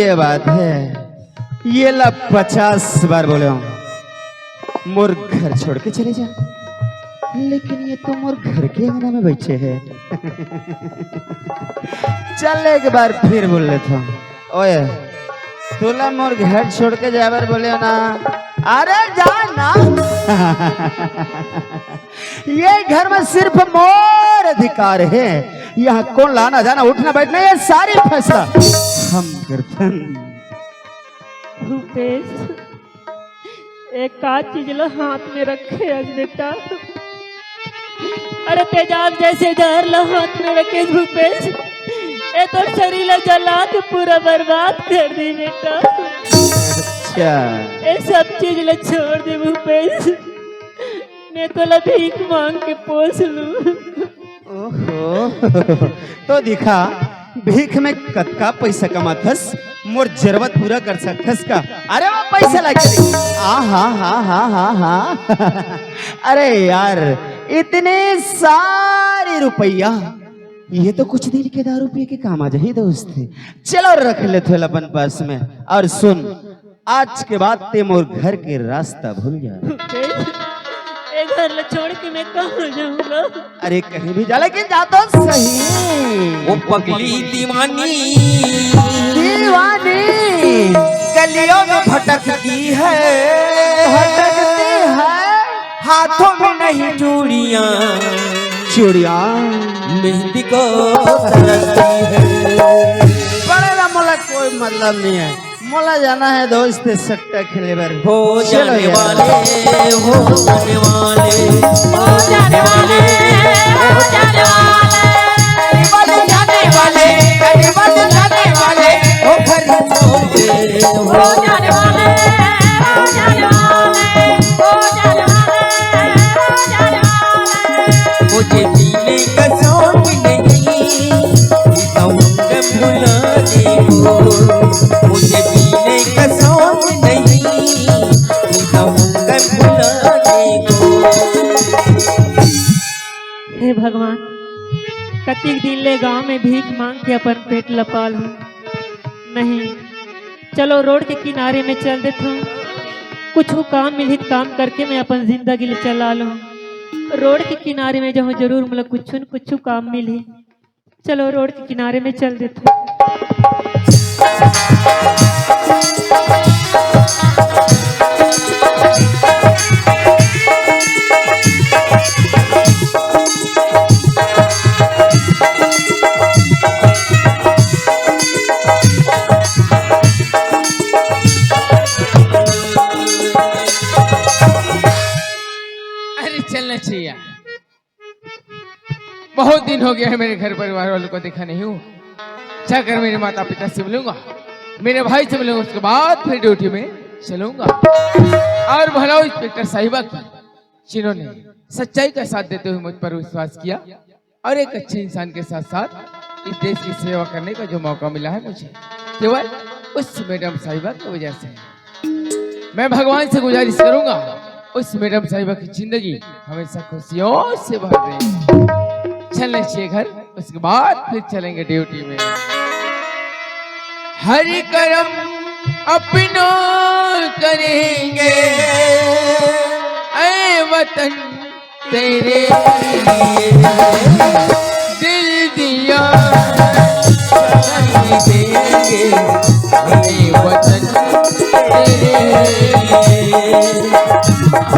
ये बात है, ये ला पचास बार बोले हूँ, मोर घर छोड़ के चले जा, लेकिन ये तो मोर घर के अंगना में बैठे हैं। चल, एक बार फिर बोल लेता हूँ। ओए, तोला मोर घर छोड़ के जाए बर बोले हो ना? अरे जा ना। ये घर में सिर्फ मोर अधिकार है। यहाँ कौन ला आना जाना, उठना बैठना, ये सारी फैसला हम करथन। भूपेश, एक का चीज ला हाथ में रखे हस बेटा। अरे तेजाब जैसे जहर ला हाथ में रखे हस भूपेश, ए तोर शरीर ला जला के पूरा बर्बाद कर दी बेटा। अच्छा। ए सब चीज ला छोड़ दे भूपेश, मैं तोला भीख मांग के पोस लूं। ओहो, तो दिखा, भीख में कतका पैसा कमाथस, मोर जरूरत पूरा कर सकथस का? अरे वो पैसा लाके दे। आ हा हा हा हा हा। अरे यार, इतने सारे रुपया, ये तो कुछ दिन के दारू पिए के काम आ जाही दोस्त। चलो रख ले थोड़ा अपन पास में। और सुन, आज के बाद ते मोर घर के रास्ता भूल जा। ए घर ला छोड़ के मैं कहाँ जाऊंगा? अरे कहीं भी जा, लेकिन जा तो सही। वो पगली दीवानी, दीवानी। गलियों में भटकती है, भटकती है। हाथों में नहीं चूड़ियां, चूड़ियां। मेहंदी को तरसती है। बड़े ला मोला कोई मतलब नहीं है। मोला जाना है दोस्त सट्टा खेले बर। हो चलो जाने यार। वाले, हो जाने वाले, हो जाने वाले, हो जाने वाले, करीबन जाने वाले, करीबन जाने वाले, हो घर छोड़ के, हो जाने वाले, हो जाने वाले, हो जाने वाले, हो जाने वाले। मुझे जीने का शौक नहीं, उम्र भुलाने को। मुझे जीने का शौक नहीं, उम्र भुलाने को। हे भगवान, कतिक दिन ले गांव में भीख मांग के अपन पेट ल पालहूं। नहीं, चलो रोड के किनारे में चल देथंव, कुछु काम मिलही त काम करके मैं अपन जिंदगी ल चला लूं। रोड के किनारे में जहूं जरूर मोला कुछु न कुछु काम मिलही। चलो रोड के किनारे में चल देथंव। अरे चलना चाहिए। बहुत दिन हो गया है, मेरे घर परिवार वालों को देखा नहीं हूँ। जाकर मेरे माता पिता से मिलूंगा, मेरे भाई से मिलूंगा, उसके बाद फिर ड्यूटी में चलूंगा। और भला इंस्पेक्टर साहिबा की, जिन्होंने सच्चाई का साथ देते हुए मुझ पर विश्वास किया और एक अच्छे इंसान के साथ साथ इस देश की सेवा करने का जो मौका मिला है मुझे, केवल उस मैडम साहिबा की वजह से। मैं भगवान से गुजारिश करूंगा, उस मैडम साहिबा की जिंदगी हमेशा खुशियों से भर दे। चलने चाहिए घर, उसके बाद फिर चलेंगे ड्यूटी में। हर कर्म अपना करेंगे, ऐ वतन तेरे लिए दिल दिया, जान देंगे, ऐ वतन तेरे लिए।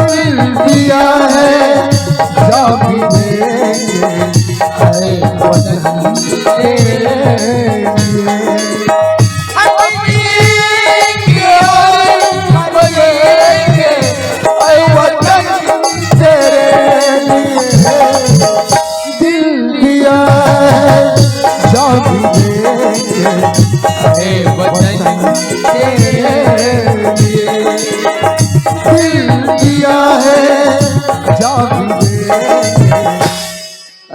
दिल दिया है, जान भी देंगे,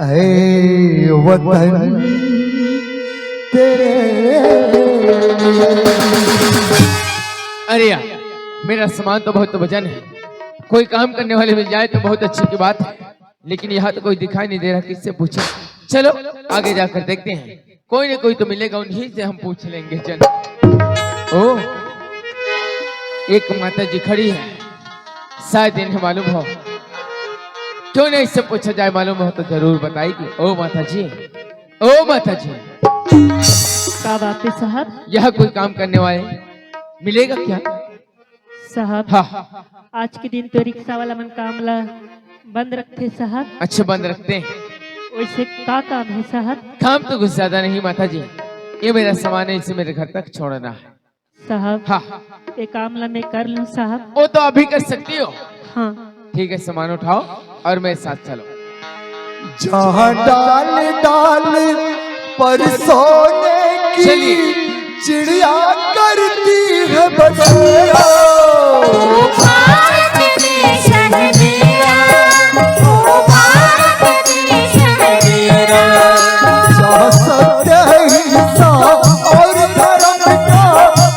ऐ वतन तेरे लिए। अरे यार, मेरा सामान तो बहुत वजन है, कोई काम करने वाले मिल जाए तो बहुत अच्छी की बात है, लेकिन यहाँ तो कोई दिखाई नहीं दे रहा, किससे पूछे? चलो आगे जाकर देखते हैं, कोई ना कोई तो मिलेगा, उन्हीं से हम पूछ लेंगे। चलो। ओ, एक माता जी खड़ी है, शायद इन्हें मालूम हो। क्यों नहीं, इससे पूछा जाए, मालूम हो तो जरूर बताएगी। ओ माता जी, ओ माता जी। का बात है साहब? यहाँ कोई काम करने वाले मिलेगा क्या? साहब, हाँ। आज के दिन तो रिक्शा वाला मन काम ला बंद रखते साहब। अच्छा, बंद रखते हैं। वैसे का काम है साहब? काम तो कुछ ज्यादा नहीं माता जी, ये मेरा सामान है, इसे मेरे घर तक छोड़ना है। साहब, हाँ। ये काम ला मैं कर लूँ साहब? वो तो अभी कर सकती हो। हाँ। ठीक है, सामान उठाओ और मेरे साथ चलो। जहाँ डाल डाल पर सोने की चलिए। चिड़िया करती है बसेरा। भारत देश है मेरा, ओ भारत देश है मेरा। जहाँ सत्य अहिंसा और धर्म का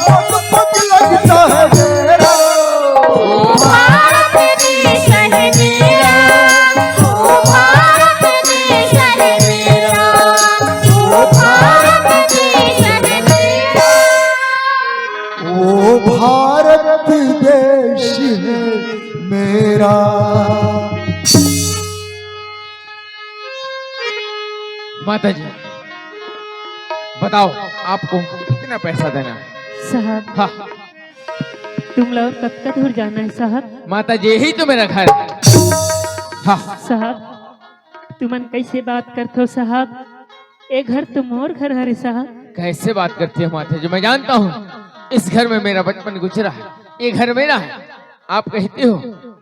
पग पग लगता है मेरा। ओ भारत देश है मेरा, ओ भारत देश है मेरा, ओ भारत देश है मेरा। वो भारत देश है मेरा। माता जी, बताओ, आपको कितना पैसा देना है? साहब, हाँ। तुम लोग कतका दूर जाना है साहब? माता जी, यही तो मेरा घर है। हाँ। साहब, तुमन कैसे बात करथो साहब? ये घर तो मोर घर हरे साहब। कैसे बात करती हो माता जी? मैं जानता हूँ, इस घर में मेरा बचपन गुजरा है, ये घर मेरा है। आप कहते हो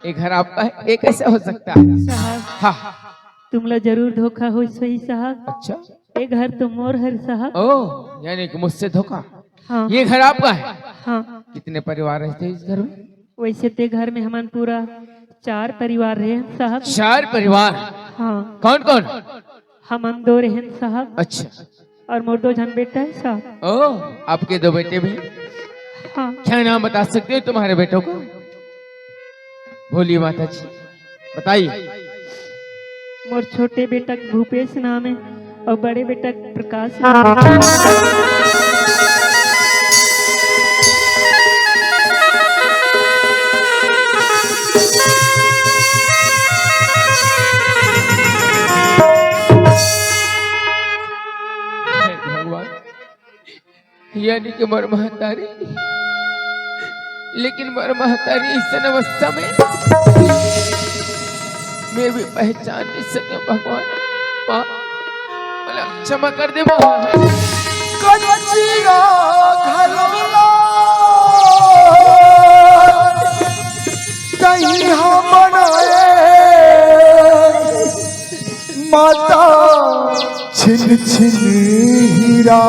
ये घर आपका है, ये कैसे हो सकता है? साहब, हाँ। तुमला जरूर धोखा होइस होही साहब। अच्छा। ये घर तो मोर हरे साहब। ओ, यानी कि मुझसे धोखा। हाँ। ये घर आपका है? हाँ। कितने परिवार रहते हैं इस घर में? वैसे ते घर में हमन पूरा चार परिवार रहे साहब। चार परिवार? हाँ। कौन कौन? हमन दो रहेन साहब। अच्छा। और मोर दो झन बेटा है साहब। ओ, आपके दो बेटे भी? हाँ। क्या नाम बता सकते हो तुम्हारे बेटों को? बोलिए माता जी, बताइए। मोर छोटे बेटा भूपेश नाम है और बड़े बेटा प्रकाश नाम है। हे भगवान, यानी कि मोर महतारी, लेकिन मोर महतारी अइसन अवस्था में मैं भी पहचान नहीं सके भगवान। माँ, मोला क्षमा कर दे माँ। कच्चिया घरौला तहीं बनाए माता छिन छिन हीरा,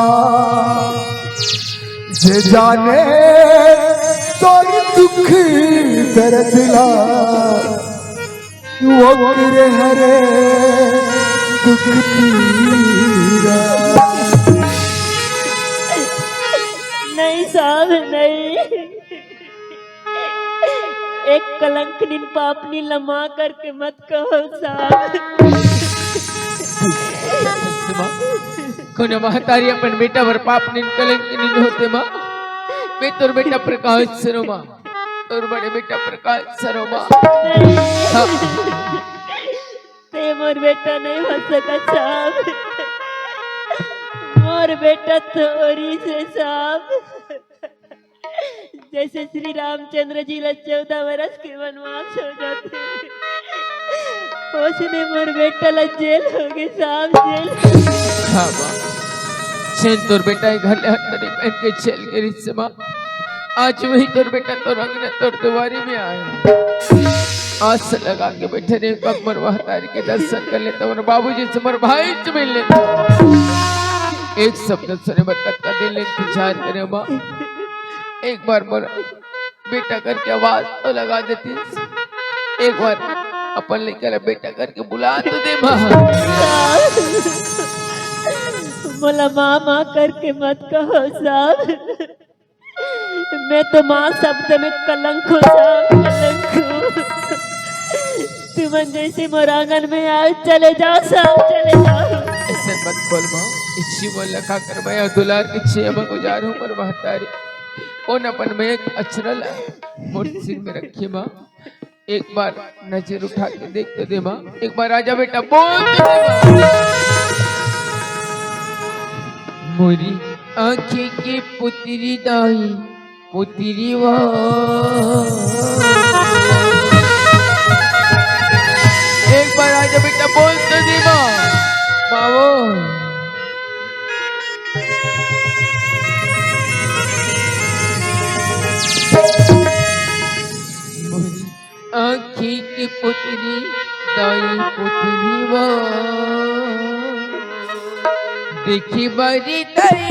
जे जाने तोर दुख दर्द ला, ओकरे हरे दुख पीरा। नहीं साहब, नहीं। एक कलंक नीन पाप नीन ला माँ करके मत कहो साहब। माँ, कोनो महतारी अपन बेटा बर पाप नीन कलंक नीन होथे माँ। मैं तोर बेटा प्रकाश सरों माँ, तोर बड़े बेटा प्रकाश सरों माँ। हाँ। ते मोर बेटा नहीं हो सकत साहब, मोर बेटा तोरी से साहब। जैसे श्री रामचंद्र जी ला चौदह बरस के वनवास हो जाथे, ओसने मोर बेटा ला जेल होगे साहब, जेल। हाँ माँ, जेन तोर बेटा घर ले हत्ता नहीं पहन के जेल गे रिहिस माँ, आज वही तोर बेटा तोर अंगना तोर दुवारी में आए। आस लगा के बैठे रहे, एक बार मोर महतारी के दर्शन कर लेता, मोर बाबूजी से, मोर भाई से मिल लेता। एक शब्द सुने बर कतका दिन ले इंतजार करे माँ। एक बार मोर बेटा करके आवाज तो लगा देती, एक बार अपन लइका ला बेटा करके बुला तो दे माँ। मोला माँ माँ करके मत कहो साहब, मैं तो माँ शब्द में कलंक हूँ साहब, कलंक हूँ। तुमन जैसे मोर आंगन में आए, चले जाओ साहब, चले जाओ। अइसन मत बोल माँ, इसी मोला का कर, मैं दुलार के छे में गुजार हूँ मोर महतारी। कोन अपन में एक अचरा ला मोर सिर में रखे माँ, एक बार नजर उठा के देख तो दे माँ, एक बार आजा बेटा, बोल तो दे माँ। मोरी आँखी की पुतरी दाई, पुतरी वो। एक बार आजा बेटा, बोल तो दे माँ, माँ वो। आँखी की पुतरी, दाई पुतरी वो। देखी बारी दाई।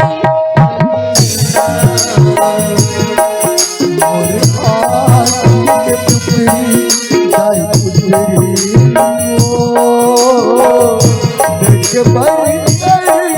मोर आँखी के पुतरी, दाई पुतरी वो। देख बारी दाई,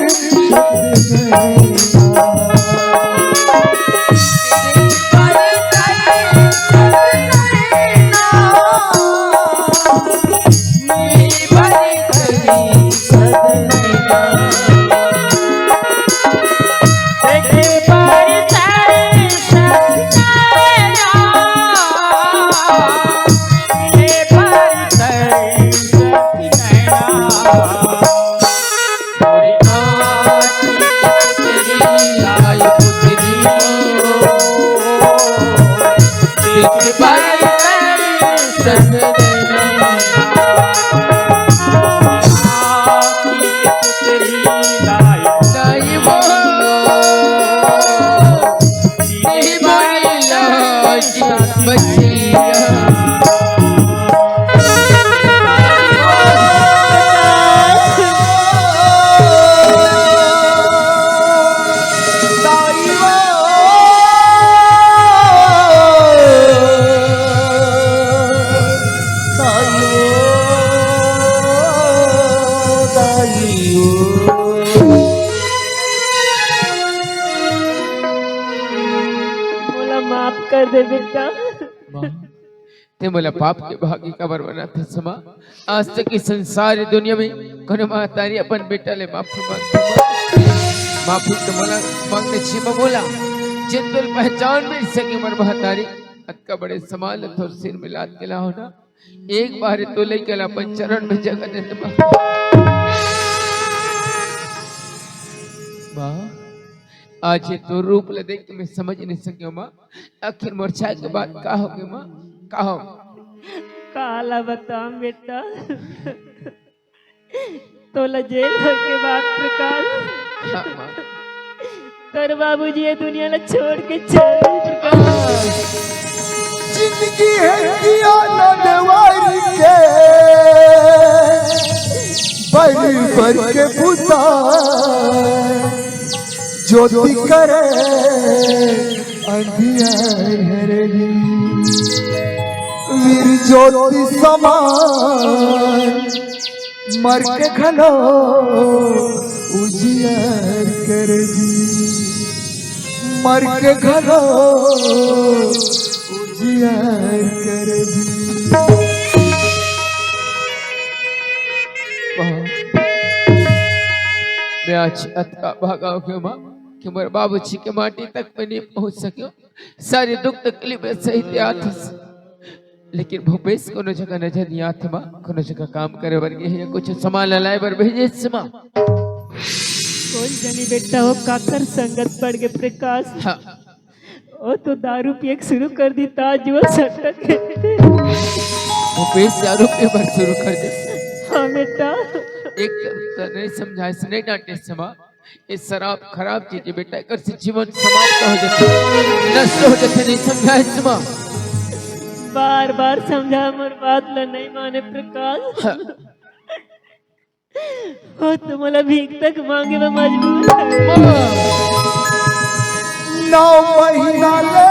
मोला माफ कर दे बेटा। माँ, ते मोला पाप के भागी काबर बनाथस माँ? आज तक इस संसार दुनिया में कोनो महतारी अपन बेटा ले माफी मांगथे माँ? माफी तो मोला मांगने छे माँ, मोला जेन तोल पहचान मिल सके मोर महतारी। अतका बड़े समान ल तोर सिर में लाद के लाहो ना, एक बार तो लइका ला अपन चरण में जगह दे दे माँ। माँ, आज ये तो रूप ला देख के मैं समझ नहीं सके माँ, आखिर मोर छाय के बाद का होगे माँ, का हो? काला बताम बेटा, तोला जेल होय के बाद प्रकाश, हाँ, माँ। तोर बाबूजी ये दुनिया ला छोड़ के चल दे प्रकाश। जिंदगी है किया ननवारी के, बरी बर के पुता, ज्योति करे अंधियार हरही। वीर ज्योति समान मर के घलो उजियार कर जी, मर के घलो उजियार कर जी। मैं आज अतका भागा हो गया माँ कि मोर बाबूजी के माटी तक मैं नहीं पहुँच सके। सारे दुख तकलीफ में सही आथस, लेकिन भूपेश कोनो जगह नजर नहीं आथे माँ, कोनो जगह काम करे बर गे हे या कुछ सामान ला लाए बर भेजे हे माँ। कोन जनी बेटा हो काकर संगत पड़ गे प्रकाश। हाँ। ओ तो दारू पिए के शुरू कर दी, ताज वो सटक के। भूपेश दारू पिए बर शुरू कर दे। हाँ बेटा। एक तो नहीं समझाए, नहीं डांटे से माँ। ये शराब खराब चीज हे बेटा, एकर से जीवन समाप्त हो जाथे, नष्ट हो जाथे, नहीं समझाए से माँ। बार बार समझा, मोर बात ला नहीं माने प्रकाश। हाँ। हो तो मोला भीख तक मांगे बर मजबूर हे। नौ महीना ले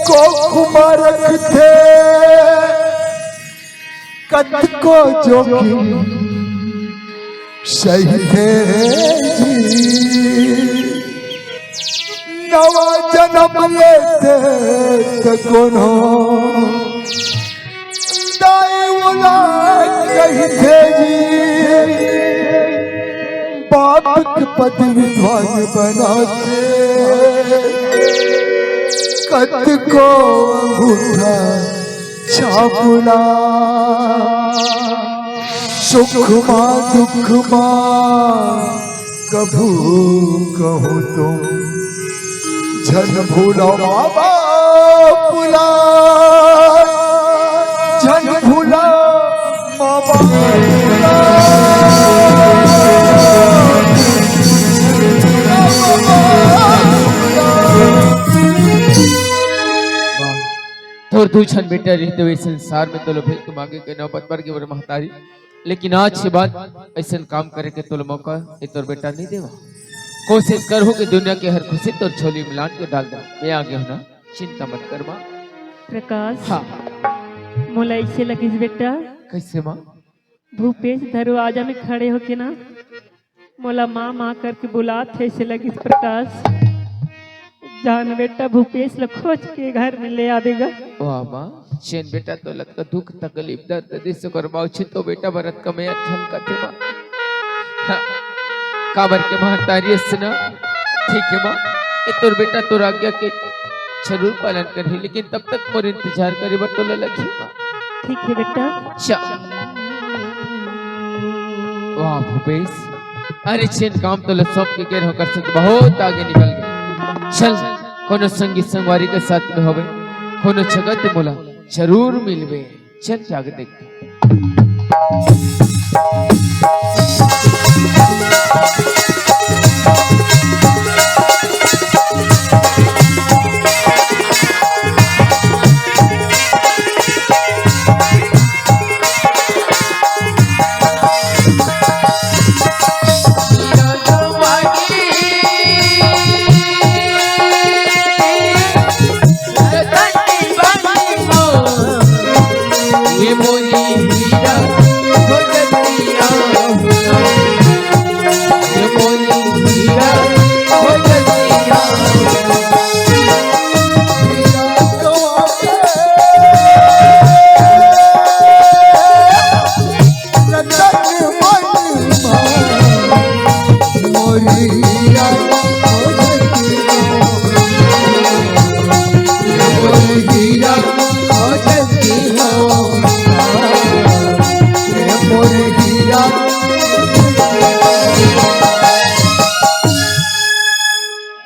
कोख म रखथे, कतको जोखिम सहिथे जी। नवा जनम लेथे त कोनो दाई ओला कहिथे जी। बाप के पदवी ध्वज बनाथे। कतको अंगूठा छाप ला, सुख मा दुख मा कभू कहूँ तुम, झन भूला माँ बाप ला, झन भूला माँ बाप ला। तोर दू झन बेटा रहिते हुए संसार में तोला भेज के मांगे के नौबत बर गे बर महतारी, लेकिन आज के बाद ऐसन काम करे के तोला मौका ए तोर बेटा नहीं देवा। कोशिश करहूँ कि दुनिया के हर खुशी तोर झोली में लान के डाल दे। मैं आ गया हूँ ना, चिंता मत कर माँ। प्रकाश, हाँ। मोला ऐसे लगिस बेटा। कैसे माँ? भूपेश दरवाजा में खड़े होके ना मोला माँ माँ करके बुलात हे, ऐसे लगिस प्रकाश। जान बेटा, भूपेश ल खोज के घर में ले आबे गा। वाह माँ, जेन बेटा तोला अतका दुख तकलीफ दर्द दिस ओकर बावजूद तो बेटा बर अतका मया झलकत हे माँ। हाँ, काबर के महतारी अस ना। ठीक हे माँ, ए तोर बेटा तोर आज्ञा के जरूर पालन करही, लेकिन तब तक मोर इंतजार करे बर तोला लगही माँ। ठीक हे बेटा। चल। वाह भूपेश, अरे जेन काम तोला सौंप के गे रहेंव ओकर से तो बहुत आगे निकल गे। चल, कोनो संगी संगवारी के साथ में होबे, कोनो जगह ते मोला जरूर मिलबे। चल जाके देखते।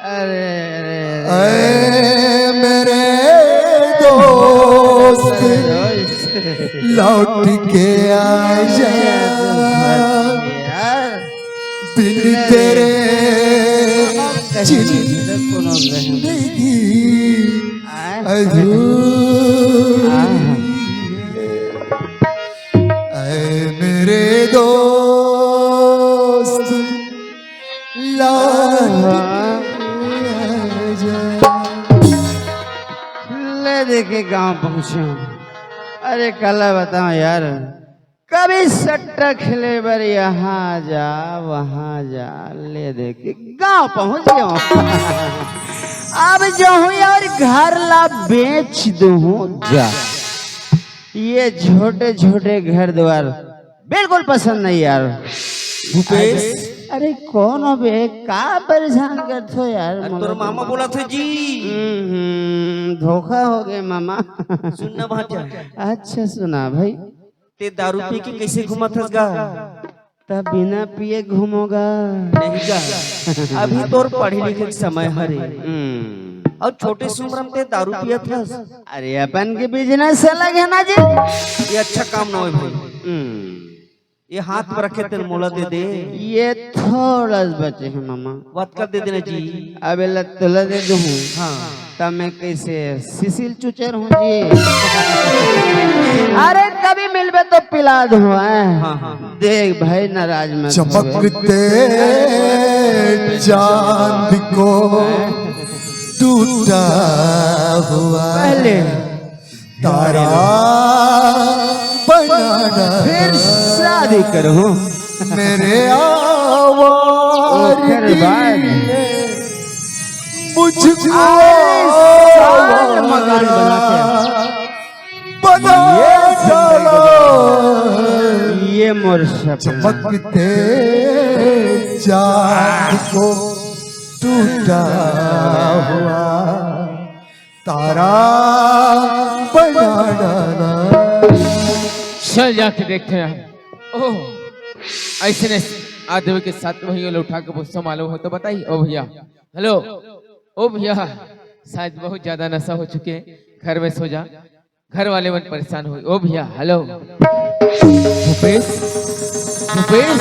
अरे, अरे, अरे। अरे मेरे दोस्त, लौट के आ जा। यार। बिन तेरे जिंदगी अधूरी। ऐ मेरे दोस्त, लौट के आ जा। ले दे के गांव पहुंचे हूं। अरे काला बताओ यार, कभी सट्टा खेले बर यहाँ जा, वहाँ जा, ले दे के गांव पहुंच गया हूं। अब जाहूं यार घर ला बेच दूं जा। ये छोटे छोटे घर द्वार बिल्कुल पसंद नहीं यार। भूपेश। अरे कौन हो बे, का परेशान करत हो यार? अरे तोर मामा बोलत हे जी। हम्म, धोखा हो गया मामा। सुनना भांचा। अच्छा सुना भाई। ते दारू पी के कैसे घूमत हस गा? तब बिना पिए घूमोगा। नहीं गा, अभी तोर पढ़े लिखे के समय हरे। हम्म। अउ छोटे से उम्र में ते दारू पियत हस। अरे अपन के बिजनेस अलग है ना जी। ये अच्छा काम ना होय भाई। हम्म। ये हाथ पर रखे तेल मोला दे दे। ये थोड़ा सा बचे हैं मामा। वतका दे देना जी। अब एला तोला दे दूं। हाँ। तब मैं कैसे सिसिल चुचर हूँ जी। अरे कभी मिलबे तो पिला दूं, हैं? हाँ, हाँ। देख भाई नाराज मत होवे। चमकते चांद को टूटा हुआ पहले तारा बनाना। फिर शादी करूं। मेरे आवारगी ने मुझको आवारा मकान बना के बना डाला। ये मोर सपना। चमकते चांद को टूटा हुआ तारा बना डाला। चल जाके देखते हैं। ओह, ऐसे ने आदमी के साथ वही वाला उठा के पूछता मालूम हो तो बताइए। ओ भैया, हेलो। ओ भैया, शायद बहुत ज्यादा नशा हो चुके हैं, घर में सो जा, घर वाले मन परेशान हो। ओ भैया, हेलो। भूपेश, भूपेश।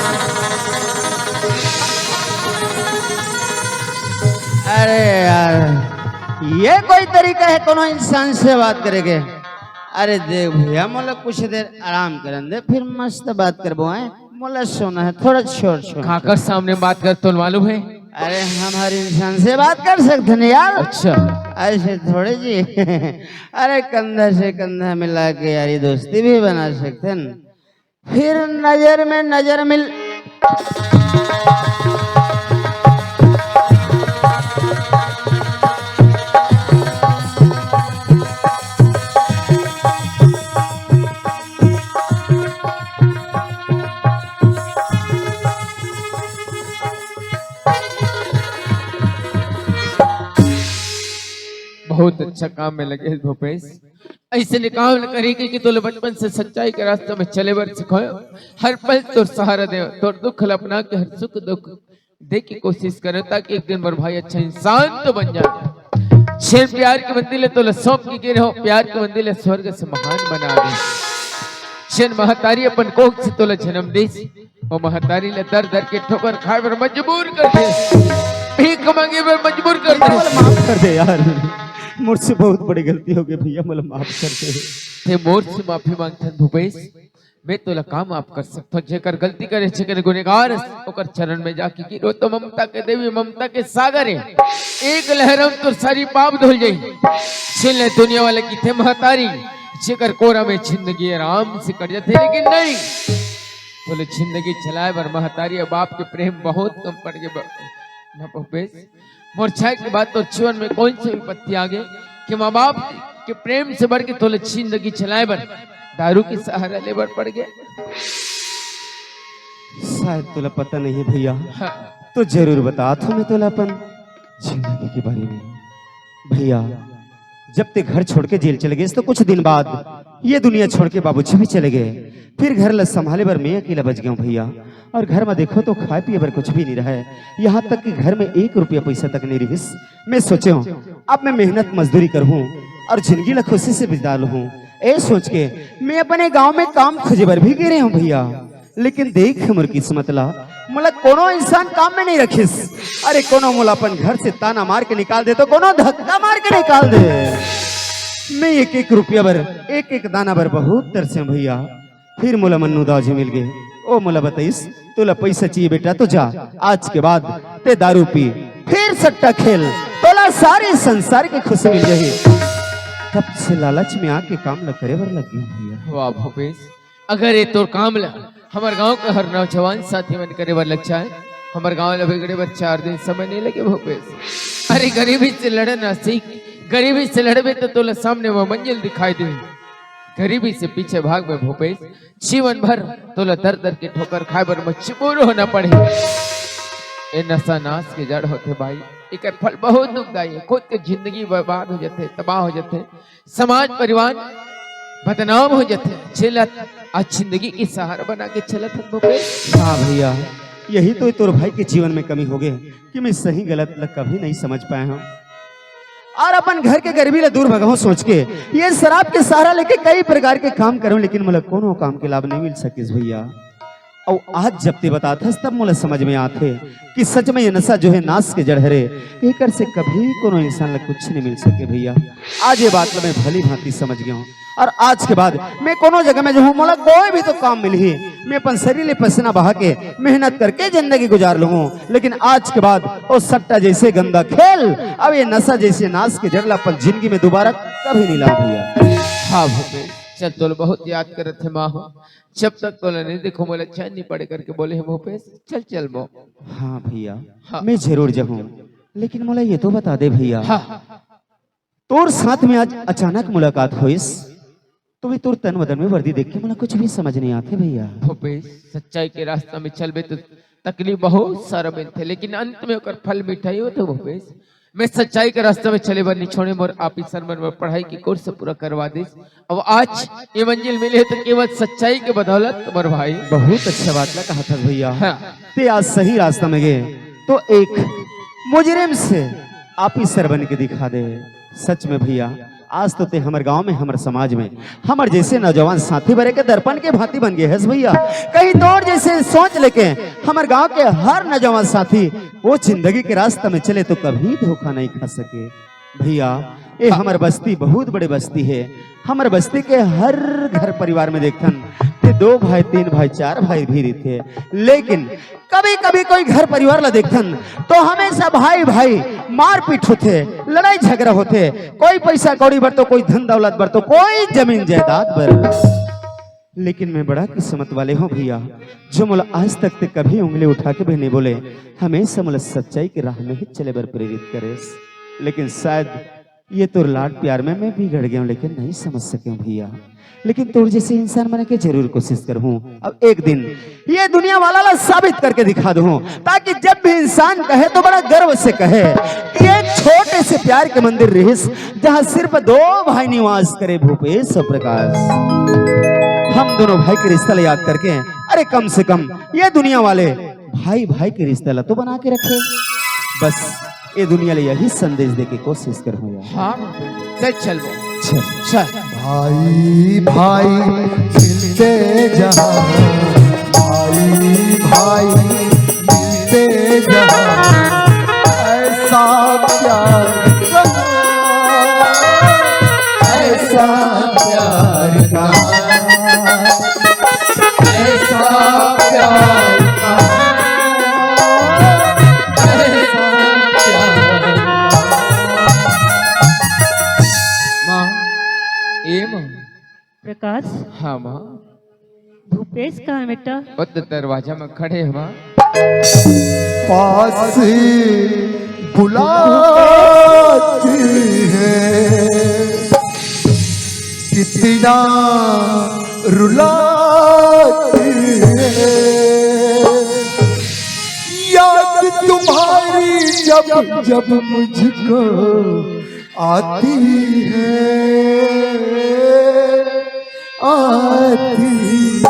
अरे यार, ये कोई तरीका है कोनो इंसान से बात करे के? अरे देख भैया, मोला कुछ देर आराम करन दे, फिर मस्त बात करबो, हैं? मोला सोना है, थोड़ा छोड़, छोड़, काकर छोड़। सामने बात कर, तो मालूम है? अरे, हम हर इंसान से बात कर सकते हैं यार। अच्छा। ऐसे थोड़े जी। अरे, कंधा से कंधा मिला के यारी दोस्ती भी बना सकते हैं। फिर नजर में नजर मिल। बहुत अच्छा काम में लगे भूपेश। ऐसे काम करे के कि तोले बचपन से सच्चाई के रास्ता में चले बर सिखायो। हर पल तोर सहारा दे, तोर दुख ल अपना के हर सुख दुख दे की कोशिश करे, ताकि एक दिन मोर भाई अच्छा इंसान तो बन जाए। छेन प्यार के मंदिर ले तोला सौंप के गिरे हो, प्यार के मंदिर ले स्वर्ग से महान बना दे। छेन महतारी अपन कोख से तोला जन्म दे, वो महतारी ले दर दर के ठोकर खाए बर मजबूर कर दे, भीख मांगे बर मजबूर कर दे। मोला माफ कर दे यार, मोर से बहुत बड़ी गलती हो गई भैया, मोला माफ कर दे। ते मोर से माफी मांगथन भूपेश, मैं तोला का माफ कर सकथव? जेकर गलती करे, जेकर गुनेगार, ओकर चरण में जाके गिरो तो ममता के देवी, ममता के सागर है। एक लहर में तोर सारी पाप धुल जाई। छीन ले दुनिया वाले की थे महतारी, जेकर कोरा में जिंदगी आराम से कट जाते, लेकिन नहीं, तोले जिंदगी चलाए बर महतारी और बाप के प्रेम बहुत कम पड़ गए ब-, ना भूपेश। मोर छाय के बाद तोर जीवन में कौन सी विपत्ति आ गई कि माँ बाप के प्रेम से बढ़ के तोले जिंदगी चलाए बर दारू के सहारा ले बर पड़ गया? शायद तोला पता नहीं है भैया। हाँ। तो जरूर बता थो मैं तोला अपन जिंदगी के बारे में। भैया, जब ते घर छोड़ के जेल चले गए तो कुछ दिन बाद ये दुनिया छोड़ के बाबूजी भी चले गए। फिर घर ला संभाले बर मैं अकेला बच गया हूँ भैया। और घर में देखो तो खाए पिए बर कुछ भी नहीं रहा है, यहाँ तक कि घर में एक रुपया पैसा तक नहीं रहिस। मैं सोचे हूँ अब मैं मेहनत मजदूरी करहूँ और जिंदगी ला खुशी से बिता लूँ। ए सोच के मैं अपने गांव में काम खोजे बर भी गिरे हूँ भैया, लेकिन देख मोर किस्मत ला, मोला कोनो इंसान काम में नहीं रखिस। अरे कोनो मोला अपन घर से ताना मार के निकाल दे तो कोनो धक्का मार के निकाल दे। मैं एक एक रुपया बर, एक एक दाना बर बहुत तरसे हूँ भैया। फिर मोला मन्नू दाऊ जी मिल गए। ओ मोला बताइस, तोला पैसा चाहिए बेटा तो जा, आज के बाद ते दारू पी, फिर सट्टा खेल, तोला सारे संसार की खुशी मिल जाही। तब से लालच में आके काम ला करे बर लग गया हूँ भैया। वाह भूपेश, अगर ये तोर काम ला हमर गांव के हर नौजवान साथी मन करे बर लग जाए, हमर गांव ला बिगड़े बर चार दिन समय नहीं लगे भूपेश। अरे गरीबी से लड़ना सीख, गरीबी से लड़बे तो तोला सामने वो मंजिल दिखाई दे। गरीबी से पीछे भागबे भूपेश, जीवन भर तोला दर दर के ठोकर खाए बर मजबूर होना पड़े। ये नशा नाश के जड़ होथे भाई, एकर फल बहुत दुखदाई है। खुद के जिंदगी बर्बाद हो जाथे, तबाह हो जाथे, समाज परिवार बदनाम हो जाथे। जेला आज जिंदगी के सहारा बना के चलत हन भूपेश। हाँ भैया, यही तो तोर भाई के जीवन में कमी हो गए कि मैं सही गलत ला कभी नहीं समझ पाए हूँ और अपन घर के गरीबी ला दूर भगाऊं सोच के ये शराब के सहारा लेके कई प्रकार के काम करूं, लेकिन मोला कोनो काम के लाभ नहीं मिल सकिस भैया। अउ आज जब ते बतात हस तब मोला समझ में आथे कि सच में ये नशा जो है नाश के जड़ हरे, एकर से कभी कोनो इंसान ला कुछ नहीं मिल सके भैया। आज ये बात ला मैं भली भांति समझ गया हूँ। और आज के बाद मैं कोनो जगह में जो हूँ, मोला कोई भी तो काम मिलही, मैं अपन शरीर ले पसीना बहा के मेहनत करके जिंदगी गुजार लूँ, लेकिन आज के बाद वो सट्टा जैसे गंदा खेल, अब ये नशा जैसे नाश के जड़ ला अपन जिंदगी में दोबारा कभी नहीं लाऊं भैया। हाँ भूपेश, चल तोला बहुत याद करत हे माँ हो, जब तक तोला नहीं देखो मोला चैन नहीं पड़े करके बोले हे भूपेश, चल चल बो। हाँ भैया, हाँ। मैं जरूर जाऊँ, लेकिन मोला ये तो बता दे भैया, हाँ। तोर साथ में आज अचानक मुलाकात होइस, तो भी तोर तन बदन में वर्दी देख के मोला कुछ भी समझ नहीं आथे भैया। भूपेश, सच्चाई के रास्ता में चलबे तो तकलीफ बहुत सारा मिलथे, लेकिन अंत में ओकर फल मीठा ही होथे भूपेश। मैं सच्चाई के रास्ता में चले बर नहीं छोड़े, मोर ऑफिसर मन मोर पढ़ाई के कोर्स पूरा करवा दिस। अब आज ये मंजिल मिले हे तो केवल सच्चाई के बदौलत, मोर भाई। बहुत अच्छा बात ला कहा था भैया। हाँ। ते आज सही रास्ता में गए तो एक मुजरिम से ऑफिसर बन के दिखा दे। सच में भैया, आज तो ते हमर गांव में, हमर समाज में, हमर जैसे नौजवान साथी बरे के दर्पण के भांति बन गए हस भैया। कहीं तोर जैसे सोच लेके हमर गांव के हर नौजवान साथी वो जिंदगी के रास्ता में चले तो कभी धोखा नहीं खा सके। भैया, ये हमर बस्ती बहुत बड़े बस्ती है। हमर बस्ती के हर घर परिवार में देखथन कि दो भाई, तीन भाई, चार भाई भी रहिथे, लेकिन कभी-कभी कोई घर परिवार ला देखथन तो हमेशा भाई-भाई मारपीट होथे, लड़ाई झगड़ा होथे, कोई पैसा कौड़ी बर तो, कोई धन दौलत बर तो, कोई जमीन जायदाद बर। लेकिन मैं बड़ा किस्मत वाले हूँ भैया, जो मोला आज तक ते कभी उंगली उठा के भी नहीं बोले, हमेशा मोला सच्चाई के राह में ही चले बर प्रेरित करेस। लेकिन शायद ये तोर लाड प्यार में मैं बिगड़ गया हूँ, लेकिन नहीं समझ सके हूँ भैया। लेकिन तोर जैसे इंसान बने के जरूर कोशिश करूँ। अब एक दिन ये दुनिया वाला ला साबित करके दिखा दूँ, ताकि जब भी इंसान कहे तो बड़ा गर्व से कहे कि एक छोटे से प्यार के मंदिर रिहिस, जहाँ सिर्फ दो भाई निवास करे, भूपेश और प्रकाश। हम दोनों भाई के रिश्ता ला याद करके, अरे, कम से कम ये दुनिया वाले भाई भाई के रिश्ता ला तो बना के रखे। बस ये दुनिया ला यही संदेश दे के कोशिश करहूँ यार। हाँ, चल, चल वो। चल। चल। भाई भाई मिलते जहाँ, भाई भाई मिलते जहाँ, ऐसा प्यार कहाँ, ऐसा प्यार कहाँ, ऐसा प्यार कहाँ, ऐसा प्यार कहाँ। माँ, ए माँ। प्रकाश। हाँ माँ। भूपेश कहाँ है बेटा? वो तो दरवाजा में खड़े हैं माँ। पास बुलाती है, कितना रुलाती है, याद तुम्हारी जब जब मुझको आती है, आती है।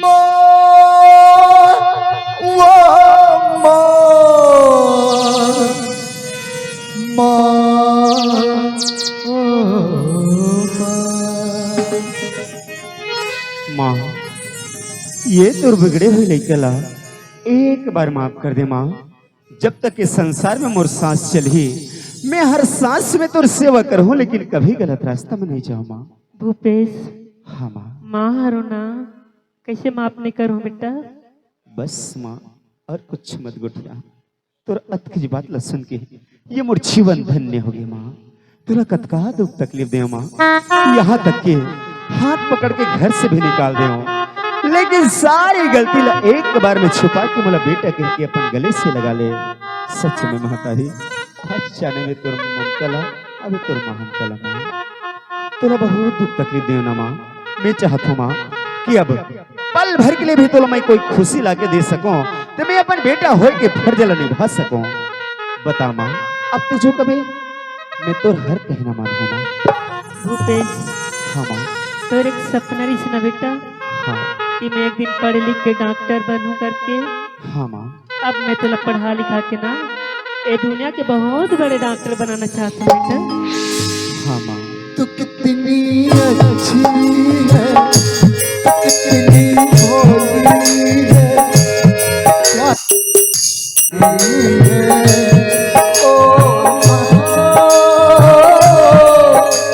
माँ, वो माँ, माँ, ओ माँ। माँ, ये तोर बिगड़े हुए लइका ला एक बार माफ कर दे माँ। जब तक ये संसार में मोर सांस चलही, मैं हर सांस में तोर सेवा करहूँ, लेकिन कभी गलत रास्ता में नहीं जाऊँ माँ। भूपेश। हाँ माँ। माँ हरो ना, कैसे माफ नहीं करूँ बेटा? बस माँ, और कुछ मत गोठिया। तोर अतकी बात ला सुन के ये मोर जीवन धन्य हो गए माँ। तोला कतका दुख तकलीफ दे माँ, यहाँ तक के हाथ पकड़ के घर से भी निकाल दे, लेकिन सारी गलती ला एक बार में छुपा के मोला बेटा कह के अपन गले से लगा ले। सच में महतारी, आज जाने में तोर ममता ला, अभी तोर महानता ला माँ। तोला बहुत दुख तकलीफ देव ना माँ। मैं चाहत हूँ माँ कि अब पल भर के लिए भी तोला मैं कोई खुशी लाके दे सकूं, तो मैं अपन बेटा होय के फर्ज ला निभा सकूं। बता माँ, अब ते जो कबे मैं तोर हर कहना मानहूँ माँ। भूपेश। हाँ माँ। तोर एक सपना रहिस ना बेटा, हाँ। कि मैं एक दिन पढ़ लिख के डॉक्टर बनूं करके। हाँ माँ। अब मैं तोला पढ़ा लिखा के ना ए दुनिया के बहुत बड़े डॉक्टर बनाना चाहता हूँ बेटा। हाँ माँ। तू कितनी अच्छी है, तू कितनी भोली है, क्या है? ओ माँ,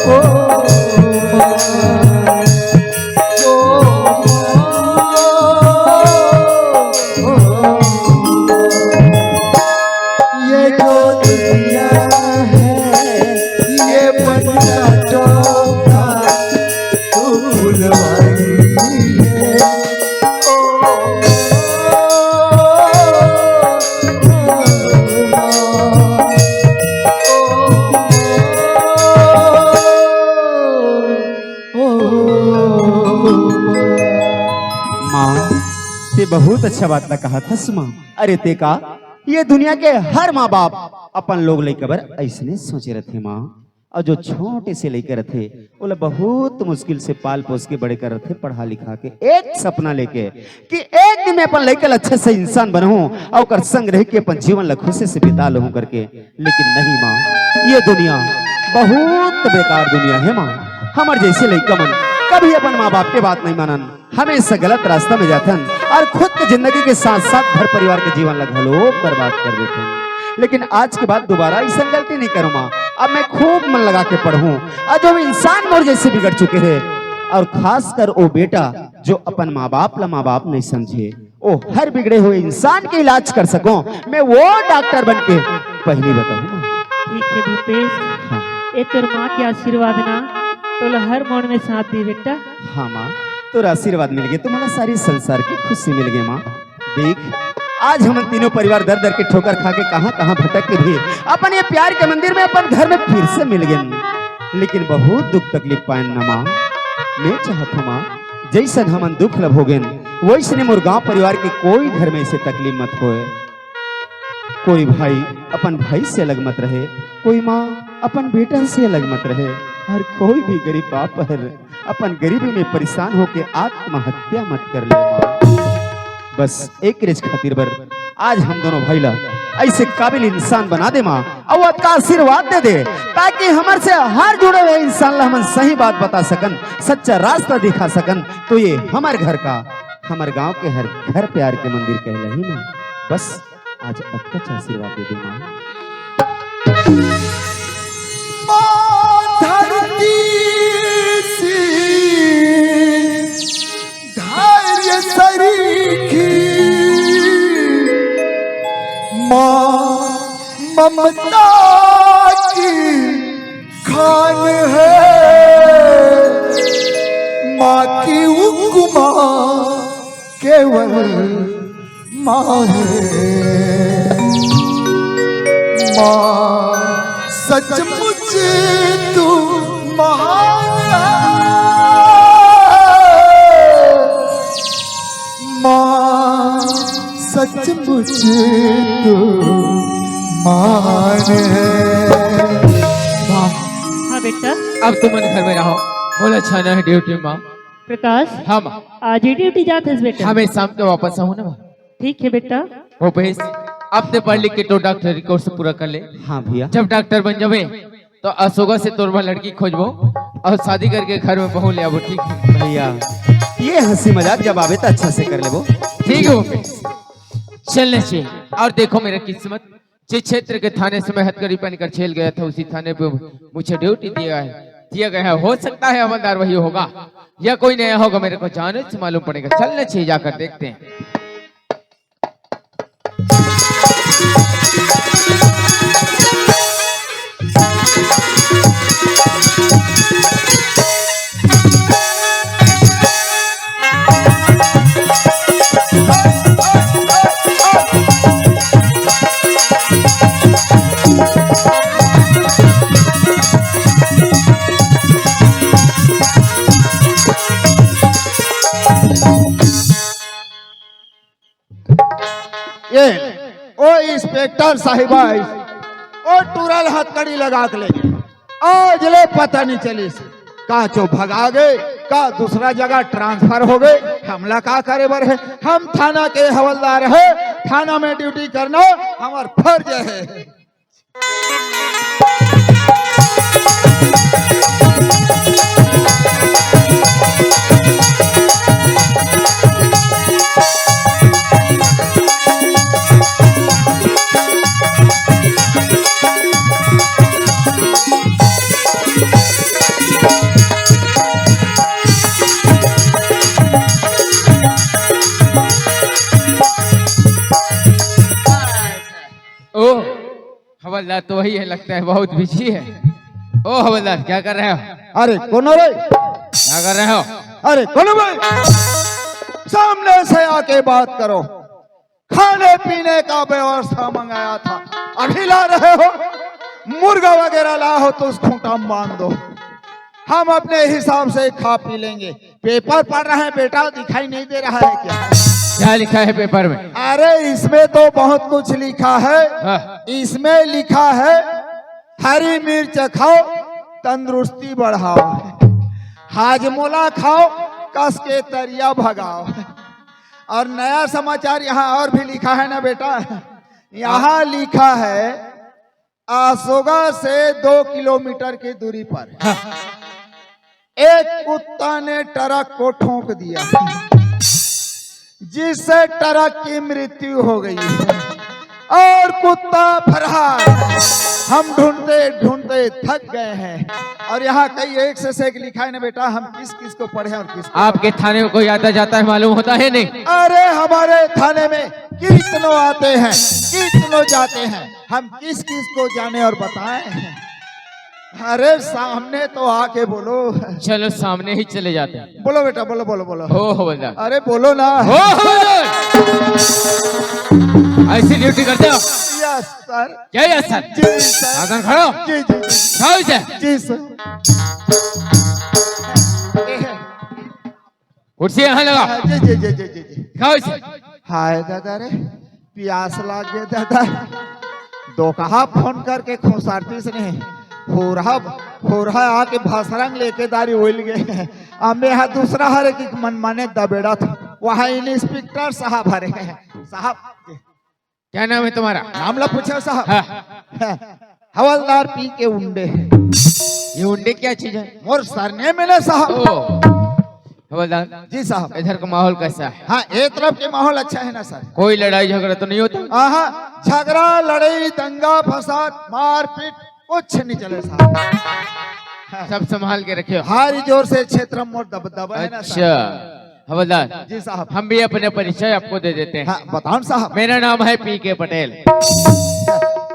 ओ माँ। ये जो दुनिया है, ये बंजारों का फूलवारी है। ओ, ओ, ओ, ओ, ओ, माँ, ते बहुत अच्छा बात ला कहा था सुमा। अरे ते का ये दुनिया के हर माँ बाप अपन लोग लइका बर अइसने सोचे रथे माँ। अउ जो छोटे से लइका रथे, ओला बहुत मुश्किल से पाल पोस के बड़े करथे, पढ़ा लिखा के एक सपना लेके कि एक दिन मैं अपन लइका ल अच्छा से इंसान बनहूं अउ ओकर संग रह के अपन जीवन ल खुशी से बिता लहूं करके। लेकिन नहीं माँ, ये दुनिया बहुत बेकार दुनिया हे माँ। हमर जइसे लइका मन कभी अपन माँ बाप के बात नहीं मानन, हमेशा गलत रास्ता में जाथन अउ खुद के जिंदगी के साथ साथ घर परिवार के जीवन ला घलो बर्बाद कर देथन। लेकिन आज के बाद दोबारा अइसन गलती नहीं करूँ माँ। अब मैं खूब मन लगा के पढ़हूँ। अउ जो इंसान मोर जइसे बिगड़ चुके हे अउ खासकर ओ बेटा जो अपन माँ बाप ला माँ बाप नहीं समझे, ओ हर बिगड़े हुए इंसान के इलाज कर सकूं, मैं वो डॉक्टर बन के पहली बताऊं माँ। ठीक हे भूपेश, हाँ। ए तोर माँ के आशीर्वाद ना तोला हर मोड़ में साथ दी बेटा। हाँ माँ, तोर आशीर्वाद मिल गे त मोला सारी संसार के खुशी मिल गे माँ। देख, आज हमन तीनों परिवार दर दर के ठोकर खा के कहाँ कहाँ भटक के भी अपन ये प्यार के मंदिर में अपन घर में फिर से मिल गे। लेकिन बहुत दुख तकलीफ पाएन ना माँ। मैं चाहत हूँ माँ, जइसन हमन दुख ल भोगेन वइसने मोर गांव परिवार के कोई घर में अइसे तकलीफ मत होए। कोई भाई अपन भाई से अलग मत रहे, कोई माँ अपन बेटा से अलग मत रहे, अउ कोई भी गरीब बाप हर अपन गरीबी में परेशान होके आत्महत्या मत कर ले माँ। बस एक रिज खातिर बर आज हम दोनों भाई ला अइसे काबिल इंसान बना दे माँ, अउ अतका आशीर्वाद दे दे, ताकि हमर से हर जुड़े हुए इंसान ला हमन सही बात बता सकन, सच्चा रास्ता दिखा सकन। तो ये हमर घर का, हमर गांव के हर घर प्यार के मंदिर कहलाही माँ। बस आज अतका आशीर्वाद दे दे माँ। माँ धरती सी धैर्य सरीखी, माँ ममता की खान है, माँ की उपमा केवल माँ है। माँ सचमुच तू महान है। माँ सचमुच तू महान है। माँ, हाँ बेटा। अब तुमन घर में रहो। बोला अच्छा ना है ड्यूटी माँ। प्रकाश। हाँ माँ। आज ही ड्यूटी जात हस बेटा? हाँ, मैं शाम के वापस आहूँ ना माँ। ठीक है बेटा। भूपेश, अब ते पढ़ लिख के तो डॉक्टरी कोर्स पूरा कर ले। हाँ भैया। जब डॉक्टर बन जाबे तो असोगा से तोर बर लड़की खोजबो अउ शादी करके घर में बहू ले आबो, ठीक है? भैया, ये हंसी मजाक जब आवे तो अच्छा से कर लेबो। ठीक है भूपेश, चलना चाहिए। अउ देखो मेरा किस्मत, जिस क्षेत्र के थाने से मैं हथकड़ी पहनकर जेल गया था, उसी थाने पे मुझे ड्यूटी दिया है, दिया गया है। हो सकता है हवलदार वही होगा या कोई नया होगा, मेरे को जाने से मालूम पड़ेगा। चलना चाहिए, जाकर देखते हैं। ये ओ इंस्पेक्टर साहिबा, ओ टूरा ल हथकड़ी लगा के ले, आज ले पता नहीं चलिस, का चो भगा गे, का दूसरा जगह ट्रांसफर हो गे, हमला का करे बर है? हम थाना के हवलदार है, थाना में ड्यूटी करना हमर फर्ज है। ओ, हवलदार तो वही है, लगता है बहुत बिजी है। ओ हवलदार, क्या कर रहे हो? अरे कोनो रे। क्या कर रहे हो? अरे कोनो भाई, सामने से आके बात करो। खाने पीने का व्यवस्था मंगाया था, अभी ला रहे हो? मुर्गा वगैरह ला हो तो उस खूंटा में बांध दो, हम अपने हिसाब से खा पी लेंगे। पेपर पढ़ रहे हैं बेटा, दिखाई नहीं दे रहा है क्या? क्या लिखा है पेपर में? अरे, इसमें तो बहुत कुछ लिखा है। हाँ। इसमें लिखा है, हरी मिर्च खाओ, तंदुरुस्ती बढ़ाओ, हाजमोला खाओ, कस के तरिया भगाओ। और नया समाचार यहाँ और भी लिखा है ना बेटा, यहाँ लिखा है, असोगा से दो किलोमीटर की दूरी पर हाँ। एक कुत्ता ने ट्रक को ठोंक दिया, जिससे ट्रक की मृत्यु हो गई और कुत्ता फरार। हम ढूंढते ढूंढते थक गए हैं। और यहाँ कई एक से एक लिखा है ना बेटा, हम किस किस को पढ़े और किस को आपके थाने में कोई आता जाता है, मालूम होता है नहीं? अरे, हमारे थाने में कितनों आते हैं, कितनों जाते हैं, हम किस किस को जाने और बताएं? अरे, सामने तो आके बोलो। चलो, सामने ही चले जाते हैं। बोलो बेटा, बोलो, बोलो, बोलो। हो हवलदार। अरे, बोलो ना। हो हवलदार। ऐसी ड्यूटी करते हो? Yes sir. क्या यस सर? जी सर। आसन खड़ो। जी जी जी। जाओ इसे। जी सर। कुर्सी यहाँ लगा। जी जी जी जी जी जी। खाओ इसे। हाय दादा रे, प्यास लाग गे दादा। दोकहा फोन करके खोसारतीस ने, होरहा, होरहा आके भसरंग लेके दारी ओइल गे। अम्बे हा दूसरा हरे की मन माने दबेड़ा था, वहाँ इंस्पेक्टर साहब हरे। साहब, क्या नाम है तुम्हारा? नाम ला पूछो साहब। हाँ। हवलदार पी के उंडे। ये उंडे क्या चीज है? मोर सरनेम है ना साहब। ओ, हवलदार जी साहब। इधर का माहौल कैसा है? हाँ, ये तरफ के माहौल अच्छा है ना सर? कोई लड़ाई झगड़ा तो नहीं होता? हाँ, झगड़ा, लड़ाई, दंगा फसाद, मारपीट कुछ नहीं चले साहब। सब संभाल के रखे हो। भारी जोर से क्षेत्र मोर दब दबा है ना सर? अच्छा हवलदार जी साहब। हम भी अपने परिचय आपको दे देते हैं। हाँ, बताओ साहब। मेरा नाम है पी के पटेल।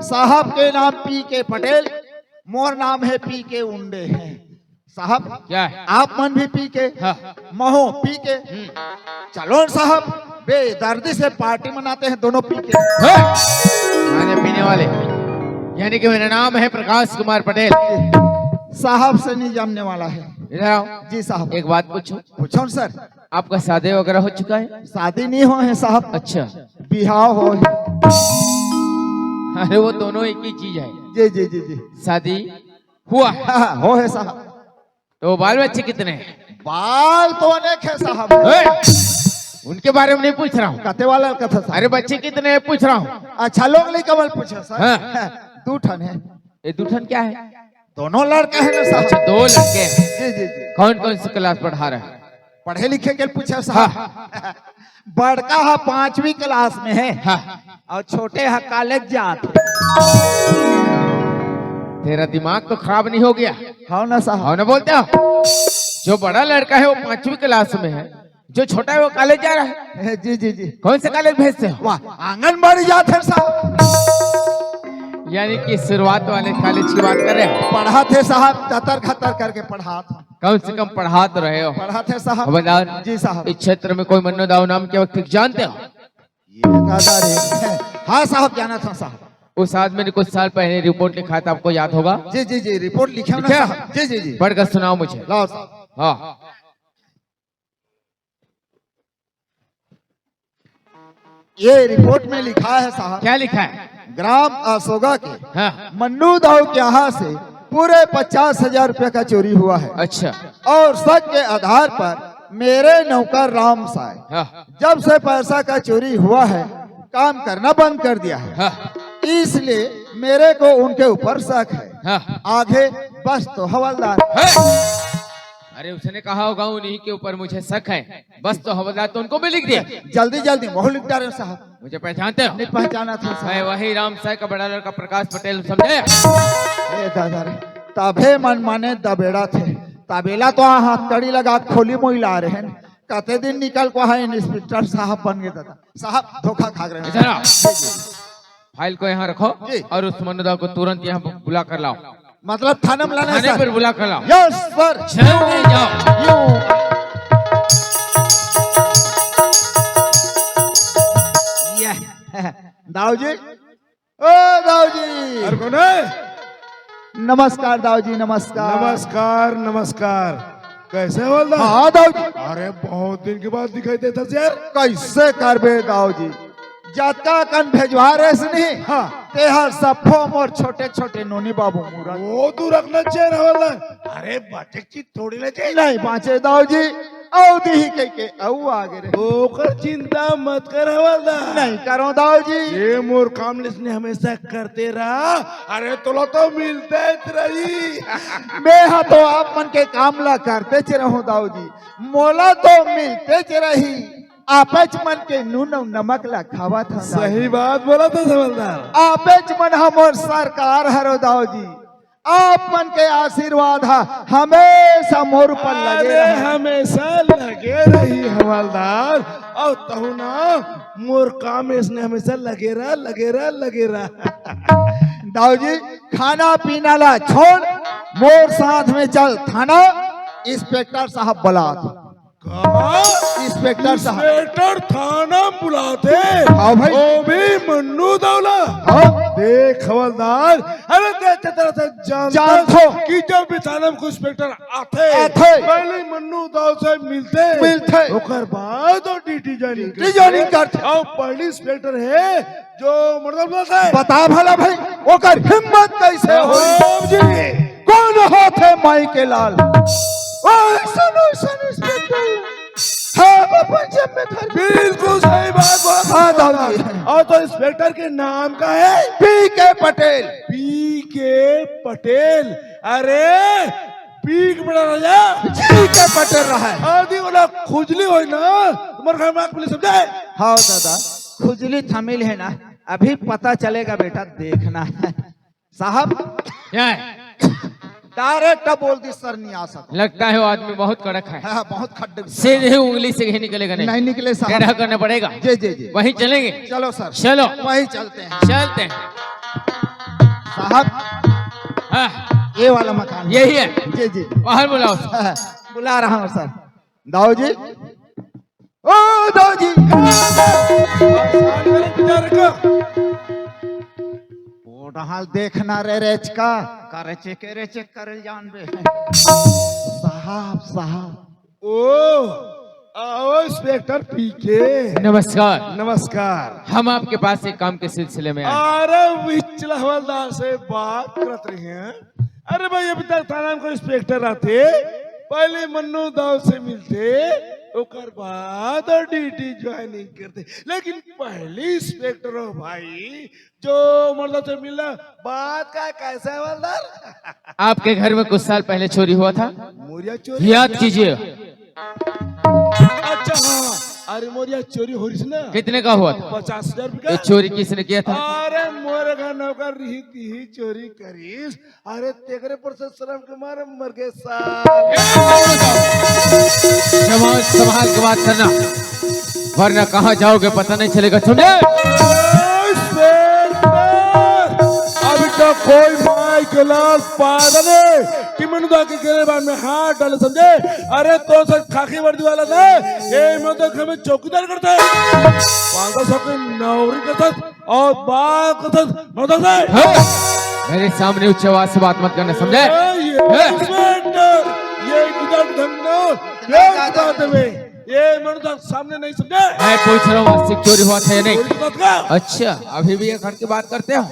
साहब के नाम पी के पटेल, मोर नाम है पी के उंडे है। साहब, क्या है? आप मन भी पी के, हाँ। महू पी के। हम्म। चलो साहब, बेदर्दी से पार्टी मनाते हैं दोनों पी के। हे! खाने पीने वाले, यानी कि मेरा नाम है प्रकाश कुमार पटेल। साहब से नहीं जमने वाला है। इधर आओ। जी साहब। एक बात पूछूं? पूछो सर। आपका शादी वगैरह हो चुका है? शादी नहीं हो है साहब। अच्छा। बिहाव हो है। अरे, वो दोनों एक ही चीज है। जी जी जी जी। शादी हुआ? हाँ, हो है साहब। तो बाल बच्चे कितने हैं? बाल तो अनेक है साहब। ए, उनके बारे में नहीं पूछ रहा हूँ। कते वाला कथा साहब? अरे, बच्चे कितने हैं पूछ रहा हूँ। अच्छा, लोग नहीं कमल पूछे सर। हाँ। दू ठन है। ये दू ठन क्या है? दोनों लड़का है ना साहब। अच्छा, दो लड़के हैं। जी जी जी। कौन कौन सी क्लास पढ़ा रहे हैं? पढ़े लिखे के पूछे साहब। हाँ। बड़का हा पांचवी क्लास में है। हाँ। और छोटे हा कॉलेज जात। तेरा दिमाग तो खराब नहीं हो गया? हाँ ना साहब। हाँ ना, बोलते हो। जो बड़ा लड़का है वो पांचवी क्लास में है, जो छोटा है वो कॉलेज जा रहा है। जी जी जी। कौन से कॉलेज भेजते हो? वाह, आंगनबाड़ी जात है साहब। यानी कि शुरुआत वाले कॉलेज की बात कर रहे हैं। पढ़ात है साहब, ततर खतर करके पढ़ात। कम से कम पढ़ा तो रहे हो। पढ़ात है साहब। हवलदार जी साहब। इस क्षेत्र में कोई मन्नू दाऊ नाम के व्यक्ति को जानते हो? ये दादा रे। हाँ साहब, जाना था साहब। उस आदमी ने कुछ साल पहले रिपोर्ट लिखा था, आपको याद होगा। जी जी जी, रिपोर्ट लिखा ना लिखा? साहब। जी जी जी। पढ़कर सुनाओ मुझे। लाओ साहब। हाँ। ये रिपोर्ट में लिखा है साहब। क्या लिखा है? ग्राम असोगा के हाँ। मन्नू दाऊ के यहाँ से पूरे पचास हजार रुपए का चोरी हुआ है। अच्छा। और शक के आधार पर मेरे नौकर राम साय हाँ। जब से पैसा का चोरी हुआ है, काम करना बंद कर दिया है। हाँ। इसलिए मेरे को उनके ऊपर शक है। हाँ। आगे बस तो हवलदार। है। अरे, उसने कहा होगा, "उन्हीं के ऊपर मुझे शक है।" बस तो हवलदार तो उनको भी लिख दिया। जल्दी जल्दी मोहर लिख डारे साहब। मुझे पहचानते हो? नहीं पहचाना था साहब। मैं वही राम साय का बड़ा लड़का प्रकाश पटेल, समझे? ए दादा रे, तभे मन माने दबेड़ा थे। तबेला तो हाथ कड़ी लगा खोली मोई ला रहे हैं। कते दिन निकल को है इंस्पेक्टर साहब बन गए दादा। साहब धोखा खा रहे हैं। इधर आओ। फाइल को यहाँ रखो जी। और उस मनुदा को तुरंत यहाँ बु-, बुला कर लाओ। मतलब थाने में लाना है थाने सर? पर बुला कर लाओ। Yes sir. जल्दी जाओ। यू। ये। दाऊ जी, ओ दाऊ जी। अरे कौन है? नमस्कार दाऊ जी, नमस्कार। नमस्कार, नमस्कार। कैसे हवलदार? हाँ दाऊ जी। अरे, बहुत दिन के बाद दिखाई देत हस यार। कैसे करबे दाऊ जी, जतका कन भेजवा रेहेस नहीं, हाँ। तेहर सब्बो मोर छोटे छोटे नोनी बाबू मुरत। वो तू रखना चाहिए हवलदार। अरे, बाटे की थोड़ी ना चाहिए। नहीं बाँचे दाऊ जी, अउ दिही कहिके अउ आगे रहे। ओकर चिंता मत कर हवलदार। नहीं करों दाऊ जी। ये मोर काम ल इसने हमेशा करते रह। अरे, तोला तो मिलते रही। मैं हा तो आप मन के काम ला करतेच रहूं दाऊ जी, मोला तो मिलतेच रही। आपेच मन के नून अउ नमक ला खावत हंव दाऊ जी। सही बात बोलत हस हवलदार। आपेच मन हमर सरकार हरो दाऊ जी। आप मन के आशीर्वाद हा हमेशा मोर ऊपर लगे अरे, रहे। हमेशा लगे रही हवलदार। अउ तहु ना, मोर काम इसने हमेशा लगे रह, लगे रह, लगे रह। दाऊ जी, खाना पीना ला छोड़, मोर साथ में चल थाना, इंस्पेक्टर साहब बुलात। का? इंस्पेक्टर साहब। इंस्पेक्टर थाना बुलाते? हाँ भाई। ओ भी मन्नू दाऊ ला। हाँ। देख हवलदार, अरे देख तेरा से जानता जानथो। कि जब भी थाना में कोई इंस्पेक्टर आथे, आथे। पहले मन्नू दाऊ से मिलथे। मिलथे। ओकर बाद वो ड्यूटी ज्वाइनिंग ड्यूटी करथे। ज्वाइनिंग करथे। अउ पहली इंस्पेक्टर हे, जो मतलब बोलता है। बता भला भाई, ओकर हिम्मत कैसे हो? राम जी। कौन होथे माई के लाल? ओ, सुनो, सुनो, इंस्पेक्टर। हाँ, वो पंजाब में धर। बिल्कुल सही बात बोला। हाँ, दाऊ जी। अउ तो इंस्पेक्टर के नाम का है? पी के पटेल। पी के पटेल। अरे, पी के पटेल राजा। पी के पटेल रहा है। अरे, ओला खुजली होई ना, तुम्हारे घर में आग मिली समझे? हाँ दादा, खुजली थमिल है ना, अभी पता चलेगा बेटा, देखना है। साहब, क्या है? डायरेक्ट बोल दी सर, नहीं आ सकता। लगता है वो आदमी बहुत कड़क है। हाँ, बहुत खड्डे। सीधे उंगली से कहीं निकलेगा नहीं। नहीं निकले साहब। टेढ़ा करना पड़ेगा। जी, जी, जी। वहीं चलेंगे। चलो सर। चलो। वहीं चलते हैं। चलते हैं। साहब, हाँ। ये वाला मकान। यही है। जी, जी। बाहर बुलाओ। बुला रहा हूँ सर। दाऊ जी, ओ दाऊ जी। वो डहाल देखना रे रेचका, करे चेक, करे चेक, करे जान बे। साहब, साहब। ओ, आओ इंस्पेक्टर पी के। नमस्कार। नमस्कार। हम आपके पास एक काम के सिलसिले में आए। अरे विचला हवलदार से बात करत रहे हैं। अरे भाई, अभी तक थाना में कोई इंस्पेक्टर आथे, पहले मन्नू दाऊ से मिलथे, ओकर बाद ड्यूटी ज्वाइनिंग करथे। लेकिन पहली इंस्पेक्टर हो भाई, जो मतलब से मिलना, बात का कैसा है हवलदार? आपके घर में कुछ साल पहले चोरी हुआ था, मोरिया चोरी याद कीजिए। अच्छा हाँ, अरे मोरिया चोरी हो रही ना। कितने का हुआ था? पचास हजार रुपया। ये चोरी किसने किया था? अरे मोर घर नौकर रही थी चोरी करीस। अरे तेकरे पर से शर्म के मारे मर गए साल। संभाल, संभाल के बात करना, वरना कहाँ जाओगे पता नहीं चलेगा। समझे? अभी तो कोई माई के लाल पागल है कि मन्नू दा के गिरेबान में हाथ डाले, समझे? अरे तो सर खाकी वर्दी वाला ना, ये मैं तो घर में चौकीदार करता है, पाँच सौ की नौकरी करता है। और बात को तो बता दे। हाँ, मेरे सामने ऊंची आवाज से बात मत करना, समझे? ए, ये हाँ। इंस्पेक्टर, ये किधर धंधा? ये बता दे बे। ये मन तो सामने नहीं समझे। मैं पूछ रहा हूँ, आज चोरी हुआ था या नहीं? चोरी की बात का? अच्छा, अभी भी ये घर की बात करते हो?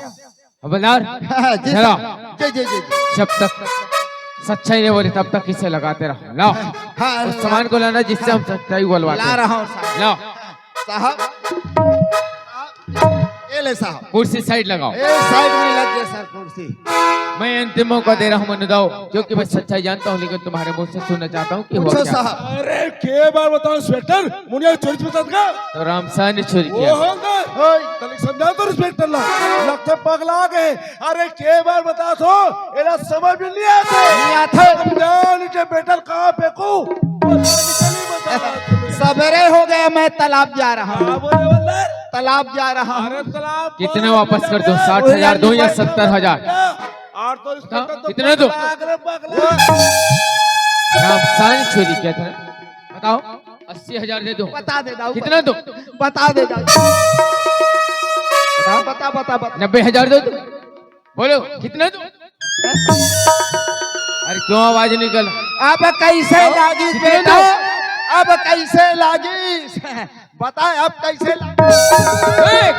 हवलदार, हाँ, जी जरा। सर। जी, जी, जी, जी। जब तक सच्चाई नहीं बोली, तब तक इसे लगाते रहो। लाओ। हाँ, उस सामान को लाना जिससे हम सच्चाई बोलवाते ला हैं। रहा हूँ साहब। लाओ। साहब, ये ले साहब। कुर्सी साइड लगाओ। ए, साइड में लग गया सर कुर्सी। मैं अंतिम मौका दे रहा हूँ मन्नू दाऊ, क्योंकि मैं सच्चाई जानता हूँ, लेकिन तुम्हारे मुंह से सुनना चाहता हूँ कि हुआ पूछो क्या। साहब। अरे, के बार बताओ इंस्पेक्टर, मुनिया चोरी से बता का? तो रामसाय ने चोरी वो किया। होगा। ओए, तनिक समझा तो इंस्पेक्टर ला, लगते पगला गए। अरे, के बार बता सो, एला समझ में नहीं आते। नहीं आते। समझा नहीं के बेटा कहाँ फेंकू? पता नहीं चली बता। सवेरे हो गया, मैं तालाब जा रहा हूँ। हाँ, बोले बोले। तालाब जा रहा हूँ। अरे, तालाब कितने पर वापस कर दूं? साठ हजार दूं या सत्तर हजार? और तो बताओ, इंस्पेक्टर तो कितने दूं? पगला, अरे पगला। रामसाय ने चोरी किया था, बताओ। अस्सी हजार दे दो। बता दे दाऊ। कितना दो? बता दे दाऊ। बता, बता, बता, बता। नब्बे हजार दे दो। बोलो, कितना दो? अरे क्यों आवाज निकल? अब कैसे लागिस बेटा? अब कैसे लागिस? बता, अब कैसे लागिस?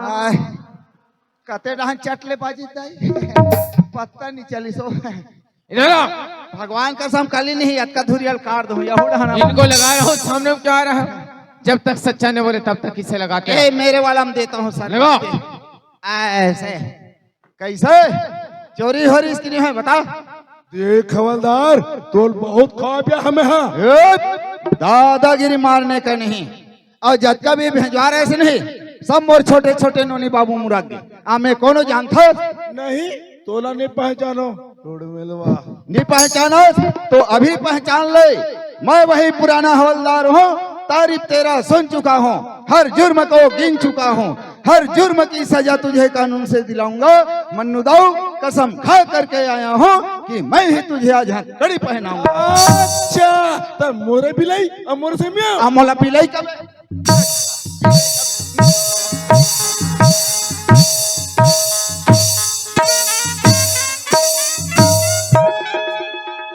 आय, कते डहन चट ले बाजी दाई, पता नहीं चलिस हो। इधर आओ। भगवान कसम, काली नहीं, अतका धुरियल काट दूं, यहू डहन। इनको लगा रहा हूँ, सामने में क्या आ रहा है? जब तक सच्चा नहीं बोले, तब तक इसे लगाते हैं। ए, मेरे वाला में देता हूँ सर। लगाओ। ऐसे। कैसे? चोरी हो रही इसकी नहीं है, बता। देख हवलदार, तोल बहुत खा पिया हमें, हाँ। ए, दादागिरी मारने का नहीं। अउ जतका भी भेजवा रहे से नहीं, सब मोर छोटे छोटे नोनी बाबू मुराद गे। आ मैं कोनो जानथस? नहीं, तोला नहीं पहचानो। रोड मेलवा। नहीं पहचानस तो अभी पहचान ले, मैं वही पुराना हवलदार हूँ। तारीफ तेरा सुन चुका हूँ, हर जुर्म को गिन चुका हूँ, हर जुर्म की सजा तुझे कानून से दिलाऊंगा। मन्नू दाऊ, कसम खा करके आया हूँ कि मैं ही तुझे आज हथकड़ी पहनाऊंगा। अच्छा, त मोरे बिलाई, अब मोरे से मियाँ। आ मोला बिलाई कब?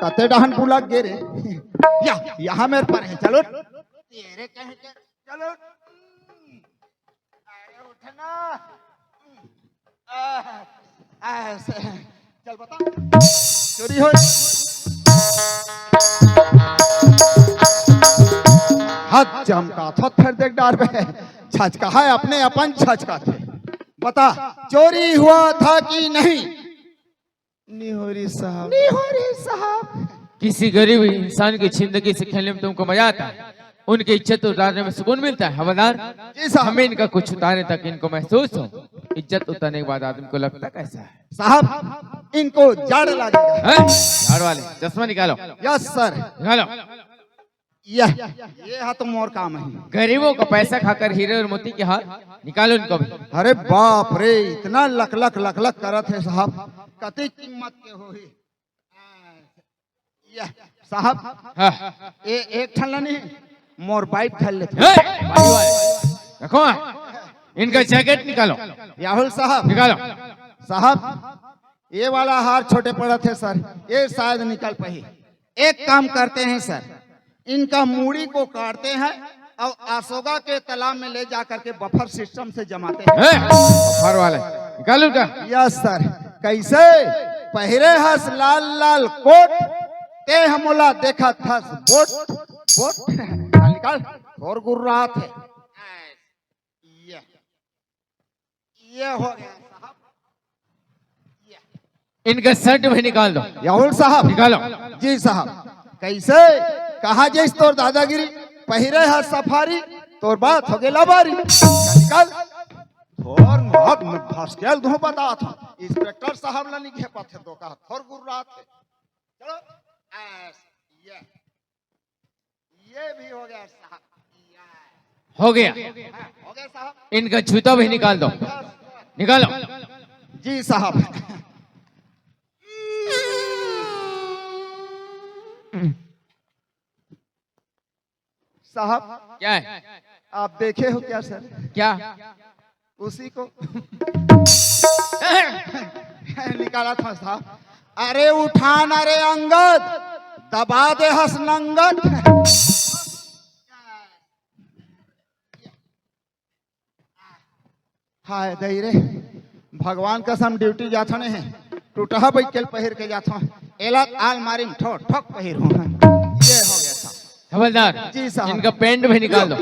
कते डहन बुला गे रे? या, यहाँ मेरे पर है, चलो। तेरे कहे के, चलो। अरे उठना। आ, आ, से, चल बता। चोरी हो। हाथ चमका, थोत फेर देख डार पे। छचका है अपने अपन छचका थे। बता, चोरी हुआ था कि नहीं? नहीं हो रही साहब। नहीं हो रही साहब। किसी गरीब इंसान की जिंदगी से खेलने में तुमको मजा आता है, उनकी इज्जत उतारने में सुकून मिलता है हवलदार। जी साहब। हमें इनका कुछ उतारने तक इनको महसूस हो, इज्जत उतारने के बाद आदमी को लगता कैसा है? साहब, इनको जाड़ लगेगा। हैं? झाड़ वाले, चश्मा निकालो। Yes sir. निकालो। यह, ये हा तो मोर काम है। गरीबों का पैसा खाकर हीरे और मोती के हार निकालो इनको भी। अरे बाप रे, इतना लक लक लक लक करत है साहब, कति कीमत के होही? यह साहब, हाँ। ए, एक ठन ला नहीं, मोर बाइक धर लेते। ए, भाई वाले, रखो, इनका जैकेट निकालो। राहुल साहब। निकालो। साहब, ये वाला हार छोटे पड़त है सर, ये शायद निकल पाही। एक काम करते हैं सर, इनका मूड़ी को काटते हैं और असोगा के तालाब में ले जा करके बफर सिस्टम से जमाते हैं। हैं? बफर वाले। निकालू का? Yes sir. कैसे? पहिरे हस लाल लाल कोट, ते हमला देखत हस बोट, बोट। निकाल, और गुर्रात है। ये, ये हो गया साहब। ये। इनका शर्ट भी निकाल दो। राहुल साहब। निकालो। जी साहब। कैसे? कहाँ जइस तोर दादागिरी? पहिरे हा सफारी, तोर बात हो गई लबारी। निकाल। तोर मोहत में भसकेल दूं बता था। इंस्पेक्टर साहब ला नहीं घेपत है तो कहा, थोर गुर्रात है। चलो। ऐस, ये। ये भी हो गया साहब। हो गया। हाँ, हो गया साहब। इनका जूता भी निकाल दो। निकालो। जी साहब। साहब, क्या है? आप देखे हो क्या सर? क्या? उसी को निकाला था साहब। अरे उठा ना रे अंगद, दबा दे हस नंगत। हाय दई रे, भगवान कसम ड्यूटी जाथो ने, टूटहा बैठ के पहिर के जाथो। एला आलमारी में ठो ठोक पहिर हूँ। ये हो गया साहब। हवलदार, जी साहब। इनका पैंट भी निकाल दो,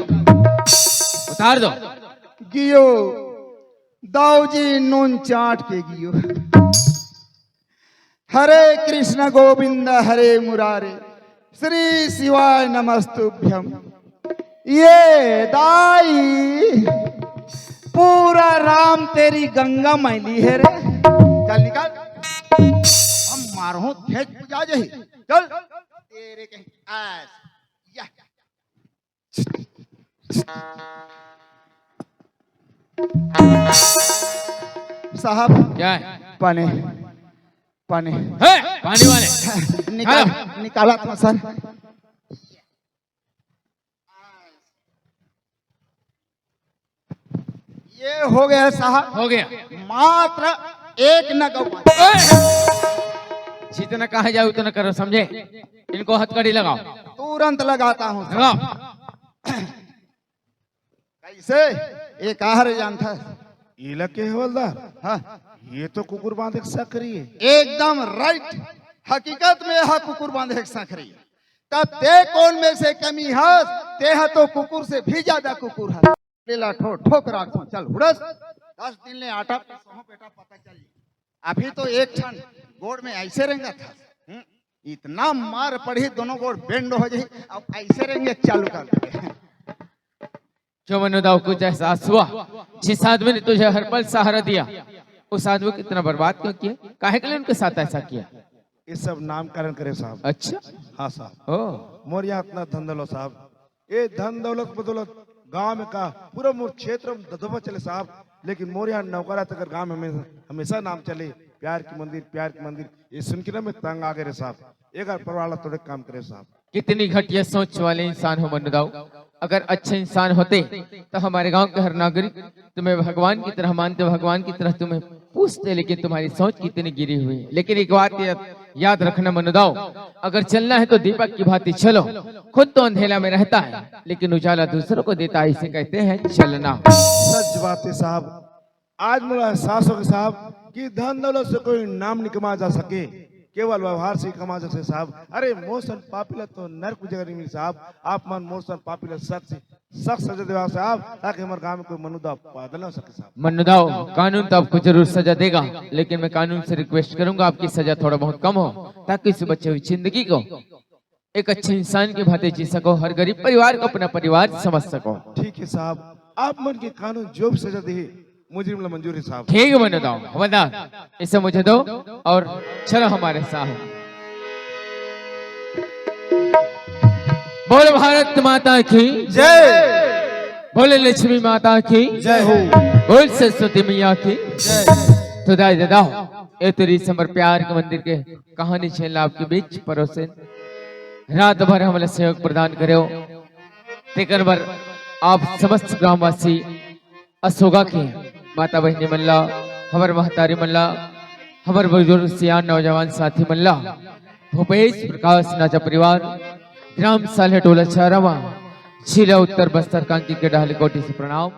उतार दो। गियो, दाऊ जी नून चाट के गियो। हरे कृष्ण गोविंद हरे मुरारे, श्री शिवाय नमस्तुभ्यम। ये दाई, पूरा राम तेरी गंगा मैली है रे। चल निकाल, हम मारहूं, भेज पूजा जही। चल, तेरे कहीं आस। या। साहब, क्या है? पानी, पानी। है, पानी वाले। निकाल, हाँ। निकाला था सर। ये हो गया साहब। हो गया। मात्र एक न गौ। जितना कहा जाए उतना करो, समझे? इनको हथकड़ी लगाओ। तुरंत लगाता हूँ। लगाओ। कैसे? एक आहर जानता। इला के हवलदार, हाँ, ये तो कुकुर बांधे के सकरी है। एकदम राइट। हकीकत में यह कुकुर बांधे के सकरी। तब ते कौन में से कमी हस? ते ह तो कुकुर से भी ज्यादा कुकुर है। लेला ठो ठोक राख, चल हुड़स। दस दिन ले आटा पीसो बेटा, पता चल। अभी तो एक ठन गोड़ में ऐसे रेंगत हस। हम्म? इतना मार पड़ी, दोनों गोड़ बेंड हो जाई। अब ऐसे रेंगे चालू कर दे। क्यों मनु दाऊ, कुछ एहसास हुआ? जिस आदमी ने तुझे हर पल सहारा दिया, उस आदमी को इतना बर्बाद क्यों किया? काहे के लिए उनके साथ ऐसा किया? ये सब नामकरण करे साहब। अच्छा। हाँ साहब। ओ। मोर यहाँ इतना धन दौलत साहब, ये धन दौलत बदौलत गांव में का पूरा मोर क्षेत्र में दबदबा चले साहब। लेकिन मोर यहाँ नौकरा तक गांव में हमेशा, हमेशा नाम चले, प्यार की मंदिर, प्यार की मंदिर। ये सुन के ना मैं तंग आ गए रे साहब। एक बार परिवार ला थोड़े काम करे साहब। कितनी घटिया सोच वाले इंसान हो मनु दाऊ। अगर अच्छे इंसान होते तो हमारे गांव के हर नागरिक तुम्हें भगवान की तरह मानते, भगवान की तरह तुम्हें पूजते, लेकिन तुम्हारी सोच कितनी गिरी हुई है। लेकिन एक बात या-, याद रखना मनु दाऊ, अगर चलना है तो दीपक की भांति चलो। खुद तो अंधेला में रहता है, लेकिन उजाला दूसरों को देता है, इसे कहते हैं चलना। सच बात है साहब। आज मोला एहसास हो गया साहब कि धन दौलत से कोई नाम नहीं कमा जा सके, केवल व्यवहार से ही कमा जा सके साहब। अरे मोर सन पापी ला तो नरक में जगह नहीं मिली साहब। आप मन मोर सन पापी ला सख्त से सख्त सजा देवा साहब, ताकि हमारे गांव में कोई मनु दाऊ पैदा ना हो सके साहब। मनु दाऊ, कानून तो आपको जरूर सजा देगा, लेकिन मैं कानून से रिक्वेस्ट करूंगा आपकी सजा थोड़ा बहुत कम हो, ताकि इस बचे हुई जिंदगी को एक अच्छे इंसान की भांति जी सको, हर गरीब परिवार को अपना परिवार समझ सको। ठीक है साहब, आप मन के कानून जो भी सजा दे, मुजरिम ला मंजूर है साहब। ठीक है मनु दाऊ, हवलदार, इसे मुझे दो और चलो हमारे साथ। बोल भारत माता की, जय। बोल लक्ष्मी माता की, जय हो। बोल सरस्वती मैया की। जय। तो दाई दादा, ये तेरी समर प्यार के मंदिर के कहानी छेला आपके बीच परोसे, रात भर हमला सहयोग प्रदान करे हो। तेकर बर आप समस्त ग्रामवासी असोगा के माता बहिनी मन ला, हमर महतारी मन ला, हमर बुजुर्ग सियान नौजवान साथी मन ला, भूपेश प्रकाश नाचा परिवार, ग्राम साल्हे टोला छारावा, जिला उत्तर बस्तर कांकी के डहली कोठी से प्रणाम।